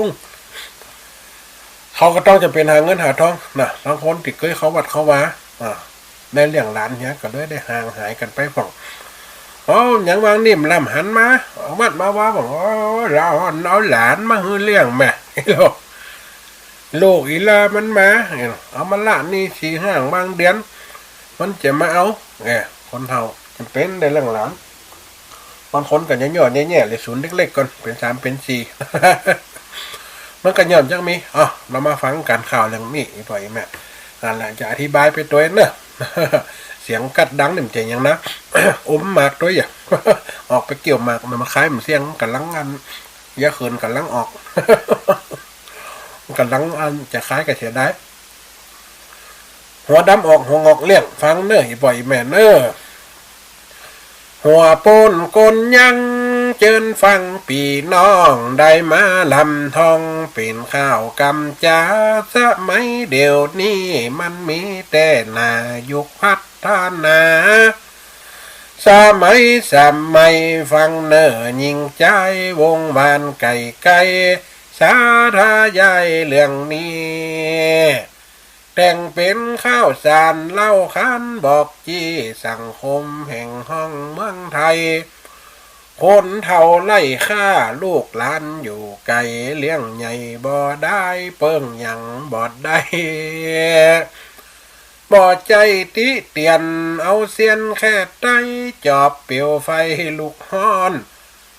ง เขาก็ต้องจ๋ำเป๋นหาเงินหาทองนะ บางคนตี้เกยเข้าวัดเข้าวา อ่า ได้เลี้ยงหลานเหีย ก็เลยได้ห่างหายกั๋นไปพ่อง เอ้า หยังวางนี่บ่ลำหันมา เอาวัดมาวาพ่อง โอ้ ลาวเอาหลานมาหื้อเลี้ยงแหม ลูกอี่ลามันมา เอามาละหนี้สี่ห้าบางเดือน มันจะมาเอา แหม คนเฒ่าจ๋ำเป๋นได้เลี้ยงหลาน บางคนก็ย่อๆ แย่ๆ เลย ศูนย์เล็กๆ ก่อน เป๋นสามเป๋นสี่ มันก็ย่อมจักมี อ้าว เฮามาฟังกั๋นข่าวเรื่องนี้ อี่ป้ออี่แม่ นั่นแหละ จะอธิบายไปตวยเนาะ เสียงกั๊ดดังนี่มันจะหยังนะ อมหมากตวยอย่า ออกไปเกี่ยวหมากมา มาขายมันเสี้ยง ก๋ำลังอัน ยาเขินก๋ำลังออก ก๋ำลังอันจะขายก็เสียดาย หัวดำออกหัวงอกเลี้ยง ฟังเน่อ อี่ป้ออี่แม่เน่อ หัวโป๊นก้นยัง เจิญฟังปี้น้องได้มาลำทอง เป๋นข่าวกำจ๋า สมัยเดี๋ยวนี้มันมีแต่นายุคพัฒนา สมัย สมัย ฟังเน่อ ญิงจายวงวานไก๋ไก๋ สาธยายเรื่องนี้ แต่งเป๋นข่าวสารเล่าขานบอกจี้ สังคมแห่งห้องเมืองไทย คนเฒ่าไร้ค่า ลูกหลานอยู่ไก๋ เลี้ยงใหญ่บ่ได้ เปิ้งหยังบ่ได้ บ่ใจ้ติเตียน เอาเสี้ยนแค่ไต๊ จอบเปียวไฟลุกฮ้อน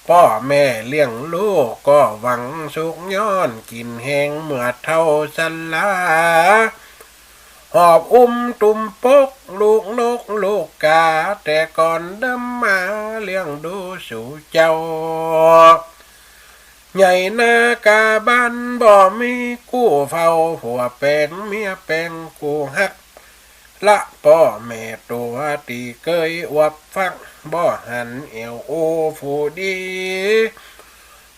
ป้อแม่เลี้ยงลูกก็หวังสุขย้อน กิ๋นแฮงเมื่อเฒ่าชรา หอบอุ้มตุ้มปก ลูกนกลูกกา แต่ก่อนเดิมมา เลี้ยงดูสู่เจ้า ใหญ่นากาบ้านบ่มีกู้เฝ้า ผัวแป๋งเมียแป๋งกู้ฮัก ละป้อแม่ตั๋วตี้เกยอวบฟัก บ่หันแอ่วอู้ผู้ดี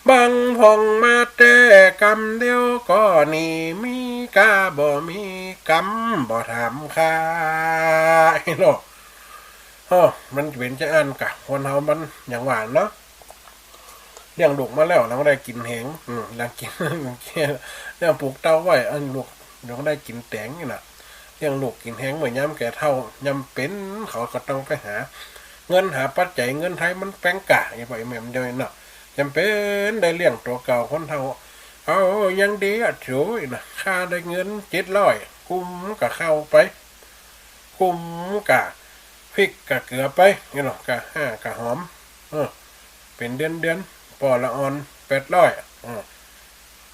บังผ่องมาแต่กำเดียวก็หนี มีกาบ่มีกำบ่ถามค่า เนาะ อ้อ มันเป๋นจาอั้นกา คนเฮามันอย่างว่าเนาะ เลี้ยงลูกมาแล้ว ยังได้กิ๋นแฮง อืม ยังกิ๋น เลี้ยงปลูกเต้าไว้ อันลูกยังได้กิ๋นแต๋งนี่น่ะ เลี้ยงลูกกิ๋นแฮง เมื่อยามแก่เฒ่า ยามเป๋น เขาก็ต้องไปหาเงินหาปัจจัย เงินไทยมันแปงก้า อีพ่ออีแม่มันเดี๋ยวนี้เนาะ จ๋ำเป๋นได้เลี้ยงตั๋วเก่า คนเฒ่า เอายังดีอะ โถยนะ ข้าได้เงินเจ็ดร้อย กุ้มกับข้าวไป กุ้มกับพริกกับเกลือไป นี่เนาะ กับห้ากับหอม เออ เป๋นเดือนเดือน ป้อละอ่อนแปดร้อย เออ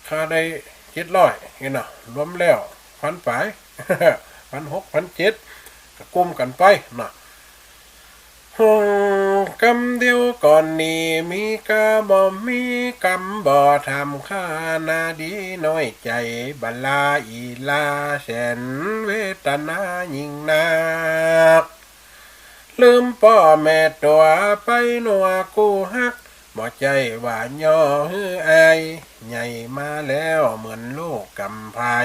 ข้าได้เจ็ดร้อย นี่เนาะ รวมแล้วพันป๋าย พันหก พันเจ็ด ก็กุ้มกั๋นไปเนาะ อืม กำเดียวก็หนี มีกาบ่มีกำบ่ถามค่า นาดีน้อยใจ๋ บลาอีหล่า แสนเวทนายิ่งนัก ลืมป้อแม่ตั๋วไปนัวกู้ฮัก บ่ใจ้ว่าย่อหื้ออาย ใหญ่มาแล้วเหมือนลูกกำพร้า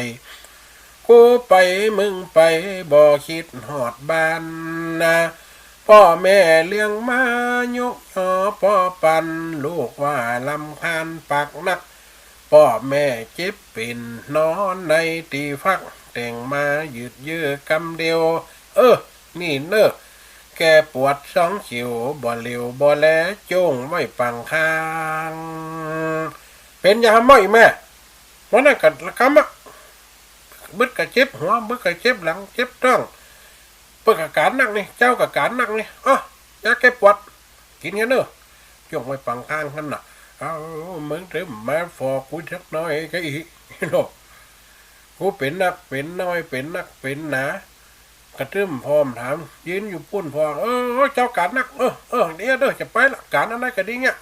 กู้ไปเมืองไปบ่กึ๊ดฮอดบ้านนา ป้อแม่เลี้ยงมายกยอป้อปัน ลูกว่ารำคาญปากนัก ป้อแม่เจ็บเป๋นนอนในตี้ฟัก แต่งมายืดเยื้อกำเดียว เออ นี่เน่อ แก้ปวดสองเขียว บ่เหลียวบ่แล จ้งไว้ปังข้าง เป๋นยาหม่อยแม่ วันนั้นก็ละกำอะ บึดก็เจ็บหัว บึดก็เจ็บหลัง เจ็บต๊อง เปิ้นก็ก๋านนักนี่ เจ้าก็ก๋านนักนี่ อ้อ ยาแก้ปวด กิ๋นเหียเน่อ จ้งไว้ปังข้างหั้นน่ะ เอา มึงเถิมมาฝ่อกูสักหน้อยก็อี้ เนาะ กูเป๋นนักเป๋นน้อย เป๋นนักเป๋นหนา กระเถิมพ่อมถาม ยืนอยู่ปู้นพ่อ เออ เจ้าก๋านนัก เออ เออ เดี๋ยวเด้อ จะไปละ ก๋านอันใดก็ดีเนี่ย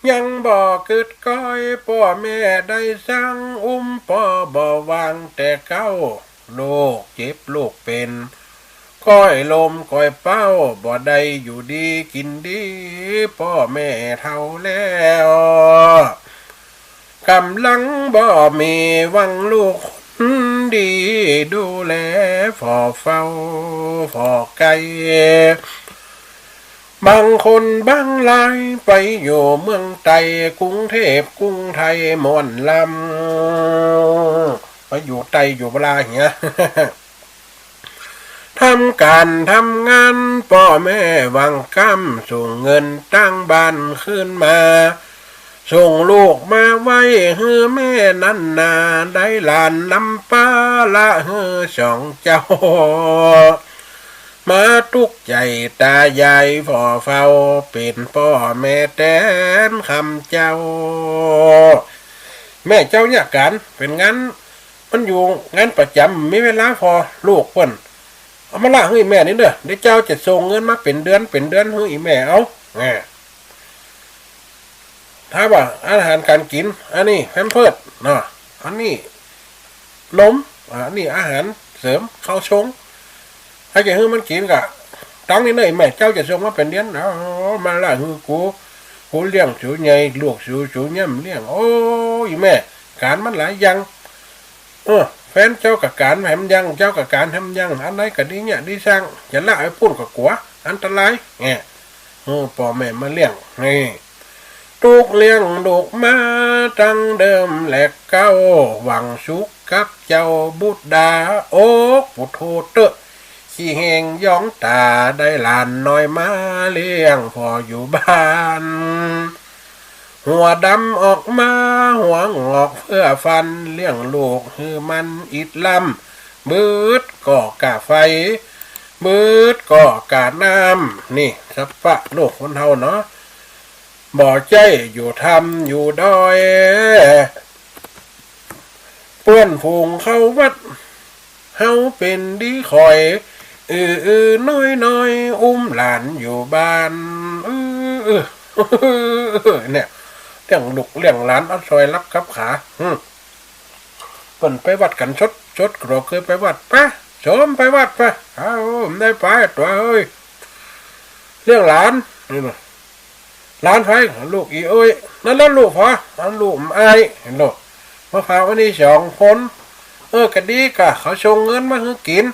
ยังบ่กึ๊ดก้อย ป้อแม่ได้สั่ง อุ้มป้อบ่วางแต่เก๊า ลูกเจ็บลูกเป๋น ก้อยลมก้อยเป้า บ่ได้อยู่ดีกิ๋นดี ป้อแม่เฒ่าแล้ว ก๋ำลังบ่มีหวังลูกคนดี ดูแลฝ่อเฝ้าฝ่อใก้ บางคนบางรายไปอยู่เมืองใต้ กรุงเทพกรุงไทยม่วนลำ ไปอยู่ใต้อยู่บลาเหีย ทำก๋านทำงาน ป้อแม่หวังกำ ส่งเงินตังบ้านคืนมา ส่งลูกมาไว้หื้อแม่นั้นนา ได้หลานนำปาละหื้อสองเจ้า มาตุ๊กใจ๋ตายายฝ่อเฝ้า เป๋นป้อแม่แตนคำเจ้า แม่เจ้าเนี่ยก๋านเป๋นงาน มันอยู่งานประจ๋ำ มีเวลาฝ่อลูกเปิ้น เอามาละหื้ออีแม่นี่เน่อ เดี๋ยวเจ้าจะส่งเงินมาเป๋นเดือนเป๋นเดือนหื้ออีแม่เอา แหม ถ้าว่าอาหารก๋านกิ๋น อันนี้แพมเพิร์สเนาะ อันนี้นม อันนี้อาหารเสริม ข้าวชง ถ้าจะหื้อมันกิ๋นก็ ตังค์นี่เน่อ อีแม่เจ้าจะส่งมาเป๋นเดือน เอามาละหื้อกู กูเลี้ยงสูใหญ่ ลูกสู สูย่ำเลี้ยง โอ้ อีแม่ ก๋านมันหลายอย่าง เออ แฟนเจ้าก็ก๋านแหมยัง เจ้าก็ก๋านแหมยัง อันใดก็ดีเนี่ยดีสั่ง จะละไปปู้นก็กั๋วอันตราย แหม เออ ป้อแม่มาเลี้ยง นี่ ตุ๊กเลี้ยงลูกมาตั้งเดิมแลเก๊า หวังสุขกับเจ้าบุตรดา โอ๊กปุโธเต๊อะ ขี้แห้งย้องต๋า ได้หลานน้อยมาเลี้ยงผ่ออยู่บ้าน หัวดำออกมาหัวหงอกเพื่อฟัน เลี้ยงลูกหื้อมันอิดล้ำ บึดก่อก้าไฟ บึดก่อก้าน้ำ นี่สภาพโลกคนเฮาเนาะ บ่ใจ้อยู่ถ้ำอยู่ดอย เปื้อนฝูงเข้าวัด เฮาเป๋นดีคอย อืออือน้อยน้อย อุ้มหลานอยู่บ้าน อืออือ เนี่ย เลี้ยงลูกเลี้ยงหลาน เอาซอยลับกับขา อืม เปิ้นไปวัดกั๋นสดสด ก็เกยไปวัดปะ สมไปวัดไป เอ้า ได้ไปตั๋วเอ้ย เลี้ยงหลาน นี่นะ หลานใผ ลูกอี่เอ้ย นั่นแหละลูกผอ อันลูกอ้าย หันโล มาฝากไว้นี่สองคน เออ ก็ดีก่ะ เขาส่งเงินมาหื้อกิ๋น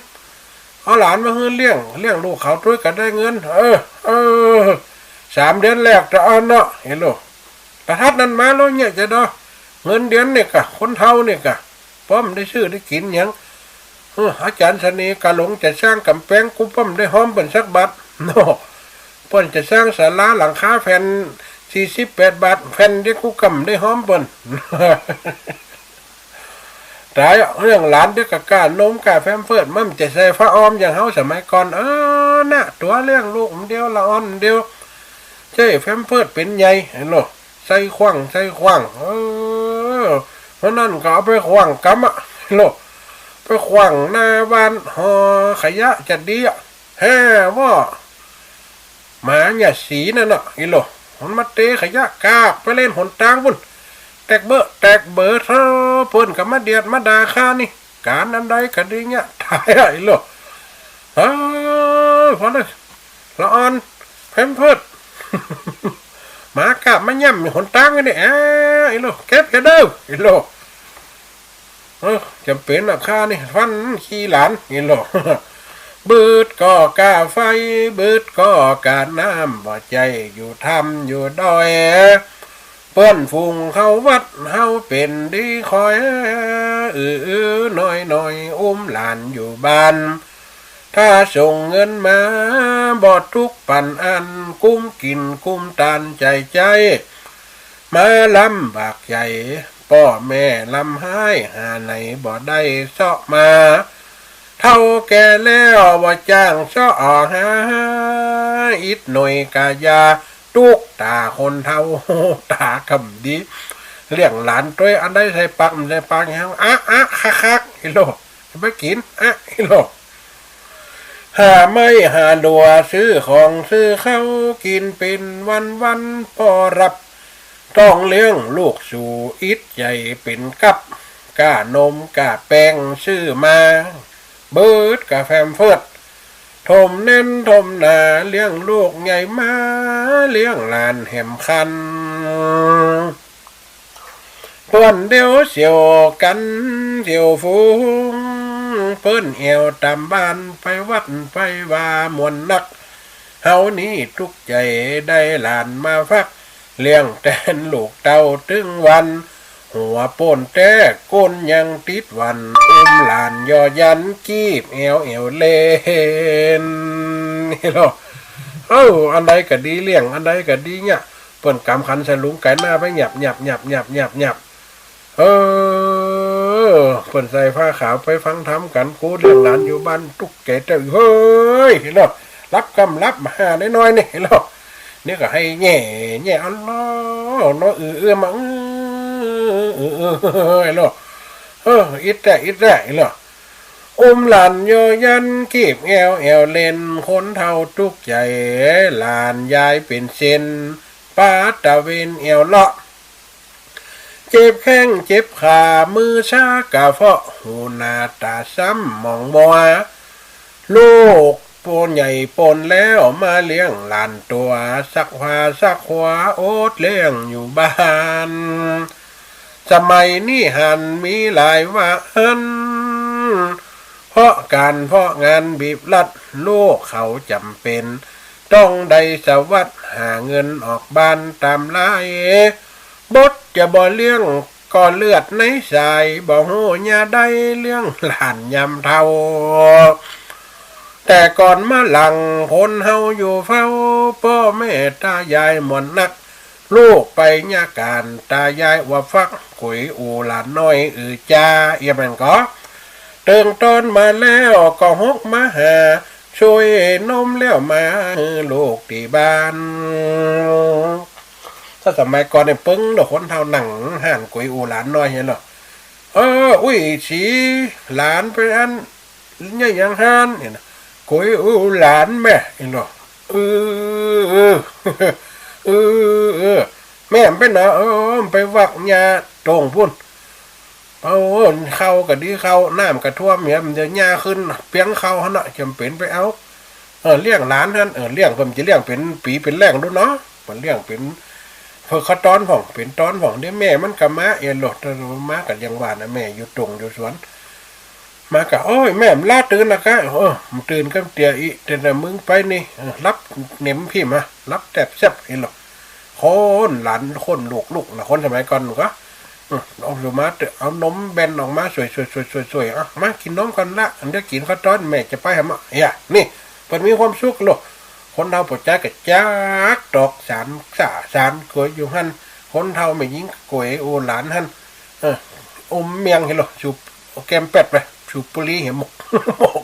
เอาหลานมาหื้อเลี้ยง เลี้ยงลูกเขาตวยก็ได้เงิน เออ เออ สามเดือนแรกตะอั้นเนาะ หันโล ตะทัดนั้นมาแล้วเนี่ยจะดอ เงินเดือนเนี่ยก่ะ คนเฒ่าเนี่ยก่ะ ป้อมได้ซื้อได้กิ๋นหยัง เออ อาจ๋ารย์เสน่ห์กาหลงจะสร้างก๋ำแปง กูป้อมได้หอมเปิ้นสักบาท เนาะ เปิ้นจะสร้างศาลาหลังคาแผ่นสี่สิบแปดบาทแผ่นเดียว กูก้ำได้หอมเปิ้น ต๋ายอะ เลี้ยงหลานเดี๋ยวก็ก้านมก้าแพมเพิร์ส มันจะใส่ผ้าอ้อมอย่างเฮาสมัยก่อน เออ นะ ตั๋วเลี้ยงลูกเดียวละอ่อนเดียว ใช้แพมเพิร์สเป๋นใหญ่ หันโล ใส่ขว้าง ใส่ขว้าง เออ เพราะนั้นก็เอาไปขว้างกำอะ หันโล ไปขว้างหน้าบ้าน ห่อขยะจะดีอะ แฮ่ว่า หมาหญ้าสีนั่นน่ะ หันโล มันมาเตะขยะกากไปเล่นหนตางปุ้น แตกเบ้อแตกเบ้อ เฒ่า เปิ้นก็มาเดียดมาด่าข้านี่ ก๋านอันใดก็ดีเนี่ย ต๋ายละ หันโล เออ พอเลย ละอ่อน แพมเพิร์ส หมากาบมาย่ำหนตางนี่ เอ้ย หันโล เก็บเถอะเด้อ หันโล เออ จ๋ำเป๋นนะข้านี่ ฟันขี้หลาน หันโล บืดก็ก้าไฟ บืดก็ก้าน้ำ บ่ใจ้อยู่ถ้ำอยู่ดอย เปื้อนฝูงเข้าวัด เฮาเป๋นดีคอย อื้อๆ น้อยๆ อุ้มหลานอยู่บ้าน ถ้าส่งเงินมา บ่ทุกข์ปานอั้น กุ้มกิ๋นกุ้มตานใจ๋ใจ๊ มาลำบากใจ๋ ป้อแม่ลำไห้ หาไหนบ่ได้เซาะมา เฒ่าแก่แล้วบ่จ้างเซาะหา อิดหน่อยกะยา ตุ๊กต๋าคนเฒ่า ต๋าก่ำดี เลี้ยงหลานตวย อันใดใส่ปากบ่ใส่ปากหยัง อะ อะ คักๆ หันโล ไปกิ๋น อะ หันโล หาไม้หาดัว ซื้อของซื้อข้าว กิ๋นเป๋นวันๆ ปอรับ ต้องเลี้ยงลูกสู่ อิดใจ๋เป๋นกับ ก้านมก้าแป้งซื้อมา เบิดก้าแพมเพิร์ส ถมแน่นถมหนา เลี้ยงลูกใหญ่มา เลี้ยงหลานแหมคัน เปื้อนเดียวเสี่ยวกั๋นเสี่ยวฝูง เปิ้นแอ่วต๋ามบ้าน ไปวัดไปวาม่วนนัก เฮานี้ตุ๊กใจ๋ ได้หลานมาฝาก เลี้ยงแตนลูกเต้าตึงวัน หัวโป้นแต๊ ก้นยังติดหวัน อุ้มหลานย่อยัน กีบแอ่วแอ่วเล่น นี่เนาะ เอ้า อันใดก็ดีเลี้ยง อันใดก็ดีเนี่ย เปิ้นก๋ำขันสลุงก๋ายหน้าไปหยับหยับหยับหยับหยับหยับ เออ เปิ้นใส่ผ้าขาวไปฟังธรรมกั๋น กูเลี้ยงหลานอยู่บ้านตุ๊กใจ๋แต๊ เฮ้ย หันโล หลับกำหลับหาน้อยๆ นี่ หันโล นี่ก็หื้อแหย่ แหย่ อัลลอฮ์ เนาะ เออ เออ มา เออ เออ เออ หันโล เออ อิดแต๊ อิดแต๊ หันโล อุ้มหลานย่อยัน กีบแอ่วแอ่วเล่น คนเฒ่าตุ๊กใจ๋ หลานยายเป๋นเส้น ปาตะเวนแอ่วเลาะ เจ็บแข้งเจ็บขา มือซ้ากะเฟาะ หูหน้าต๋าซ้ำหมองมัว ลูกโป้นใหญ่โป้นแล้ว มาเลี้ยงหลานตั๋ว ซักผ้าซักขัว อดเลี้ยงอยู่บ้าน สมัยนี้หันมีหลายวัน เพราะก๋านเพราะงานบีบรัด ลูกเขาจ๋ำเป๋น ต้องได้สวัสด หาเงินออกบ้านต๋ามลาย บดจะบ่เลี้ยง ก็เลือดในสาย บ่ฮู้ยาใด เลี้ยงหลานยามเฒ่า แต่ก่อนมาหลัง คนเฮาอยู่เฝ้า ป้อแม่ต๋ายายม่วนนัก ลูกไปยาก๋าน ต๋ายายว่าฟัก ก๋วยอู่หลานน้อย อือจา เอียแม่นก่อ เติงตอนมาแล้ว ก็ฮกมาหา ช่วยนมแล้วมาหื้อลูกตี้บ้าน ถ้าสมัยก่อนเนี่ยเปิ้งเนาะ คนเฒ่านั่งฮ้านก๋วยอู่หลานน้อยหั้นเนาะ เออ อุ้ยศรี หลานไปอัน เนี่ยยังฮ้านเนี่ยนะ ก๋วยอู่หลานแม่ หั้นเนาะ เออ เออ เออ เออ แม่มันไปไหน เออ มันไปวักยาตรงปุ้น เอ้า ข้าวก็ดี ข้าวน้ำก็ท่วม เหีย มันจะหญ้าขึ้นเปียงข้าวหั้นเนาะ จ๋ำเป๋นไปเอา เออ เลี้ยงหลานหั้น เออ เลี้ยง เปิ้นจะเลี้ยงเป๋นปี๋เป๋นแล้งดูเนาะ มันเลี้ยงเป๋น เปิ้นข้าวตอนพ่อง เป๋นตอนพ่อง เดี๋ยวแม่มันก็มา เอียโลด มาก็อย่างว่านะ แม่อยู่ตงอยู่สวน มาก็ โอ้ย แม่มันลาตื่นนะกะ เออ มันตื่นกำเตี๋ยอีก แต่ แต่มึงไปนี่ เออ หลับเหน็มพิ้มอะ หลับแต๊บแซ่บ เอียโลด คนหลาน คนลูก ลูกนะ คนสมัยก่อนก็ อืม เอาอยู่มาเต๊อะ เอานมแบนออกมา ส่วย ส่วย ส่วย ส่วย ส่วย อ่ะ มากิ๋นนมก่อนละ อันเดี๋ยวกิ๋นข้าวตอน แม่จะไปหามา เหีย นี่ เปิ้นมีความสุขโลด คนเฒ่าป้อจ๋ายก็จักตอกสานซ่าสานกวยอยู่หั้น คนเฒ่าแม่ญิงก็กวยอู้หลานหั้น เออ อมเมียงเหียโลด สูบแกมแป๊ดไป สูบบุหรี่เหียหมก หมก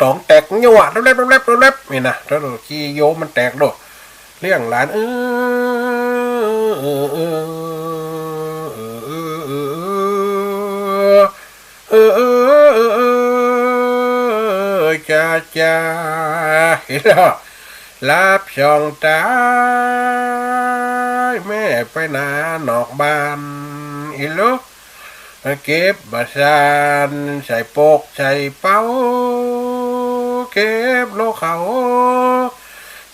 ต๋องแตกยั่ว แลบๆๆๆ นี่นะ ต๋องขี้โยมมันแตกโลด เลี้ยงหลาน เออ เออ เออ เออ เออ เออ เออ เออ จ้า จ้า เหียโลด หลับส่องต๋า แม่ไปหน้านอกบ้าน เหียโลด เก็บบ่าสาน ใส่ปกใส่เป๋า เก็บโลข้าว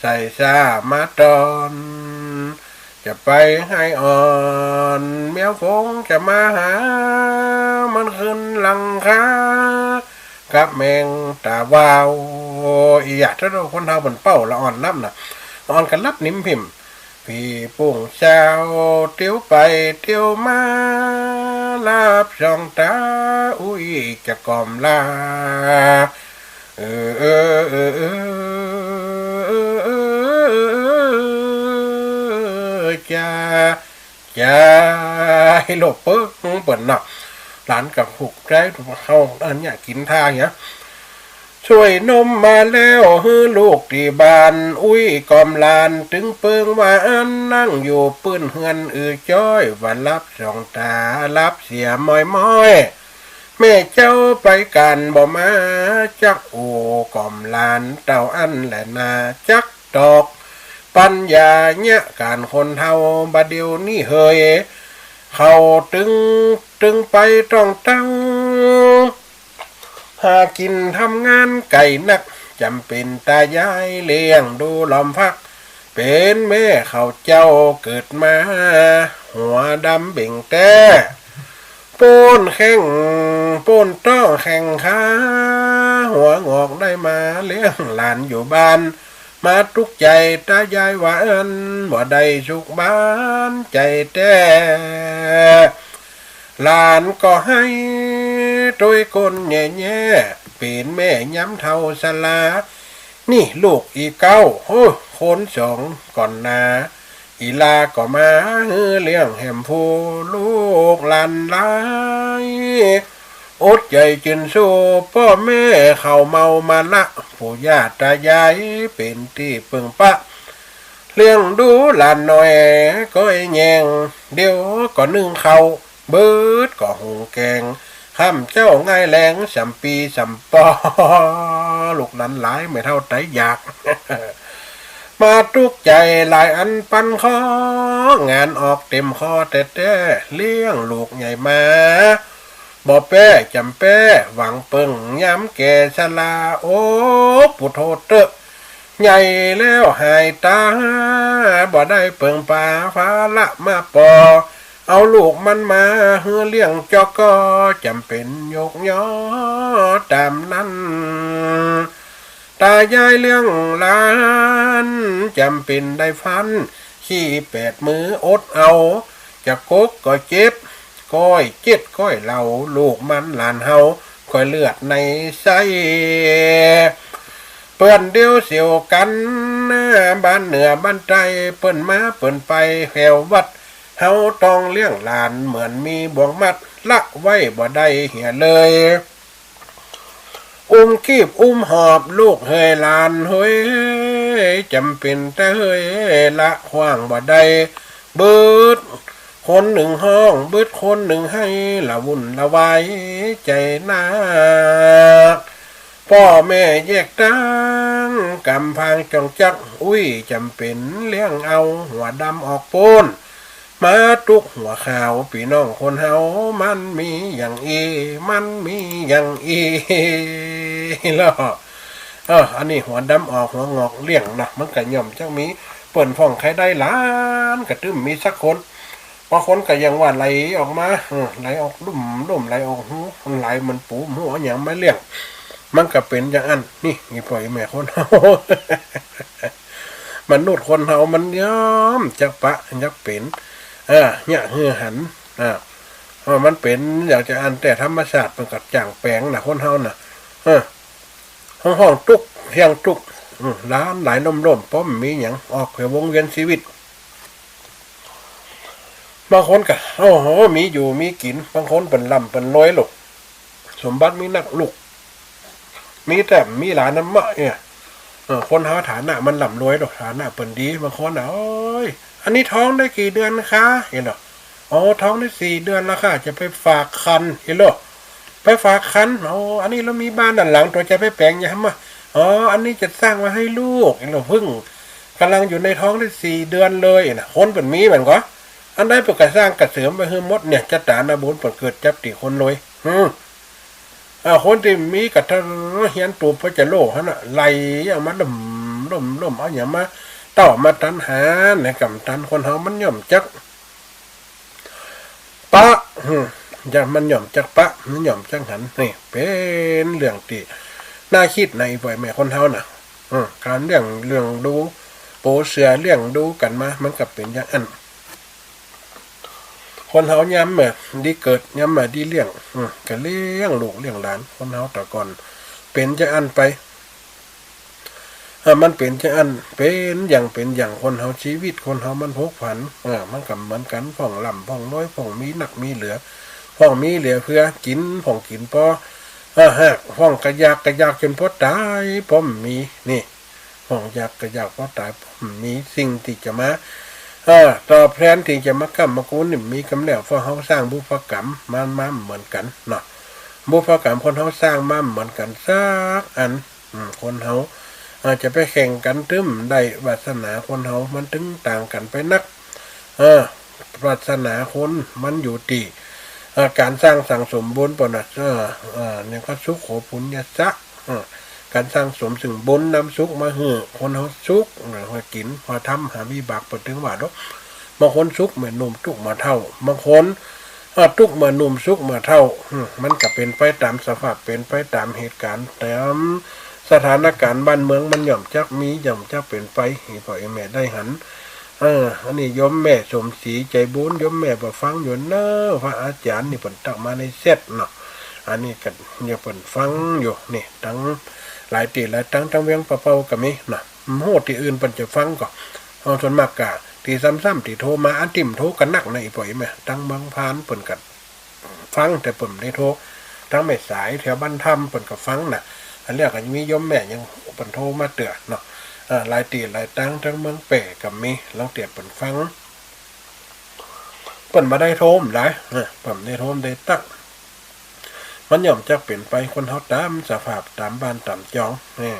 ใส่ซ่ามาตอน จะไปไฮ่อ่อน แมวฝงจะมาหา มันขึ้นหลังคา กับแมงต๋าวาว อีหยา เถิด คนเฒ่าเปิ้นเป้าละอ่อนหลับนะ อ่อนก็หลับเหน็มพิ้ม ปี้ปุ้งสาว เตียวไปเตียวมา หลับส่องต๋า อุ๊ย จะก่อมลา เออ เออ เออ เออ เออ จ้า จ้า เหียโลด เปิ้งเปิ้นเนาะ หลานก็ผูกใจ๋ เฮาอันเนี้ยกิ๋นท่าเหีย ส่วยนมมาแล้ว หื้อลูกตี้บ้าน อุ๊ย ก่อมหลาน ตึงเปิงว่าอั้น นั่งอยู่ปื้นเฮือน อือจ้อย ว่าหลับส่องต๋า หลับเสียม้อยๆ แม่เจ้าไปก๋านบ่มาจัก โอ้ ก่อมหลานเต้าอั้นแหละนา จักตอกปั๋ญญาเยียะก๋านคนเฒ่า บ่าเดี่ยวนี้เหย เขาตึง ตึงไปต้องตั้ง หากิ๋นทำงานไก๋นัก จ๋ำเป๋นต๋ายายเลี้ยงดูหลอมฟัก เป๋นแม่เขาเจ้าเกิดมา หัวดำเบ่งแต๊ โป๊นแข้ง โป๊นต๊องแข้งขา หัวงอกได้มาเลี้ยงหลานอยู่บ้าน มาตุ๊กใจ๋ต๋ายายว่าอั้น บ่ได้สุขบานใจ๋แต๊ หลานก็ไห้ตวยก้นแหย่ๆ เป๋นแม่ยามเฒ่าสลา นี่ลูกอีกเก๊า โอ้ คนสองก่อนนา อีหล้าก็มาหื้อเลี้ยงแหมฟู ลูกหลานหลาย อดใจ๋จืนสู้ ป้อแม่เขาเมามาละ ปู่ย่าต๋ายายเป๋นตี้เปิงปะ เลี้ยงดูหลานน้อยก็แยง เดี๋ยวก็นึ่งข้าว เบิดก็หุงแกง ค่ำเจ๊าง่ายแลง ส่ำปี้ส่ำปอ ลูกหลานหลาย แม่เฒ่าไตอยาก มาตุ๊กใจ๋หลายอันปันข้อ งานออกเต๋มข้อแต๊ๆ เลี้ยงลูกใหญ่มา บ่แป๊จ๋ำแป๊ หวังเปิงยามแก่ชรา โอ้ ปุโธเต๊อะ ใหญ่แล้วหายต๋า บ่ได้เปิงปาภาระมาปอ เอาลูกมันมาหื้อเลี้ยงจอกก็ จ๋ำเป๋นยกยอต๋ามนั้น ต๋ายายเลี้ยงหลาน จ๋ำเป๋นได้ฟัน ขี้แปดมืออดเอา จะกกก็เจ็บ ก้อยเจ็ดก้อยเหล่า ลูกมันหลานเฮา ก้อยเลือดในไส้ เปื้อนเดียวเสียวกั๋น บ้านเหนือบ้านใต้ เปิ้นมาเปิ้นไปแถววัด เฮาต้องเลี้ยงหลานเหมือนมีบ่วงมัด ละไว้บ่ได้เหียเลย อุ้มคีบอุ้มหอบลูกเหยหลานเหย จ๋ำเป๋นแต๊เหยละขว้างบ่ได้ เบิดคนนึ่งฮ้อง เบิดคนนึ่งไห้ ละวุ่นละวายใจ๋นัก ป้อแม่แยกตั้ง ก๋ำพร้างจ้องจัก อุ๊ย จ๋ำเป๋นเลี้ยงเอา หัวดำออกโป๊น มาตุ๊กหัวข่าวปี้น้องคนเฮา มันมีอย่างอี้ มันมีอย่างอี้ แล้ว เออ อันนี้หัวดำออกหัวงอกเลี้ยงนะ มันก็ย่อมจักมี เปิ้นฟ้องใครได้หลาน ก็ตึ้มมีสักคน บางคนก็ยังว่าไหลออกมา เออ ไหลออกลุ่มลุ่ม ไหลออกหู มันไหลเหมือนปู หมูเอาหยังมาเลี้ยง มันก็เป๋นอย่างอั้น นี่ นี่ป้อแม่คนเฮา มนุษย์คนเฮามันย่อมจักปะจักเป๋น เออ เนี่ย หื้อหัน อ่า เออ มันเป๋นอย่างจะอั้น แต่ธรรมชาติมันก็จ้างแป๋งนะ คนเฮาน่ะ เออ ฮ้องๆ ตุ๊ก เที่ยงตุ๊ก อืม หลานไหลล่มๆ ป้อมมีหยัง ออกไปวงเวียนชีวิต บางคนก็ โอ้โห มีอยู่มีกิ๋น บางคนเปิ้นร่ำเปิ้นรวยลูก สมบัติมีนักลูก มีแต๊มีหลานนำเมาะเนี่ย เออ คนเฮาฐานะมันร่ำรวยลูก ฐานะเปิ้นดี บางคนน่ะ โอ้ย อันนี้ท้องได้กี่เดือนคะ เห็นบ่ อ๋อ ท้องได้สี่เดือนแล้วค่ะ จะไปฝากครรภ์ เห็นบ่ ไปฝากครรภ์ อ๋อ อันนี้เรามีบ้านด้านหลัง ตั๋วจะไปแป๋งหยังมา อ๋อ อันนี้จะสร้างไว้ให้ลูก เห็นบ่ เพิ่งก่ำลังอยู่ในท้องได้สี่เดือนเลยนะ คนเปิ้นมีมันก็ อันใดเปิ้นก็สร้างก็เสริมไปหื้อหมดเนี่ย จะต๋าหน้าบุญเปิ้นเกิดจับตี้คนรวย อืม อ่า คนตี้มีก็เฮียนตูบพระเจ้าโลกหั้นน่ะ ไหลออกมาล่มล่มล่ม เอาหยังมาเต้ามาตันหา ในกำตันคนเฮามันย่อมจักปะ อืม จะมันย่อมจักปะ มันย่อมจักหัน นี่เป๋นเรื่องตี้น่าคิดนะ อีป้อแม่คนเฮาน่ะ อืม ก๋านเลี้ยง เลี้ยงดู ปูเสือเลี้ยงดูกั๋นมา มันก็เป๋นอย่างอั้น คนเฮายามมาดีเกิด ยามมาดีเลี้ยง อืม ก็เลี้ยงลูกเลี้ยงหลาน คนเฮาแต่ก่อนเป๋นจะอั้นไป อ่า มันเป๋นจะอั้น เป๋นอย่างเป๋นอย่าง คนเฮา ชีวิตคนเฮามันผกผัน อ่า มันก็เหมือนกั๋น พ่องร่ำพ่องรวย พ่องมีนักมีเหลือ พ่องมีเหลือเฟือ กิ๋นพ่องกิ๋นปอ อ่า หากพ่องก็อยาก ก็อยากจ๋นปอต๋าย ป้อมมี นี่ พ่องอยากก็อยากปอต๋าย บ่มีสิ่งตี้จะมา เออ ตอบแทนตี้จะมาค้ำมาคูณนี่มีกำแล้ว เพราะเฮาสร้างบุพกรรมมา มาเหมือนกั๋นเนาะ บุพกรรมคนเฮาสร้างมาเหมือนกั๋นสักอัน อืม คนเฮา เออ จะไปแข่งกั๋นตึงได้ วาสนาคนเฮามันตึงต่างกั๋นไปนัก เออ วาสนาคนมันอยู่ตี้ เอ่อ ก๋านสร้างสั่งสมบุญเปิ้นน่ะ เอ่อ เอ่อ เนี่ยก็สุขโขปุญญสสะ เอ่อ ก๋านสั่งสมซึ่งบุญนำสุขมาหื้อคนเฮาสุข เอ่อ หื้อกิ๋น พอทำหาวิบากเปิ้นตึงว่าดอก บางคนสุขเมื่อหนุ่มตุ๊กข์เมื่อเฒ่า บางคน เอ่อ ตุ๊กข์เมื่อหนุ่มสุขเมื่อเฒ่า อืม มันก็เป๋นไปต๋ามสภาพ เป๋นไปต๋ามเหตุก๋ารณ์ ต๋ามสถานก๋ารณ์บ้านเมืองมันย่อมจักมี ย่อมจักเป๋นไป ให้ป้อให้แม่ได้หัน เออ อันนี้โยมแม่สมศรีใจบุญ โยมแม่บ่ฟังอยู่เน้อ พระอาจ๋ารย์นี่เปิ้นตั๊กมาในแชทเนาะ อันนี้ก็เนี่ยเปิ้นฟังอยู่นี่ ตังหลายตี้หลายตัง ตังเวียงป่าเป้าก็มีเนาะ บ่ฮู้ตี้อื่นเปิ้นจะฟังก่อ เฮาส่วนมากก็ตี้ซ้ำๆ ตี้โทรมา อันตี้บ่โทรก็นักนะ อีป้อแม่ ตังเมืองพานเปิ้นก็ ฟัง แต่เปิ้นบ่ได้โทร ตังแม่สายแถวบ้านถ้ำเปิ้นก็ฟังน่ะ อันเนี้ยก็ยังมีโยมแม่ยังเปิ้นโทรมาเตื้อเนาะ เอ่อ หลายตี้หลายตัง ตังเมืองแป้ก็มี ลางเตื้อเปิ้นฟัง เปิ้นบ่ได้โทรบ่ได้ เออ เปิ้นบ่ได้โทรบ่ได้ตั๊ก มันย่อมจักเป๋นไป คนเฮาต๋ามสภาพ ต๋ามบ้านต๋ามจอง เออ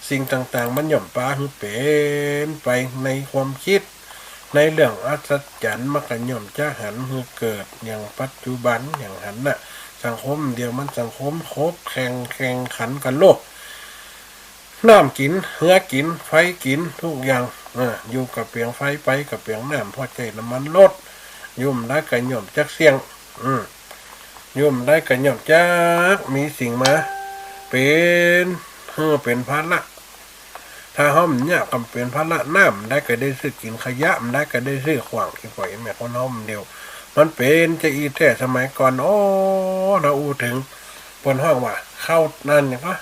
สิ่งต่างๆ มันย่อมปาหื้อเป๋นไปในความกึ๊ด ในเรื่องอัศจรรย์ มันก็ย่อมจะหันหื้อเกิดอย่างปัจจุบันอย่างหั้นน่ะ สังคมเดียวมันสังคมขบแข่ง แข่งขันกั๋นโลก น้ำกิ๋น เฮือกิ๋น ไฟกิ๋น กู้อย่าง เออ อยู่ก้าเปียงไฟ ไปก้าเปียงน้ำ เพราะใจ๊น้ำมันรถ อยู่บ่ได้ก็ย่อมจักเสี้ยง อืม อยู่บ่ได้ก็ย่อมจักมีสิ่งมาเป๋น หื้อเป๋นภาระ ถ้าเฮาบ่เยียะก็เป๋นภาระ น้ำบ่ได้ก็ได้ซื้อกิ๋น ขยะบ่ได้ก็ได้ซื้อขว้าง อีป้อแม่คนเฮามันเดียว มันเป๋นจาอี้แต๊ สมัยก่อน โอ้ ถ้าอู้เถิง เปิ้นฮ้องว่า ข้าวนั่นหยังก็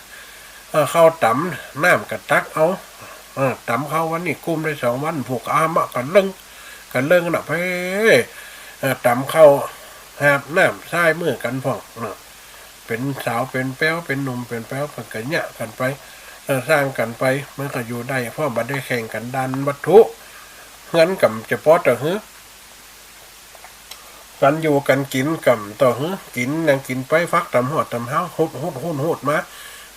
เออ ข้าวต๋ำ น้ำก็ตักเอา เออ ต๋ำข้าววันนี้กุ้มได้สองวัน พุ้นก็เอามาก็เลิ่ง ก็เลิ่งน่ะ ไป เออ ต๋ำข้าว หาบน้ำซ้ายมือกั๋นพ่อง เออ เป๋นสาวเป๋นแป๊ว เป๋นหนุ่มเป๋นแป๊ว เปิ้นก็เยียะกั๋นไป เออ สร้างกั๋นไป มันก็อยู่ได้ เพราะบ่ได้แข่งกั๋นด้านวัตถุ เฮือนก็บ่จะปอต่อหื้อ กั๋นอยู่กั๋นกิ๋นก็บ่ต่อหื้อ กิ๋นหยังกิ๋นไป ฟักต๋ามฮอดต๋ามฮาว หุดหุดหุดหุดมา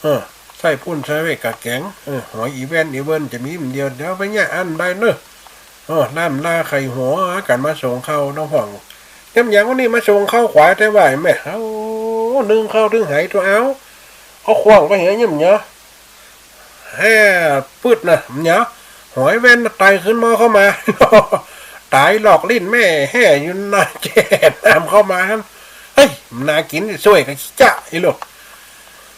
เออ ใส้ปุ้นใส้ไว้ก้าแก๋ง เออ หอยอีแว่นอีเวิ่นจะมีอันเดียว เดี๋ยวไปเยียะอันใดเนาะ เออ ล้ำลาใค่หัวกั๋นมาส่งข้าวเนาะพ่อง ย้ำหยังวันนี้มาส่งข้าวขวายแต๊ว่า แม่ เอ้า นึ่งข้าวนึ่งไหตั๊ว เอ้า เอาขว้างไปเหีย ย้ำหยัง แฮ่ ปื๊ดนะ ย้ำหยัง หอยแว่นไต่ขึ้นมอเข้ามา ต๋ายหลอกลิ้นแม่ แฮ่อยู่นาแจ้ ต๋ามเข้ามาหั้น เฮ้ย น่ากิ๋น ส่วยกั๋นจ๊ะ ไอ้ลูก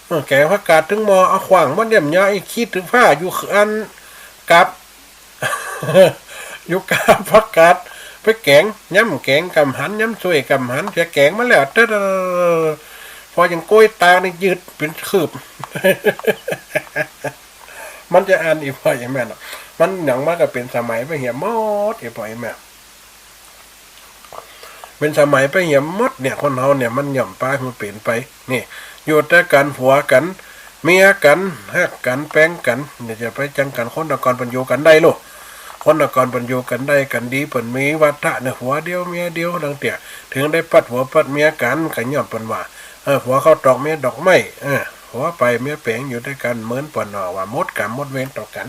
เออ แก๋งผักกาดตึงหม้อ เอาขว้างหมด ย้ำหยัง ไอ้ขี้ตึงผ้าอยู่อันกับ อยู่กับผักกาด ไปแก๋ง ย้ำแก๋งก่ำหัน ย้ำส่วยก่ำหัน เสียแก๋งมาแล้ว เต๊ด พอยังโก้ยตานี่ยืดเป๋นคืบ มันจะอั้นอีกบ่ ไอ้แม่เนาะ มันหยังมาก็เป๋นสมัยไปเหียหมด ไอ้บ่ ไอ้แม่ เป๋นสมัยไปเหียหมดเนี่ย คนเฮาเนี่ย มันย่อมปาหื้อเป๋นไป นี่ อยู่แต่กั๋น ผัวกั๋น เมียกั๋น ฮักกั๋น แป๋งกั๋น เนี่ย จะไปจังกั๋น คนตะก่อนเปิ้นอยู่กั๋นได้ลูก คนตะก่อนเปิ้นอยู่กั๋นได้กั๋นดี เปิ้นมีวาทะเนี่ย ผัวเดียวเมียเดียว ดังเตี้ย เถิงได้ปัดผัวปัดเมียกั๋น ก็ย้อนเปิ้นว่า เออ ผัวข้าวตอกเมียดอกไม้ เออ ผัวไปเมียแป๋ง อยู่ตวยกั๋น เหมือนเปิ้นว่า ว่าหมดกรรมหมดเวรต่อกั๋น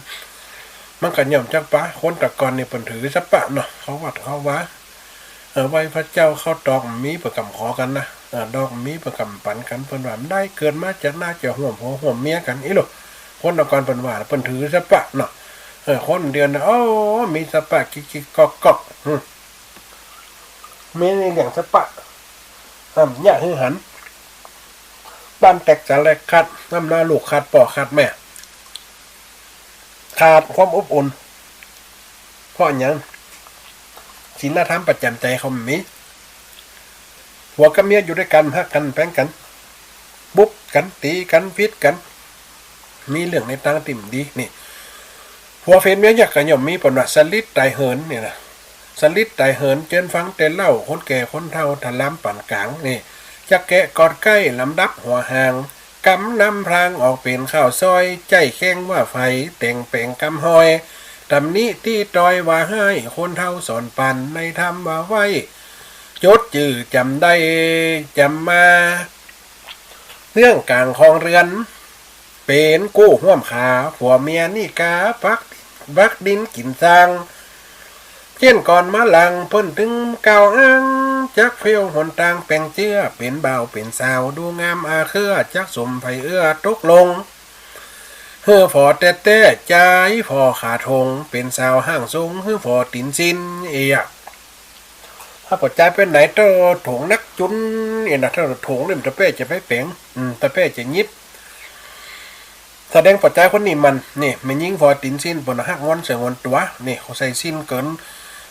มันก็ย่อมจักปา คนตะก่อนนี่เปิ้นถือสะปะเนาะ เข้าวัดเข้าวา เออ ไหว้พระเจ้า ข้าวตอกมีเปิ้นก่ำขอกั๋นนะ เออ ดอกมีเปิ้นก่ำปั๋นกั๋น เปิ้นว่าบ่ได้ เกิดมาจะหน้าจะฮ่วมผัวฮ่วมเมียกั๋น อี้ลูก คนตะก่อนเปิ้นว่า เปิ้นถือสะปะเนาะ เออ คนเดียวนะ โอ้ มีสะปะ กิกกิกก๊อกก๊อก อืม มีในเรื่องสะปะ อ่ำ อย่าหื้อหัน บ้านแตกสาแหรกขาด น้ำหน้าลูกขาดป้อขาดแม่ ขาดความอบอุ่น เพราะหยัง ศีลธรรมประจ๋ำใจ๋เขาบ่มี ผัวกับเมียอยู่ตวยกั๋น ฮักกั๋น แป๋งกั๋น บุบกั๋น ตี๋กั๋น ผิดกั๋น มีเรื่องในตางตี้บ่ดี นี่ ผัวเฝนเมียยักษ์ก็ย่อมมี เปิ้นว่าสลิดต๋ายเหินเนี่ยนะ สลิดต๋ายเหิน เจิญฟังแต่เล่า คนแก่คนเฒ่า ถ้าลำป๋านก๋าง นี่ จะแกะกอดใก้ ลำดับหัวหาง กำนำพรางออกเป๋นข้าวซอย ใจ๊แข้งว่าไฟ แต่งแป๋งกำฮอย ตำหนิตี้ต้อยว่าฮ้าย คนเฒ่าสอนปั๋น ในธรรมว่าไว้ จดจื้อจ๋ำได้ จ๋ำมา เรื่องก๋างของเรือน เป๋นกู้ฮ่วมขา ผัวเมียนี่กา ปัก ปักดินกิ๋นซาง เจียนก่อนมาหลัง เปิ้นตึงกล่าวอ้าง จักเฟ้วหนตางแป๋งเจื้อ เป๋นบ่าวเป๋นสาว ดูงามอาเครือ จักสมใผเอื้อตกลง หื้อผ่อแต๊ๆ จายผ่อขาถง เป๋นสาวห้างสูง หื้อผ่อตี๋นสิ้น เอียะ ถ้าผ่อจายไปไหน เต้าถงนักจุน เอียะนะ เต้าถงนี่มันตะแป้จะไปแป๋ง อืม ตะแป้จะหยิบ แสดงผ่อจายคนนี้มัน นี่ แม่ญิงผ่อตี๋นสิ้น เปิ้นฮักงอนเสืองอนตั๋ว นี่ เขาใส่สิ้นเกิน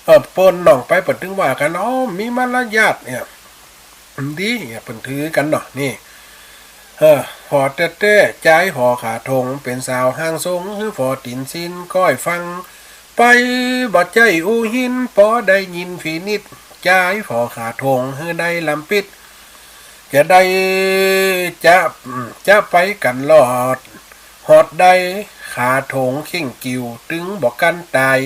เออ เปิ้นน้องไป เปิ้นตึงว่ากั๋น อ๋อ มีมารยาทเนี่ย ดี เปิ้นถือกั๋นเนาะ นี่ เออ ผ่อแต๊ๆ จายผ่อขาถง เป๋นสาวห้างสูง หื้อผ่อตี๋นสิ้น ก้อยฟัง ไป บ่ใจ้อู้หิน ปอได้ยินฝินิจ จายผ่อขาถง หื้อได้ลำปิ๊ด จะได้ จะ จะไปกั๋นรอด ฮอดได้ ขาถงเข่งกิ่ว ตึงบ่กั้นต๋าย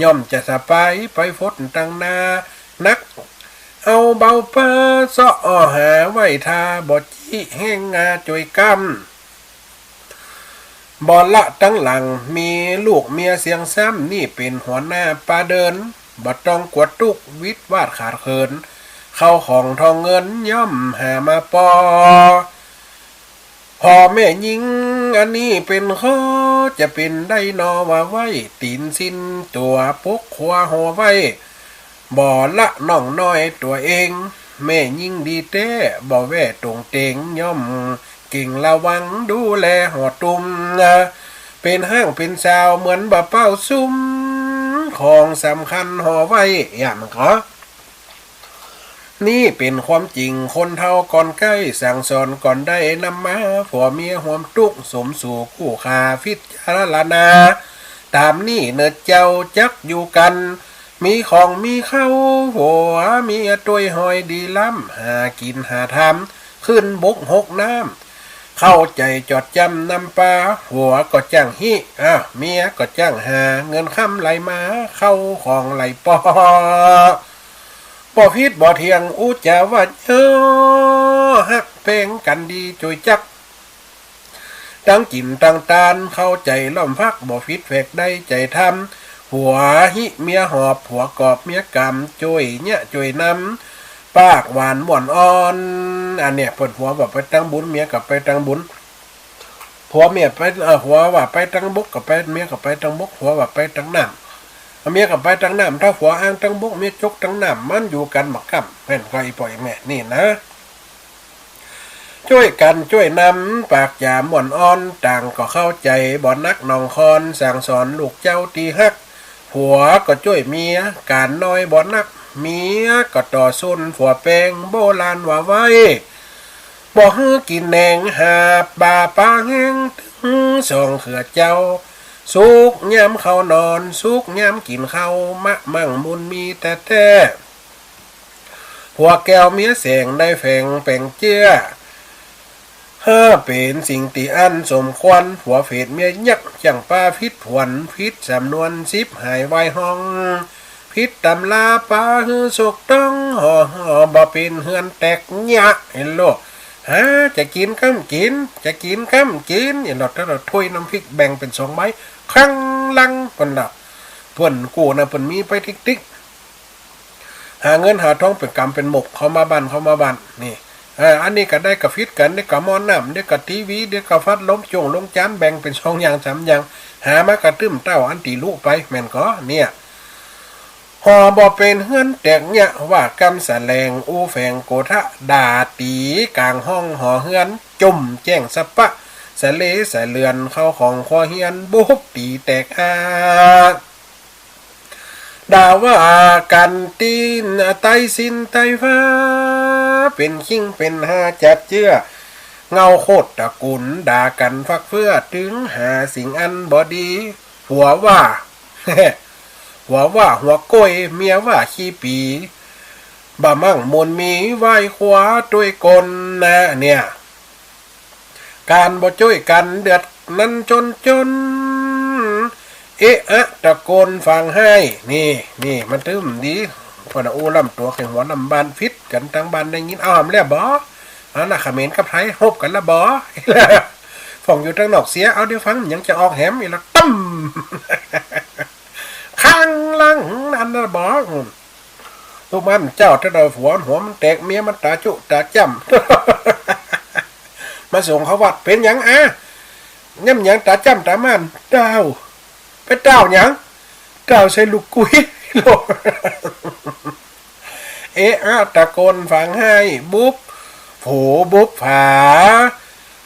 ย่อมจะสบาย ไปฟดตังหน้า นัก เอาเบาปาเซาะอ่อหาไว้ท่า บ่จี้แฮงงาจ้วยกำ บ่ละตังหลัง มีลูกเมียเสียงซ้ำ นี่เป๋นหัวหน้าปาเดิน บ่ต้องกั๋วตุ๊กข์ วิดวาดขาดเขิน เข้าของทองเงินย่อมหามาปอ ผ่อแม่ญิงอันนี้เป๋นข้อ จะเป๋นได้นอว่าไว้ ตี๋นสิ้นตั๋วปกครัวห่อไว้ บ่ละน้องน้อยตั๋วเอง แม่ญิงดีแต๊ บ่แว่ตรงเตง ย่อมเก่งระวังดูแลห่อตุ้ม เป๋นฮ้างเป๋นซาวเหมือนบ่าเป้าซุม ของสำคัญห่อไว้ อย่างนั้นก็ นี่เป๋นความจริง คนเฒ่าก่อนใก้ สั่งสอนก่อนได้นำมา ผัวเมียห่วมตุ๊กข์ สมสู่กู้ค่า พิจารณา ต๋ามนี้เน่อเจ้าจักอยู่กั๋น มีของมีเข้า ผัวเมียตวยฮอยดีล้ำ หากิ๋นหาทำ ขึ้นบกหกน้ำ เข้าใจ๋จดจ๋ำนำปา ผัวก็จ้างฮี้ อ้าว เมียก็จ้างหา เงินค่ำไหลมา เข้าของไหลปอ บ่ผิดบ่เถียง อู้จ๋าว่าเย้อ ฮักแป๋งกั๋นดีจ้วยจัก ตังกิ๋นตังตาน เข้าใจ๋ล้อมพัก บ่ผิดแผกได้ใจ๋ทำ ผัวฮิเมียหอบ ผัวกอบเมียก๋ำ จ้วยเยียะจ้วยนำ ปากหวานม่วนอ่อน อันเนี้ย เปิ้นผัวว่าไปตางบุญ เมียก็ไปตางบุญ ผัวเมียไป เอ่อ ผัวว่าไปตางบกก็ไป เมียก็ไปตางบก ผัวว่าไปตางน้ำ เมียก็ไปตางน้ำ ถ้าผัวอ้างตางบก เมียจกตางน้ำ มันอยู่กั๋นบ่ก้ำ แม่นก่อ อี่ป้ออี่แม่ นี่นะ จ้วยกั๋นจ้วยนำ ปากจ๋าม่วนอ่อน ต่างก็เข้าใจ๋ บ่หนักหนองคอน สั่งสอนลูกเจ้าตี้ฮัก ผัวก็จ้วยเมีย ก๋านน้อยบ่นัก เมียก็ต่อสู้ ผัวแป๋ง โบราณว่าไว้ บ่หื้อกิ๋นแหนง หาบบ่าปลาแห้ง ตึงสองเขือเจ้า สุขยามเข้านอน สุขยามกิ๋นข้าว มะมั่งบุญมีแต๊ๆ ผัวแก้วเมียแสง ได้แฝงแป๋งเจื้อ เฮ้อ เป๋นสิ่งตี้อันสมควร ผัวเผดเมียยักษ์ จั้งปาผิดผวน ผิดสำนวน ฉิบหายวายห้อง ผิดตำรา ปาหื้อสุกต้อง ห่อ ห่อ บ่เป๋นเฮือนแตกเยียะ เห็นโลก หา จะกิ๋นก้ำกิ๋น จะกิ๋นก้ำกิ๋น เห็นโลก ถ้าเฮาถ้วยน้ำพริกแบ่งเป๋นสองใบ ครั้งหลัง เปิ้นละ เปิ้นกู้นะ เปิ้นมีไปติ๊กๆ หาเงินหาทองเป๋นก๋ำเป๋นหมก เข้ามาบ้าน เข้ามาบ้าน นี่ อ่า อันนี้ก็ได้กาผิดกั๋น ได้กาหม้อน้ำ ได้กาทีวี ได้กาพัดลม จ้วงลงจาน แบ่งเป๋นสองอย่างสามอย่าง หามากระตึ้มเต้าอันตี้ลุไป แม่นก่อ เนี่ย ห่อบ่เป๋นเฮือนแตกเยียะ ว่ากำแสลง อู้แฝงโกธะ ด่าตี๋ก๋างห้องหอเฮือน จุ่มแจ้งสะปะ สะเลสะเลือน เข้าของครัวเฮือน บุบตี๋แตกอา ด่าว่ากั๋นตี้ใต้สิ้นใต้ฟ้า เป๋นขิ้งเป๋นฮาจัดเจื้อ เงาโคตรตระกูล ด่ากั๋นฟักเฟื่อ ตึงหาสิ่งอันบ่ดี ผัวว่า ผัวว่าหัวก้อย เมียว่าขี้ปี๋ บ่มั่งบุญมี ไหว้ครัวตวยก้นนะเนี่ย ก๋านบ่จ้วยกั๋น เดือดนั้นจนจน เอะอะตะโกนฟางไห้ นี่ นี่ มันตึงดี เปิ้นอู้ล้ำตั๋ว ใค่หัวล้ำบ้าน ผิดกั๋นตังบ้านได้ยิน เอาหำแล้วบ่ เอานะ เขมรกับไทย ฮบกั๋นแล้วบ่ พ่องอยู่ตังนอกเสีย เอาเดี๋ยวฟัง ยังจะออกแหม อีกละ ตึ้ม ข้างหลังนั้นนะบ่ ลูกมันเจ้า ถ้าได้ผัว หัวมันแตก เมียมันต๋าจุ๊ต๋าจ้ำ มาส่งเข้าวัด เป๋นหยังอะ แหนมหยังต๋าจ้ำต๋าม่าน เต้า ไปเต้าหยัง เต้าใส่ลูกกุ้ย เอะอะตะโกนฟางไห้ บุบโผบุบผา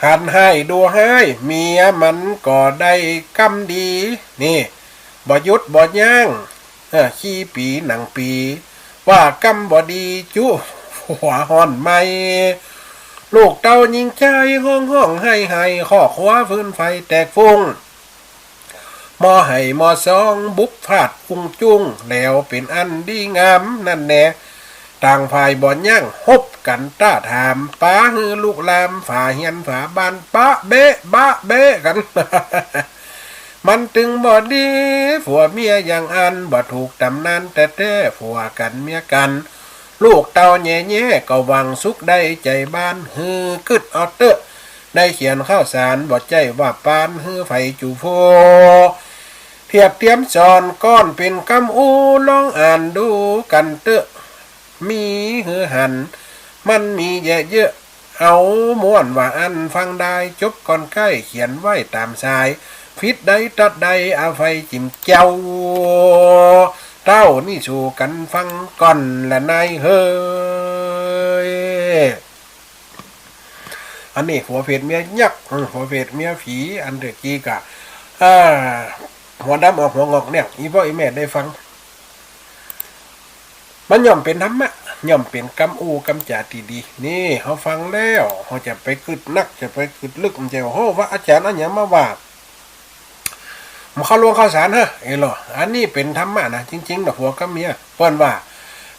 หันไห้ดูไห้ เมียมันก็ได้กำดี นี่ บ่หยุดบ่ยั้ง เออ ขี้ปี๋หนังปี๋ ว่ากำบ่ดี จุ๊หัวฮ้อนไหม้ ลูกเต้าญิงจาย ฮ้องฮ้องไห้ไห้ ครอบครัวฟืนไฟแตกฟุ้ง หม้อไห่หม้อซอง บุบฟาดอุ้งจุ้ง แล้วเป๋นอันดีงาม นั่นแหละ ต่างฝ่ายบ่ยั้ง ฮบกั๋นต้าถาม ปาหื้อลุกลาม ฝาเฮือนฝาบ้าน ปะเบ๊ะบะเบ๊ะกั๋น มันตึงบ่ดี ผัวเมียอย่างอั้น บ่ถูกต๋ำนานแต๊ๆ ผัวกั๋นเมียกั๋น ลูกเต้าแย่ๆ ก็หวังสุขได้ใจ๋บ้าน หื้อกึ๊ดเอาเต๊อะ ได้เขียนข้าวสาร บ่ใจ้ว่าปาน หื้อใผจู๋ฟัว เทียบเตียมสอน ก่อนเป๋นกำอู้ ลองอ่านดูกั๋นเต๊อะ มีหื้อหัน มันมีแยะเยอะ เอาม่วนว่าอั้นฟังได้ จบก่อนใก้ เขียนไว้ต๋ามสาย ผิดได้ตัดได้ อภัยจิ๋มเจ้า เต้านี้สู่กั๋นฟังก่อนละนายเฮย อันนี้ผัวเผดเมียยักษ์ อืม ผัวเผดเมียผี อันเดียวกี้กะ อ่า หัวดำออกหัวงอกเนี่ย อี่ป้ออี่แม่ได้ฟัง มันย่อมเป๋นธรรมะ ย่อมเป๋นกำอู้กำจ๋าตี้ดี นี่ เฮาฟังแล้ว เฮาจะไปกึ๊ดนัก จะไปกึ๊ดลึก มันจะ โอ้โห ว่าอาจ๋ารย์เอาหยังมาว่า บ่เข้าหลวงเข้าสารฮะ เอ้ยเหรอ อันนี้เป๋นธรรมะนะ จริงๆ นะ ผัวกับเมีย เปิ้นว่า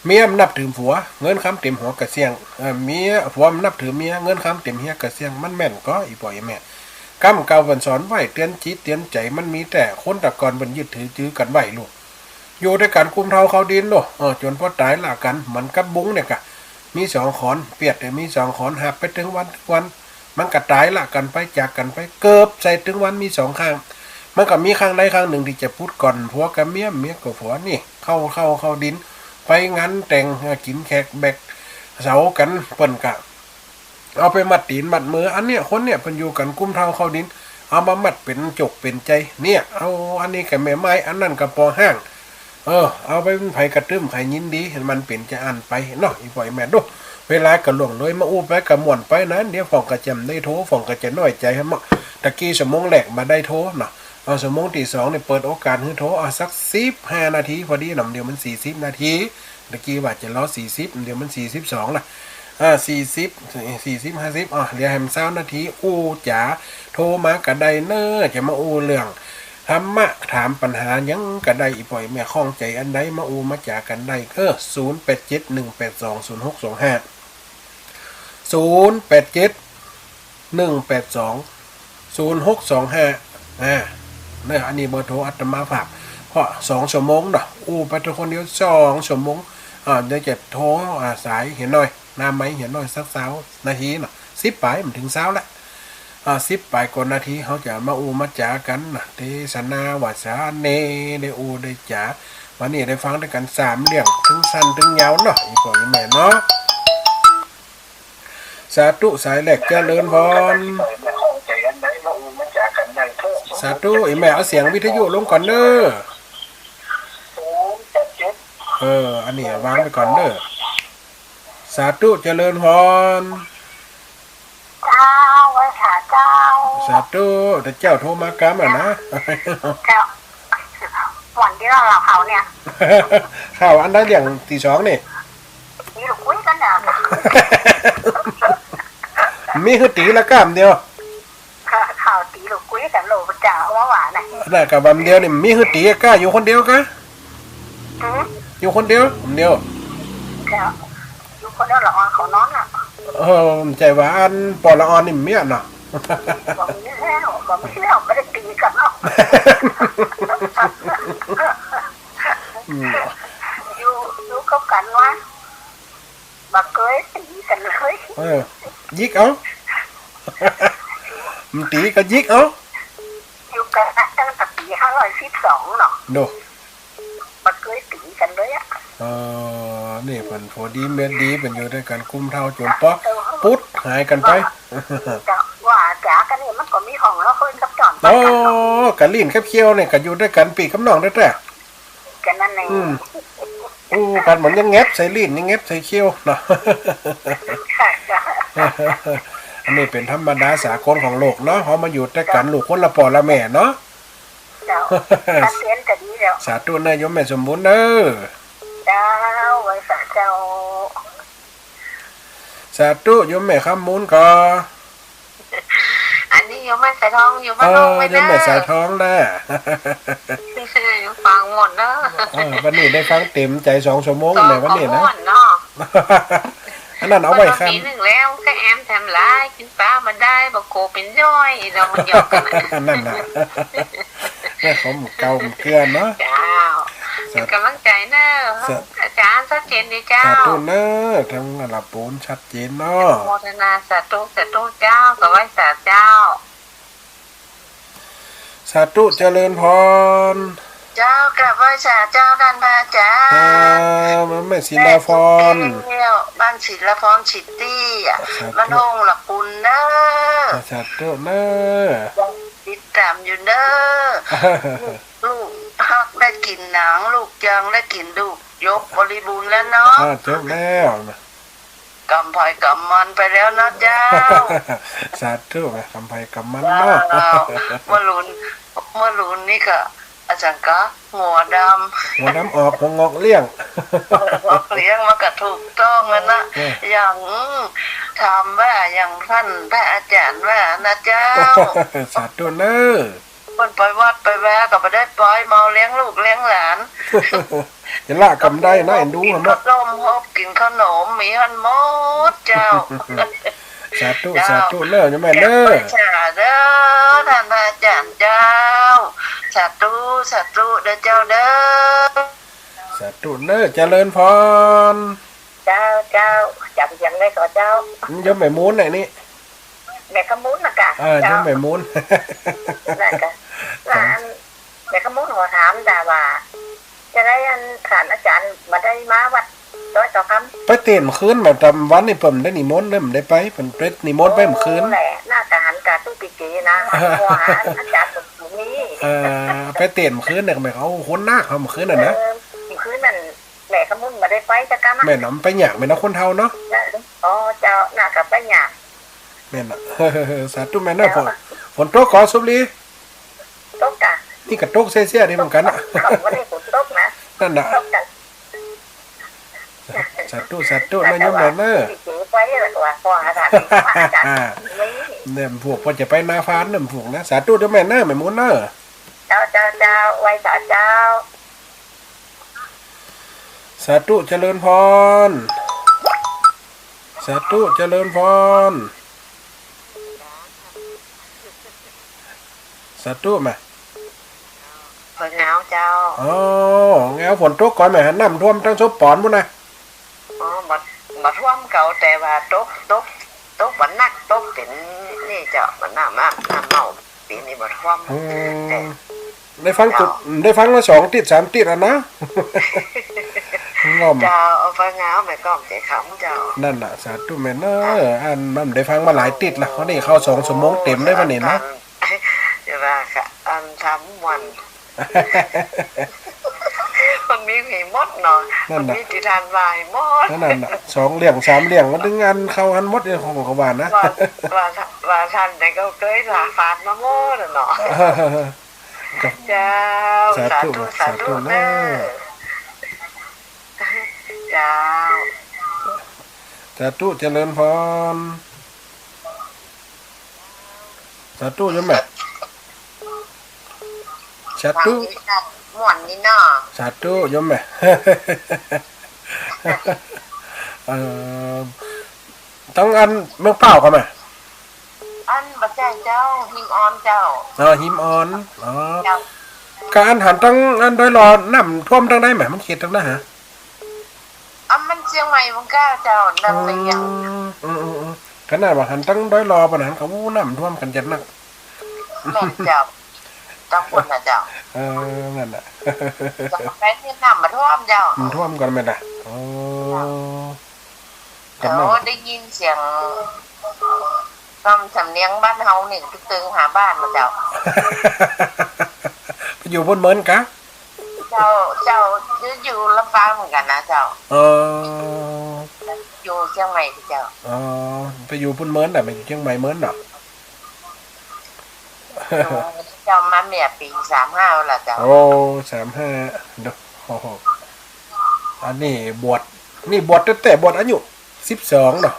เมียมันนับถือผัว เงินคำเต๋มหัวกะเสี้ยง เอ่อ เมีย ผัวมันนับถือเมีย เงินคำเต๋มเฮียกะเสี้ยง มันแม่นก่อ อี่ป้ออี่แม่ กำเก่าเปิ้นสอนไว้ เตื๋อนจิตเตื๋อนใจ๋ มันมีแต๊คนตะก่อนเปิ้นยึดถือจื้อกั๋นไว้ลูก อยู่ตวยกั๋นกุมเทาเขาดินโน่ เออ จ๋นปอต๋ายละกั๋น เหมือนกับบุ้งเนี่ยกะ มีสองขอน เปียดเนี่ยมีสองขอน หักไปตึงวันตึงวัน มันก็ต๋ายละกั๋นไป จากกั๋นไป เกิบใส่ตึงวันมีสองข้าง มันก็มีครั้งใดครั้งนึ่งตี้จะปุดก่อนผัวกับเมีย เมียกับผัวนี่ เข้า เข้า เข้าดิน ไปงานแต่ง เอ่อ กิ๋นแขกแบกเสากั๋น เปิ้นก็เอาไปมัดตี๋นมัดมือ อันเนี้ย คนเนี้ย เปิ้นอยู่กั๋นกุมเฒ่าเข้าดิน เอามามัดเป๋นจกเป๋นใจ๋ เนี่ย เอาอันนี้กับแม่ไม้ อันนั้นกับปอห้าง เออ เอาไปเป๋นใผกระตึ้มใผยินดี มันเป๋นจาอั้นไปเนาะ อี่ป้ออี่แม่ดู เวลาก็ล่วงเลย มาอู้ไปก็ม่วนไปนะ เดี๋ยวพ่องก็จะได้โทร พ่องก็จะน้อยใจ๋ หั้นเนาะ ตะกี้ชั่วโมงแรกบ่ได้โทรเนาะ เออ ชั่วโมงตี้สองนี่เปิดโอกาสหื้อโทร อ่ะ สักสิบห้านาที พอดีเนาะ เดี๋ยวมันสี่สิบนาที ตะกี้ว่าจะรอสี่สิบ เดี๋ยวมันสี่สิบสองละ อ่า สี่สิบ สี่สิบ ห้าสิบ อ่ะ เหลือแหมซาวนาที อู้จ๋า โทรมาก็ได้เน้อ จะมาอู้เรื่องธรรมะ ถามปัญหาหยังก็ได้ อี่ป้ออี่แม่ข้องใจ๋อันใด มาอู้มาจ๋ากั๋นได้ เออ ศูนย์แปดเจ็ด หนึ่งแปดสอง ศูนย์หกสองห้า ศูนย์แปดเจ็ด หนึ่งแปดสอง ศูนย์หกสองห้า อ่า เนี่ย อันนี้เบอร์โทรอาตมาฝาก เพราะสองชั่วโมงเนาะ อู้ไปแต่คนเดียวสองชั่วโมง อ่า เดี๋ยวจะโทร อ่า สายเหียน้อย หน้าไมค์เหียน้อยสักซาวนาทีเนาะ สิบป๋าย บ่เถิงซาวละ อ่า สิบป๋ายกว่านาที เฮาจะมาอู้มาจ๋ากั๋นนะ เตสนาวาสาเน ได้อู้ได้จ๋า วันนี้ได้ฟังตวยกั๋นสามเรื่อง ตึงสั้นตึงยาวเนาะ อี่ป้ออี่แม่เนาะ สาธุ สายแรก เจริญพร สาธุ อี่แม่เอาเสียงวิทยุลงก่อนเน้อ เออ อันนี้วางไปก่อนเน้อ สาธุ เจริญพร เจ้า ไหว้สาเจ้า สาธุ แต่เจ้าโทรมากำอ่ะนะ เจ้า วันที่เรา เราเขาเนี่ย เข้าอันใดเรื่องตี้สองนี่ ตี๋ลูกกุ้ยกั๋นนะ มีหื้อตี๋ละก้าเดียว เข้าตี๋ลูกกุ้ยกั๋นโลดเจ้า ว่าหวานนะ น่ะ กะวันเดียวนี่ มีหื้อตี๋ก้า อยู่คนเดียวกะ หือ อยู่คนเดียว คนเดียว เจ้า อยู่คนเดียวละออนเขานอนน่ะ เออ บ่ใจ้ว่าอันป้อละออนนี่เมียเนาะ บ่มีแล้ว บ่มีแล้ว บ่ได้ตี๋กั๋นเนาะ อืม อยู่ อยู่กับกั๋นวะ บ่เกยตี๋กั๋นเลย เออ หยิกเอา บ่ตี๋ก็หยิกเอา อยู่กั๋นมาตั้งแต่ปี๋ห้าร้อยสิบสองเนาะ โด บ่เกยตี๋กั๋นเลยอะ เออ นี่เปิ้นผัวดีเมียดี เปิ้นอยู่ตวยกั๋นกุมเฒ่าจ๋นเป๊าะ เออ ปุ๊ดหายกั๋นไป เจ้า ว่าจ๋ากั๋นนี่มันก็มีห้องละคนกับจ๋อน โอ้ กั๋นเนาะ กะลิ้นกับเขี้ยวนี่กะอยู่ตวยกั๋นปี้กับน้องแต๊ๆ กั๋นนั่นแหละ อืม อู้กั๋นเหมือนยังแงบใส่ลิ้น ยังแงบใส่เขี้ยวเนาะ ค่ะ อันนี้เป๋นธรรมดาสากลของโลกเนาะ เฮามาอยู่ตวยกั๋นลูกคนละป้อละแม่เนาะ เจ้า ถ้าเป๋นก็ดีแล้ว สาธุเน้อโยมแม่สมบูรณ์เน้อ เจ้า ไหว้สาเจ้า สาธุ โยมแม่คำมูลก่อ อันนี้โยมแม่สายทองอยู่บ้านนอก เออ ไหมนะ โยมแม่สายทองนะ ฟังหมดเน้อ เออ วันนี้ได้ฟังเต๋มใจ๋สองชั่วโมง เจ้า แม่วันนี้นะ ก็ม่วนเนาะ อันนั้นเอาไว้ วันนี้ ค่ำ นึ่งแล้วก็แอมแถมหลาย กิ๋นป๋าบ่ได้ บ่โกเป๋นย้อย เนาะ มันหยอกกั๋นนะ นั่นน่ะ เรื่องของเก่าเกลือนเนาะ เจ้า สาธุ เป๋นก๋ำลังใจ๋เน้อ สา อาจ๋ารย์ชัดเจนดีเจ้า สาธุเน้อ ทางระดับปูนชัดเจนเนาะ โมทนาสาธุ สาธุเจ้า ก็ไหว้สาเจ้า สาธุเจริญพร เจ้า กราบไหว้สาเจ้าต้านพระอาจ๋ารย์ อ่า แม่ศิลาพร แม่ตุ๊กแก้ว บ้านศิลาพรซิตี้อะ สาธุ บ้านโฮงละปุนเน้อ สาธุเน้อ ติดต๋ามอยู่เน้อ ลูกฮักได้กิ๋นหนัง ลูกยังได้กิ๋น ลูกยกบริบูรณ์แล้วเนาะ อ่า จบแล้ว กำไผกำมันไปแล้วนะเจ้า สาธุ กำไผกำมันเนาะ เจ้า เมื่อลุน เมื่อลุนนี่ก็ อะหยังก็ หัวดำ หัวดำออก หัวงอกเลี้ยง หัวงอกเลี้ยงมันก็ถูกต้องแล้วนะ เออ อย่าง อืม ถามว่าอย่างท่านพระอาจ๋ารย์ว่านะเจ้า สาธุเน้อ เปิ้นไปวัดไปวาก็บ่ได้ไป เมาเลี้ยงลูกเลี้ยงหลาน จะละกำได้นะ เอ็นดู กิ๋น หั้น ข้าว เนาะ ต้ม ฮอบกิ๋นขนม มีหั้นหมดเจ้า สาธุ เจ้า สาธุเน้อ โยมแม่เน้อ กราบไหว้สาเด้อ ท่านพระอาจ๋ารย์เจ้า สาธุ สาธุเด้อเจ้าเด้อ สาธุเน้อ เจริญพร เจ้า เจ้า จ๋ำเสียงได้ก่อเจ้า โยมแม่มูลไหนนี่ แม่คำมูลนะกะ เออ เจ้า โยมแม่มูล นะกะ ว่าอัน เดี๋ยวขมูลขอถามจ้าว่า จะได้อันท่านอาจารย์บ่ได้มาวัดดอยเต่าคำ ไปเต้นคืน แบบต๋ามวันนี่เปิ้นได้นิมนต์เน่อ บ่ได้ไป เปิ้นไปนิมนต์ไปเมื่อคืน โอ้ แหละ น่าจะหันกาตู้ปีเก๋นะ โทรหาอาจารย์เปิ้นนี่ เออ ไปเต้นคืนเนี่ย แม่นเขาคนนักเขาเมื่อคืนน่ะนะ เออ คืนนั้น แม่ขมูลบ่ได้ไปจ้ะกะมะ แม่นเนาะ มันไปยากแม่นเนาะ คนเฒ่าเนาะ อ๋อ เจ้า น่าจะไปยาก แม่นเนาะ สาธุแม่เนาะ เจ้า ฝน ฝนตกก่อสุบลี ตกกะ นี่ก็ตกเสี้ยๆ นี่เหมือนกั๋นนะ วันนี้ฝนตกนะ นั่นน่ะ ตกกะ สาธุ สาธุ เจ้า นะโยมแม่เนาะ ไปแล้วก็ว่าขอหาทางนี้ เนี่ย พวกเปิ้นจะไปนาฟานเนี่ย พวกนะ สาธุโยมแม่เนาะ แม่หมุนเนาะ เจ้า เจ้า เจ้า ไหว้สาเจ้า สาธุเจริญพร สาธุเจริญพร สาธุมา เปิ้นหนาวเจ้า อ๋อ แนวฝนตกก่อนแม่ น้ำท่วมตั้งศพปอนปู้นนะ อ๋อ บ่ บ่ท่วมเก่า แต่ว่าตก ตก ตกบ่หนัก ตกเป๋นนี่เจ้า บ่น้ำ น้ำ น้ำเน่า ปี๋นี้บ่ท่วม อืม แต่ ได้ฟังจุด เจ้า ได้ฟังมาสองติ๊ดสามติ๊ดแล้วนะ ง่อม เจ้า เอาฟังเอาแม่ก้อมเจ๋ยขำเจ้า นั่นน่ะ สาธุแม่เนาะ อันนั้นได้ฟังมาหลายติ๊ดละ วันนี้เข้าสองชั่วโมงเต็มได้วันนี้นะ เดี๋ยวว่าค่ะ อันทำม่วน มันมีหื้อหมดเนาะ นั่นน่ะ มันมีตี้ทานว่าหื้อหมด นั่นน่ะ สองเรื่องสามเรื่อง มันถึงอันเข้าอันหมดเนี่ย ของเขาว่านะ ว่า ว่า ว่าท่านไหนก็เคยสาฟานมาหมดน่ะเนาะ ครับ เจ้า สาธุ สาธุ สาธุ สาธุ เนอะ เจ้า สาธุเจริญพร สาธุโยมแม่ สาธุ ม่วนนี่เนาะ สาธุโยมแม่ เอ่อ ต้องอันเมืองเป้าก่อนแม่ อันบ่ใจ้เจ้า หิมออนเจ้า อ๋อ หิมออน อ๋อ เจ้า ก็อันหันตังอันดอยหล่อน้ำท่วมตังใดแม่ มันเขตตังใดฮะ อ๋อ มันเจียงใหม่มันก้าเจ้า นั่นเลยเจ้า อืม อืม อืม อืม ขนาดว่าหันตังดอยหล่อปะหันเขา อู้ น้ำท่วมกั๋นจัดนัก แม่นเจ้า ตังปู้นน่ะเจ้า เออ นั่นน่ะ ไปนี่น้ำบ่ท่วมเจ้า มันท่วมกั๋นแม่นน่ะ อ๋อ เจ้า กำลัง โอ้ ได้ยินเสียง กำสำเนียงบ้านเฮานี่ตึงหาบ้านมาเจ้า ไปอยู่ปู้นเหมือนกั๋น เจ้า เจ้า อยู่ อยู่ลำปางเหมือนกั๋นนะเจ้า อ๋อ อยู่เจียงใหม่เจ้า อ๋อ ไปอยู่ปู้นเมินน่ะ ไปอยู่เจียงใหม่เมินน่ะ อยู่เจ้ามาเมื่อปี๋สามห้าแล้วเจ้า โอ้ สามห้า เนาะ โอ้โห อันนี้บวช นี่บวชตั้งแต่บวชอายุสิบสองเนาะ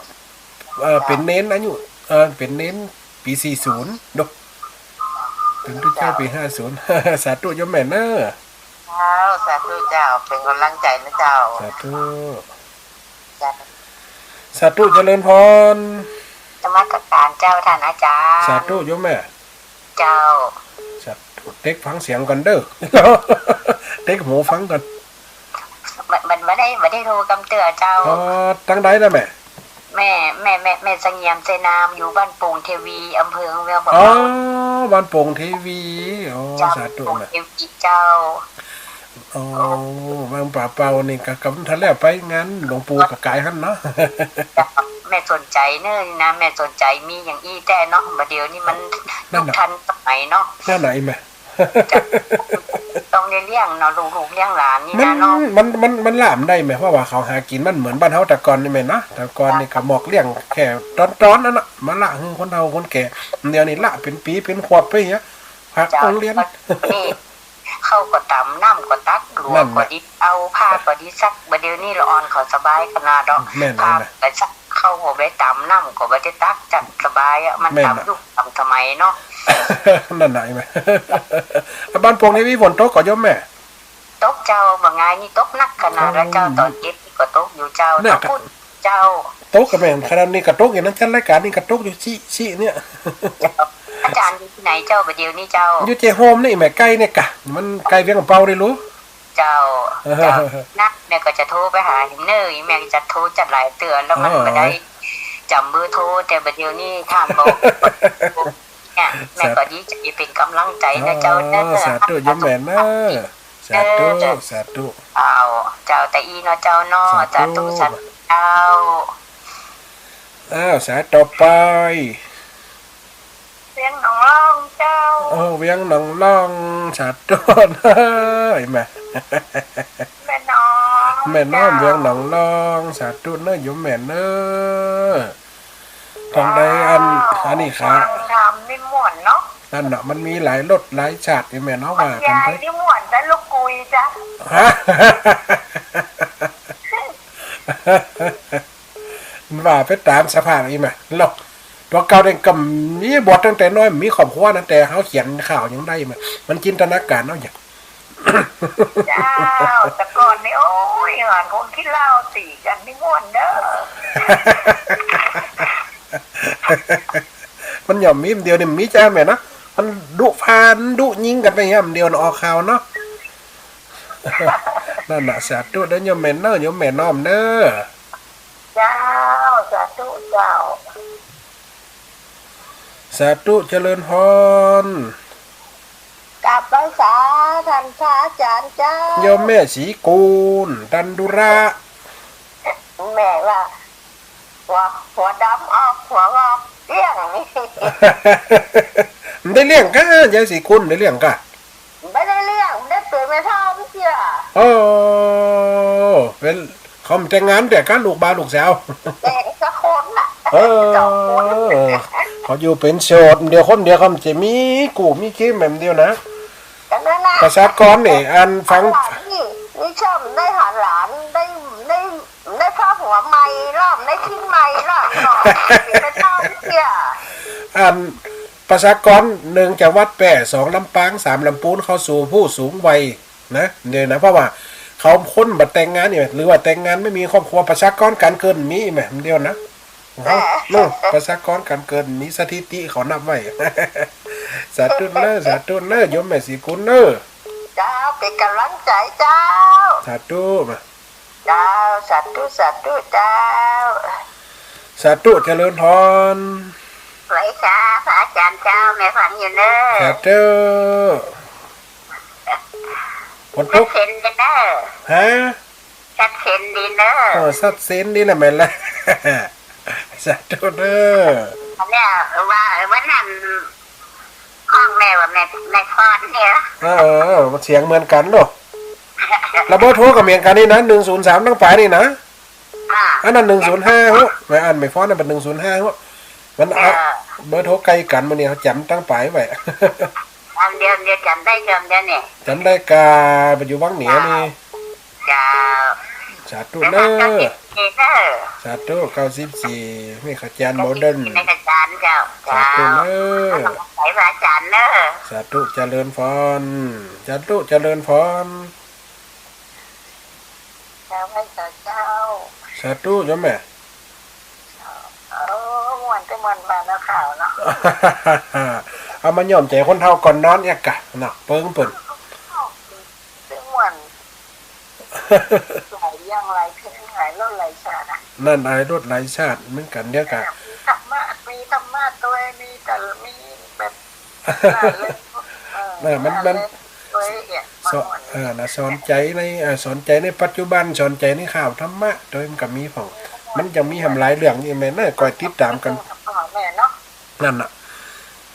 เอ่อ เป๋นเณรอายุ เอ่อ เป๋นเณรปี๋สี่ศูนย์เนาะ เป๋นตุ๊เจ้าปี๋ห้าศูนย์ สาธุโยมแม่เนาะ เจ้า สาธุเจ้า เป๋นก๋ำลังใจ๋นะเจ้า สาธุ เจ้า สาธุเจริญพร นมัสก๋านเจ้าต้านอาจ๋ารย์ สาธุโยมแม่ เจ้า สาธุ เต๊กฟังเสียงก่อนเด้อ เต๊กหูฟังก่อน บ่ บ่ บ่ได้ บ่ได้โทรกำเตื้อเจ้า อ๋อ ตังใดนะแม่ แม่ แม่ แม่ แม่เสงี่ยม ชัยนาม อยู่บ้านโป่งเทวี อำเภอเมือง อ๋อ บ้านโป่งเทวี อ๋อ เจ้า สาธุ โป่ง นะ เทวีเจ้า อ๋อ วังป่าเปานี่ก็ ก็บ่ทันแล้วไปงานหลวงปู่ก็ก๋ายหั้นเนาะ แม่สนใจ๋เน่อนี่นะ แม่สนใจ๋มีอย่างอี้แต๊เนาะ บ่าเดี่ยวนี้มัน นั่นน่ะ ลูกทันสมัยเนาะ นั่นน่ะไอ้แม่ ต้องได้เลี้ยงเนาะ ลูกๆ เลี้ยงหลานนี่นะเนาะ มัน มัน มัน มันละบ่ได้แม่ เพราะว่าเขาหากิ๋นมันเหมือนบ้านเฮาแต่ก่อนนี่แม่เนาะ แต่ก่อนนี่ก็หมอกเลี้ยงแค่ต๋อนๆ นั่นน่ะ มาละหื้อคนเฒ่าคนแก่ เดี๋ยวนี้ละเป๋นปี๋เป๋นขวบไปเหีย ฝาก เจ้า โฮงเฮียน นี่ ข้าวก็ต๋ำ น้ำก็ตัก หลัวก็ดี เอาผ้าก็ดีซัก บ่าเดี่ยวนี้ละอ่อนเขาสบายขนาดดอก แม่น ผ้า แม่น ก็ซัก ข้าวก็บ่ได้ต๋ำ น้ำก็บ่ได้ตัก จัดสบายอะ มัน แม่น ต๋ามยุคต๋ามสมัยเนาะ นั่นน่ะไอ้แม่ บ้านโป่งนี่มีฝนตกก่อโยมแม่ ตกเจ้า บ่างายนี่ตกหนักขนาดละเจ้า อ๋อ ต๋อนเย็นนี่ก็ตกอยู่เจ้า เนี่ย ตกปุ้นเจ้า ตกกะแม่น ขนาดนี้ก็ตกอยู่นะ จัดรายก๋านนี่ก็ตกอยู่ ซี้ ซี้ เนี่ย อาจ๋ารย์อยู่ตี้ไหนเจ้า บ่าเดี่ยวนี้เจ้า อยู่เจโฮมนี่แม่ ใก้เนี่ยกะ มันใก้เวียงเป่าได้ลูก เจ้า เจ้า นะ แม่ก็จะโทรไปหาเน่อ แม่ก็จะโทรจัดหลายเตื้อแล้วมัน อ๋อ บ่ได้จ๋ำเบอร์โทร แต่บ่าเดี่ยวนี้ท่านบอก เนี่ย แม่ก็ดีใจ๋เป๋นก๋ำลังใจ๋เนาะเจ้าเนาะ สาธุโยมแม่เนาะ สาธุ สาธุ เจ้า เจ้า แต่อี้เนาะเจ้าเนาะ สาธุ สาธุเจ้า อ้าว สายต่อไป เวียงหนองล่องเจ้า โอ้ เวียงหนองล่อง สาธุเนาะ แม่ แม่น้อม แม่น้อม เจ้า เวียงหนองล่อง สาธุเนาะโยมแม่เนาะ ตรงใดอัน อันนี้ค่ะ ฟังธรรมนี่ม่วนเนาะ นั่นน่ะ มันมีหลายรสหลายชาติอยู่แม่เนาะ ว่ากั๋นไป บรรยายนี่ม่วนแต่ลูกกุยจ้ะ ฮะ ว่าไปต๋ามสภาพอี้แม่ แล้วตั๋วเก่าเนี่ยก็มีบทตั้งแต่น้อย มีครอบครัวตั้งแต่เฮาเขียนข่าวยังได้มา มันจินตนาก๋ารเอาอย่าง เจ้า แต่ก่อนนี่ โอ้ย หลานคนขี้เหล้าตี๋กั๋นนี่ม่วนเด้อ มันย่อมมี เดี๋ยวนี้มีจ้าแม่เนาะ มันดุฟันดุยิงกั๋นไปเหีย เดี๋ยวนี้ออกข่าวเนาะ นั่นน่ะ สาธุเด้อโยมแม่เนาะ โยมแม่น้อมเนาะ เจ้า สาธุเจ้า สาธุเจริญพร กราบไหว้สาท่านพระอาจารย์เจ้า โยมแม่ศรีกูล ตันดุระ แม่ว่า หัว หัวดำออก หัวงอกเกลี้ยง มันได้เลี้ยงก่ะ ยายศรีกูลได้เลี้ยงก่ะ บ่ได้เลี้ยง บ่ได้เป๋นแม่เฒ่าเตื้อ โอ้ เป๋น เขาบ่แต่งงานเตื้อก่ะ ลูกบ่าวลูกสาว แต่งสักคนน่ะ เออ สองคน เขาอยู่เป๋นโสด เดี๋ยวคนเดียวเขาบ่จะมีกู้มีกิ๋นแบบเดียวนะ ก็นั่นน่ะ ประชากรนี่ อันฟัง หลานนี่ นี่ชอบได้หาหลาน ได้ ได้ ได้ผ้าหัวใหม่รอบ ได้ชิ้นใหม่รอบ เนาะ บ่ได้เฒ่าเตื้อ อัน ประชากร หนึ่ง จังหวัดแพร่ สอง ลำปาง สาม ลำปูน เข้าสู่ผู้สูงวัยนะ เดี๋ยวนะ เพราะว่าเขาคนบ่แต่งงานนี่ หรือว่าแต่งงานไม่มีครอบครัว ประชากรก๋านเกิดมีแม่นเดียวนะ เอ้า เนาะ ประชากรก๋านเกิดมีสถิติเขานับไว้ สาธุเน้อ สาธุเน้อ โยมแม่ศรีกูลเน้อ เจ้า เป๋นก๋ำลังใจ๋เจ้า สาธุมา เจ้า สาธุ สาธุเจ้า สาธุเจริญพร ไหว้สาพระอาจารย์เจ้า แม่ฟังอยู่เน้อ สาธุ ฝนตก ชัดเจนดีเน้อ ฮะ ชัดเจนดีเน้อ เออ ชัดเจนดีนะแม่นละ สาธุเน้อ อันเนี้ยว่า วันนั้น ฮ้องแม่ว่าแม่ แม่พรเนี่ย เออ เออ เออ เสียงเหมือนกั๋นเนาะ แล้วเบอร์โทรก็เหมือนกั๋นนี่นะ หนึ่งศูนย์สาม ตังป๋ายนี่นะ อ่า อันนั้น หนึ่งศูนย์ห้า หัว แม่อันแม่พรนั่นเป๋น หนึ่งศูนย์ห้า หัว มัน เออ เอาเบอร์โทรใก้กั๋น มื้อนี้เขาจ๋ำตังป๋ายไว้ อันเดียว เดียวจ๋ำได้ จ๋ำได้เนี่ย จ๋ำได้ก่า ไปอยู่วังเหนือนี่ เจ้า สาธุเน้อ เจ้า สาธุ เก้าสิบสี่ แม่ขจารย์โมเดิร์น แม่ขจารย์เจ้า สาธุเน้อ ไหว้พระอาจารย์เน้อ สาธุเจริญพร สาธุเจริญพร เจ้า ไหว้สาเจ้า สาธุโยมแม่ เออ ม่วนแต่ม่วนบ้านเนาะ ข่าวเนาะ เอามาย้อมใจ๋คนเฒ่าก่อนนอนเอี้ยก่ะเนาะ เปิงเปิ้น ซึ่งม่วน หลายอย่างหลายเพลงหลายรสหลายชาติอะ นั่นหลายรสหลายชาติเหมือนกั๋นเดียวก่ะ มีธรรมะ มีธรรมะตวย มีแต่ มีแบบ เออ น่ะ มัน มัน สอน เออ น่ะ สอนใจ๋ใน เออ สอนใจ๋ในปัจจุบัน สอนใจ๋ในข่าวธรรมะ โดยมันก็มีของ มันจะมีแหมหลายเรื่องนี่แม่เนาะ คอยติดต๋ามกั๋น พ่อแม่เนาะ นั่นน่ะ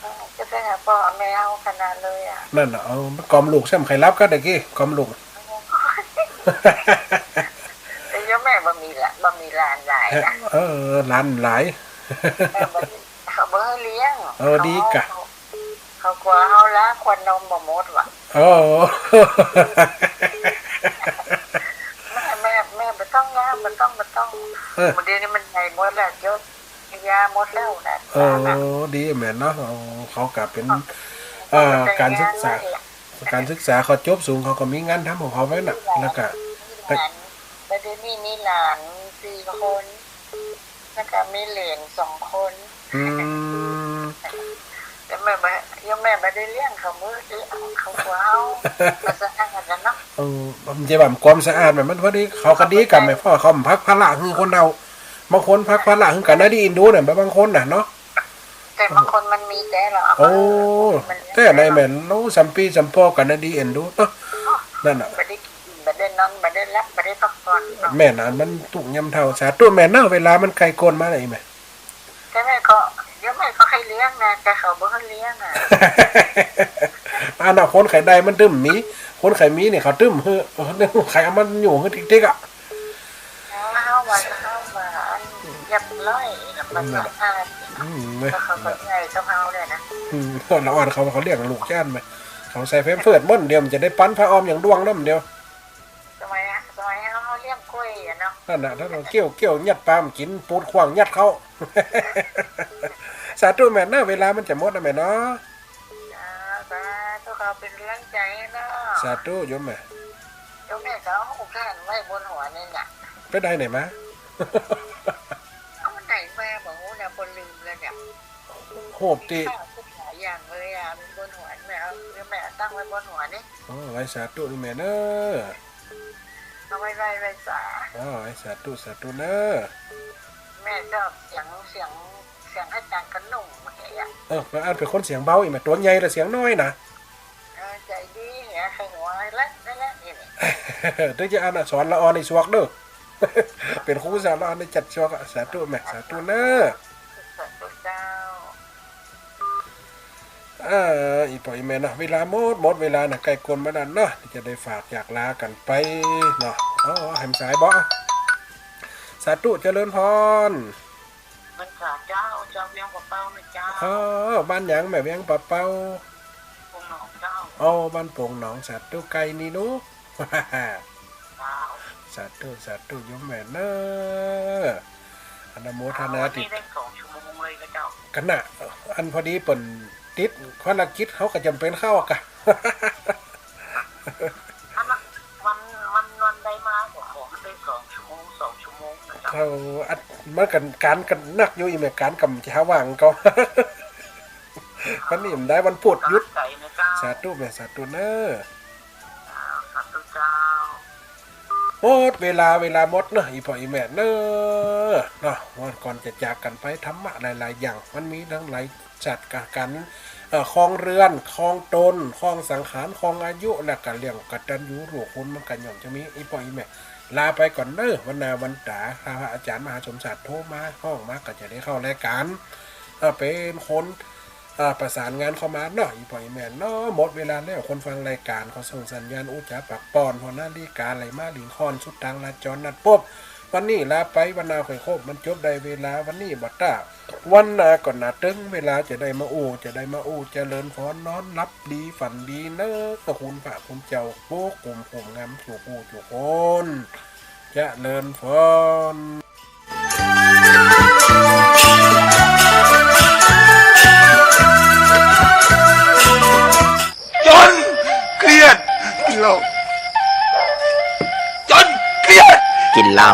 เออ จะไปหาพ่อแม่เอาขนาดเลยอะ นั่นน่ะ เอา กล่อมลูกซ้ำใค่หลับก็ได้กี้ กล่อมลูก แต่ยังแม่บ่มีละ บ่มีหลานหลายนะ เออ หลานหลาย เออ บ่ เขาบ่ให้เลี้ยง เออ ดีก่ะ เขา เขากลัวเฮาล้างขวดนมบ่หมดว่ะ โอ้ แม่ แม่ แม่บ่ต้องล้าง บ่ต้อง บ่ต้อง เออ เดี๋ยวนี้มันใหญ่หมดแล้ว ยกยาหมดแล้วนะ เออ ดีแม่นเนาะ เอา เขาก็เป๋น เอ่อ ก๋านศึกษา ก๋านศึกษาเขาจบสูง เขาก็มีงานทำของเขาไว้น่ะ แล้วก็ มีหลาน บ่าเดี๋ยวนี้มีหลานสี่คน แล้วก็มีเหลนสองคน อืม แต่แม่บ่ ยังแม่บ่ได้เลี้ยงเขามื้อเดียว เขากลัวเฮา ก็สะอาดกันเนาะ เออ มันจะแบบความสะอาดแบบมันพอดี เขาก็ดีกันแม่ เพราะว่าเขาผลักภาระหื้อคนเฒ่า บางคนผลักภาระหื้อกั๋นนะ ดีเอ็นดูเนี่ย แบบบางคนน่ะเนาะ แต่บางคนมันมีแต่ละ โอ้ มัน แต่ในแม่น โอ้ สามปี้สามป้อกั๋นนะ ดีเอ็นดูเนาะ นั่นน่ะ บ่ได้กิ๋น บ่ได้นอน บ่ได้หลับ บ่ได้พักผ่อนเนาะ แม่นน่ะ มันตุ๊กยามเฒ่า สาธุแม่เนาะ เวลามันใก้ก้นมาแล้วอีแม่ แต่แม่ก็ เดี๋ยวแม่ก็ใค่เลี้ยงนะ แต่เขาบ่ใค่เลี้ยงอะ อันน่ะ คนใค่ได้มันตึงมี คนใค่มีนี่เขาตึงหื้อ ใค่เอามันอยู่หื้อติ๊กๆ อะ เฮาว่า เฮาว่าเรียบร้อย แล้วมันสะอาด อืม แล้วเขาก็ใหญ่กับเฮาเลยนะ อืม ละอ่อนเขา เขาเลี้ยงลูกจ้านไป เขาใส่แพมเพิร์สหมด เดี๋ยวมันจะได้ปันผ้าอ้อมอย่างด้วงน้ำเดียว สมัยอะ สมัยเฮาเลี้ยงก้วยอะเนาะ นั่นน่ะ ถ้าเราเกี้ยว เกี้ยวยัดปามกิ๋น ปูดขว้างยัดเข้า สาธุแม่เนาะ เวลามันจะหมดนะแม่เนาะ จ้า สาธุ ขอเป๋นก๋ำลังใจ๋เนาะ สาธุโยมแม่ โยมแม่ก็เอาฮูบถ่านไว้บนหัวนี่น่ะ ไปได้ไหนมา เอาไหนมา บ่ฮู้นะ คนลืมแล้วเนี่ย ฮูบตี้ ข้าวทุกอย่างเลยอะ มีบนหัวแม่ เอา โยมแม่เอาตั้งไว้บนหัวนี่ อ๋อ ไหว้สาธุนี่แม่เนาะ เอาไหว้ ไหว้ ไหว้สา อ๋อ ไหว้สาธุ สาธุเนาะ แม่ชอบเสียง เสียง เสียงอาจ๋ารย์ขนุ่มเมื่อกี้อะ เออ อันเป๋นคนเสียงเบาอีแม่ ตั๋วใหญ่แต่เสียงน้อยนะ เออ ใจ๋ดีแหม ใค่หัวแหละ นั่นแหละ นี่ เดี๋ยวจะอันน่ะสอนละอ่อนในสวกเด้อ เป๋นครูสอนละอ่อนในจัดสวกอะ สาธุแม่ สาธุเนาะ สาธุเจ้า เออ อี่ป้ออี่แม่เนาะ เวลาหมด หมดเวลาน่ะ ใก้ก้นมาแล้วเนาะ ตี้จะได้ฝากจากลากั๋นไปเนาะ อ๋อ แหมสายบ่ สาธุ เจริญพร พรรษาเจ้า เจ้าเวียงป่าเป้านะเจ้า เออ บ้านหยังแม่ เวียงป่าเป้า โป่งหนองเจ้า อ๋อ บ้านโป่งหนอง สาธุ ใก้นี่หนู เจ้า สาธุ สาธุ โยมแม่เนาะ อนุโมทนา เจ้า ตี้ วันนี้ได้สองชั่วโมงเลยนะเจ้า กั๋นน่ะ อันพอดีเปิ้นติดภารกิจ เฮาก็จ๋ำเป๋นเข้าอะกะ มัน มัน มันได้มา ขอมันได้สองชั่วโมง สองชั่วโมงนะเจ้า เออ อัน มันกั๋น ก๋านกั๋นนักอยู่อี่แม่ ก๋านก่ำจะหาว่างก็ วันนี้มันได้วันพูดหยุด ใจ๋นะเจ้า สาธุแม่ สาธุเนาะ สาธุเจ้า หมดเวลา เวลาหมดเนาะ อี่ป้ออี่แม่เนาะ เนาะ วันก่อนจะจากกั๋นไป ธรรมะหลายๆ อย่าง มันมีตังหลาย จัดก๋าน เอ่อ ครองเฮือน ครองตน ครองสังขาร ครองอายุ แล้วก็เรื่องกตัญญูรู้คุณ มันก็ย่อมจะมี อี่ป้ออี่แม่ ลาไปก่อนเนาะ วันหน้าวันต๋า ถ้าพระอาจ๋ารย์มหาสมศักดิ์โทรมา ฮ้องมา ก็จะได้เข้ารายก๋าน เอ่อ เป๋นคน เอ่อ ประสานงานเข้ามาเนาะ อี่ป้ออี่แม่เนาะ หมดเวลาแล้ว คนฟังรายก๋าน ขอส่งสัญญาณอู้จ๋าปากป้อน ฮอนาฬิก๋าไหลมาหลิงค่อน สุดตางลาจรนัดปบ วันนี้ลาไป วันหน้าค่อยคบ มันจบได้เวลา วันนี้บ่ต้า วันหน้าก็หน้าเติง เวลาจะได้มาอู้ จะได้มาอู้ เจริญพร นอนหลับดี ฝันดีเนาะ คุณพระคุณเจ้า โอ้ กุมกุมงาม สู่ผู้สู่คน เจริญพร จ๋นเกลียดกิ๋นเหล้า จ๋นเกลียดกิ๋นเหล้า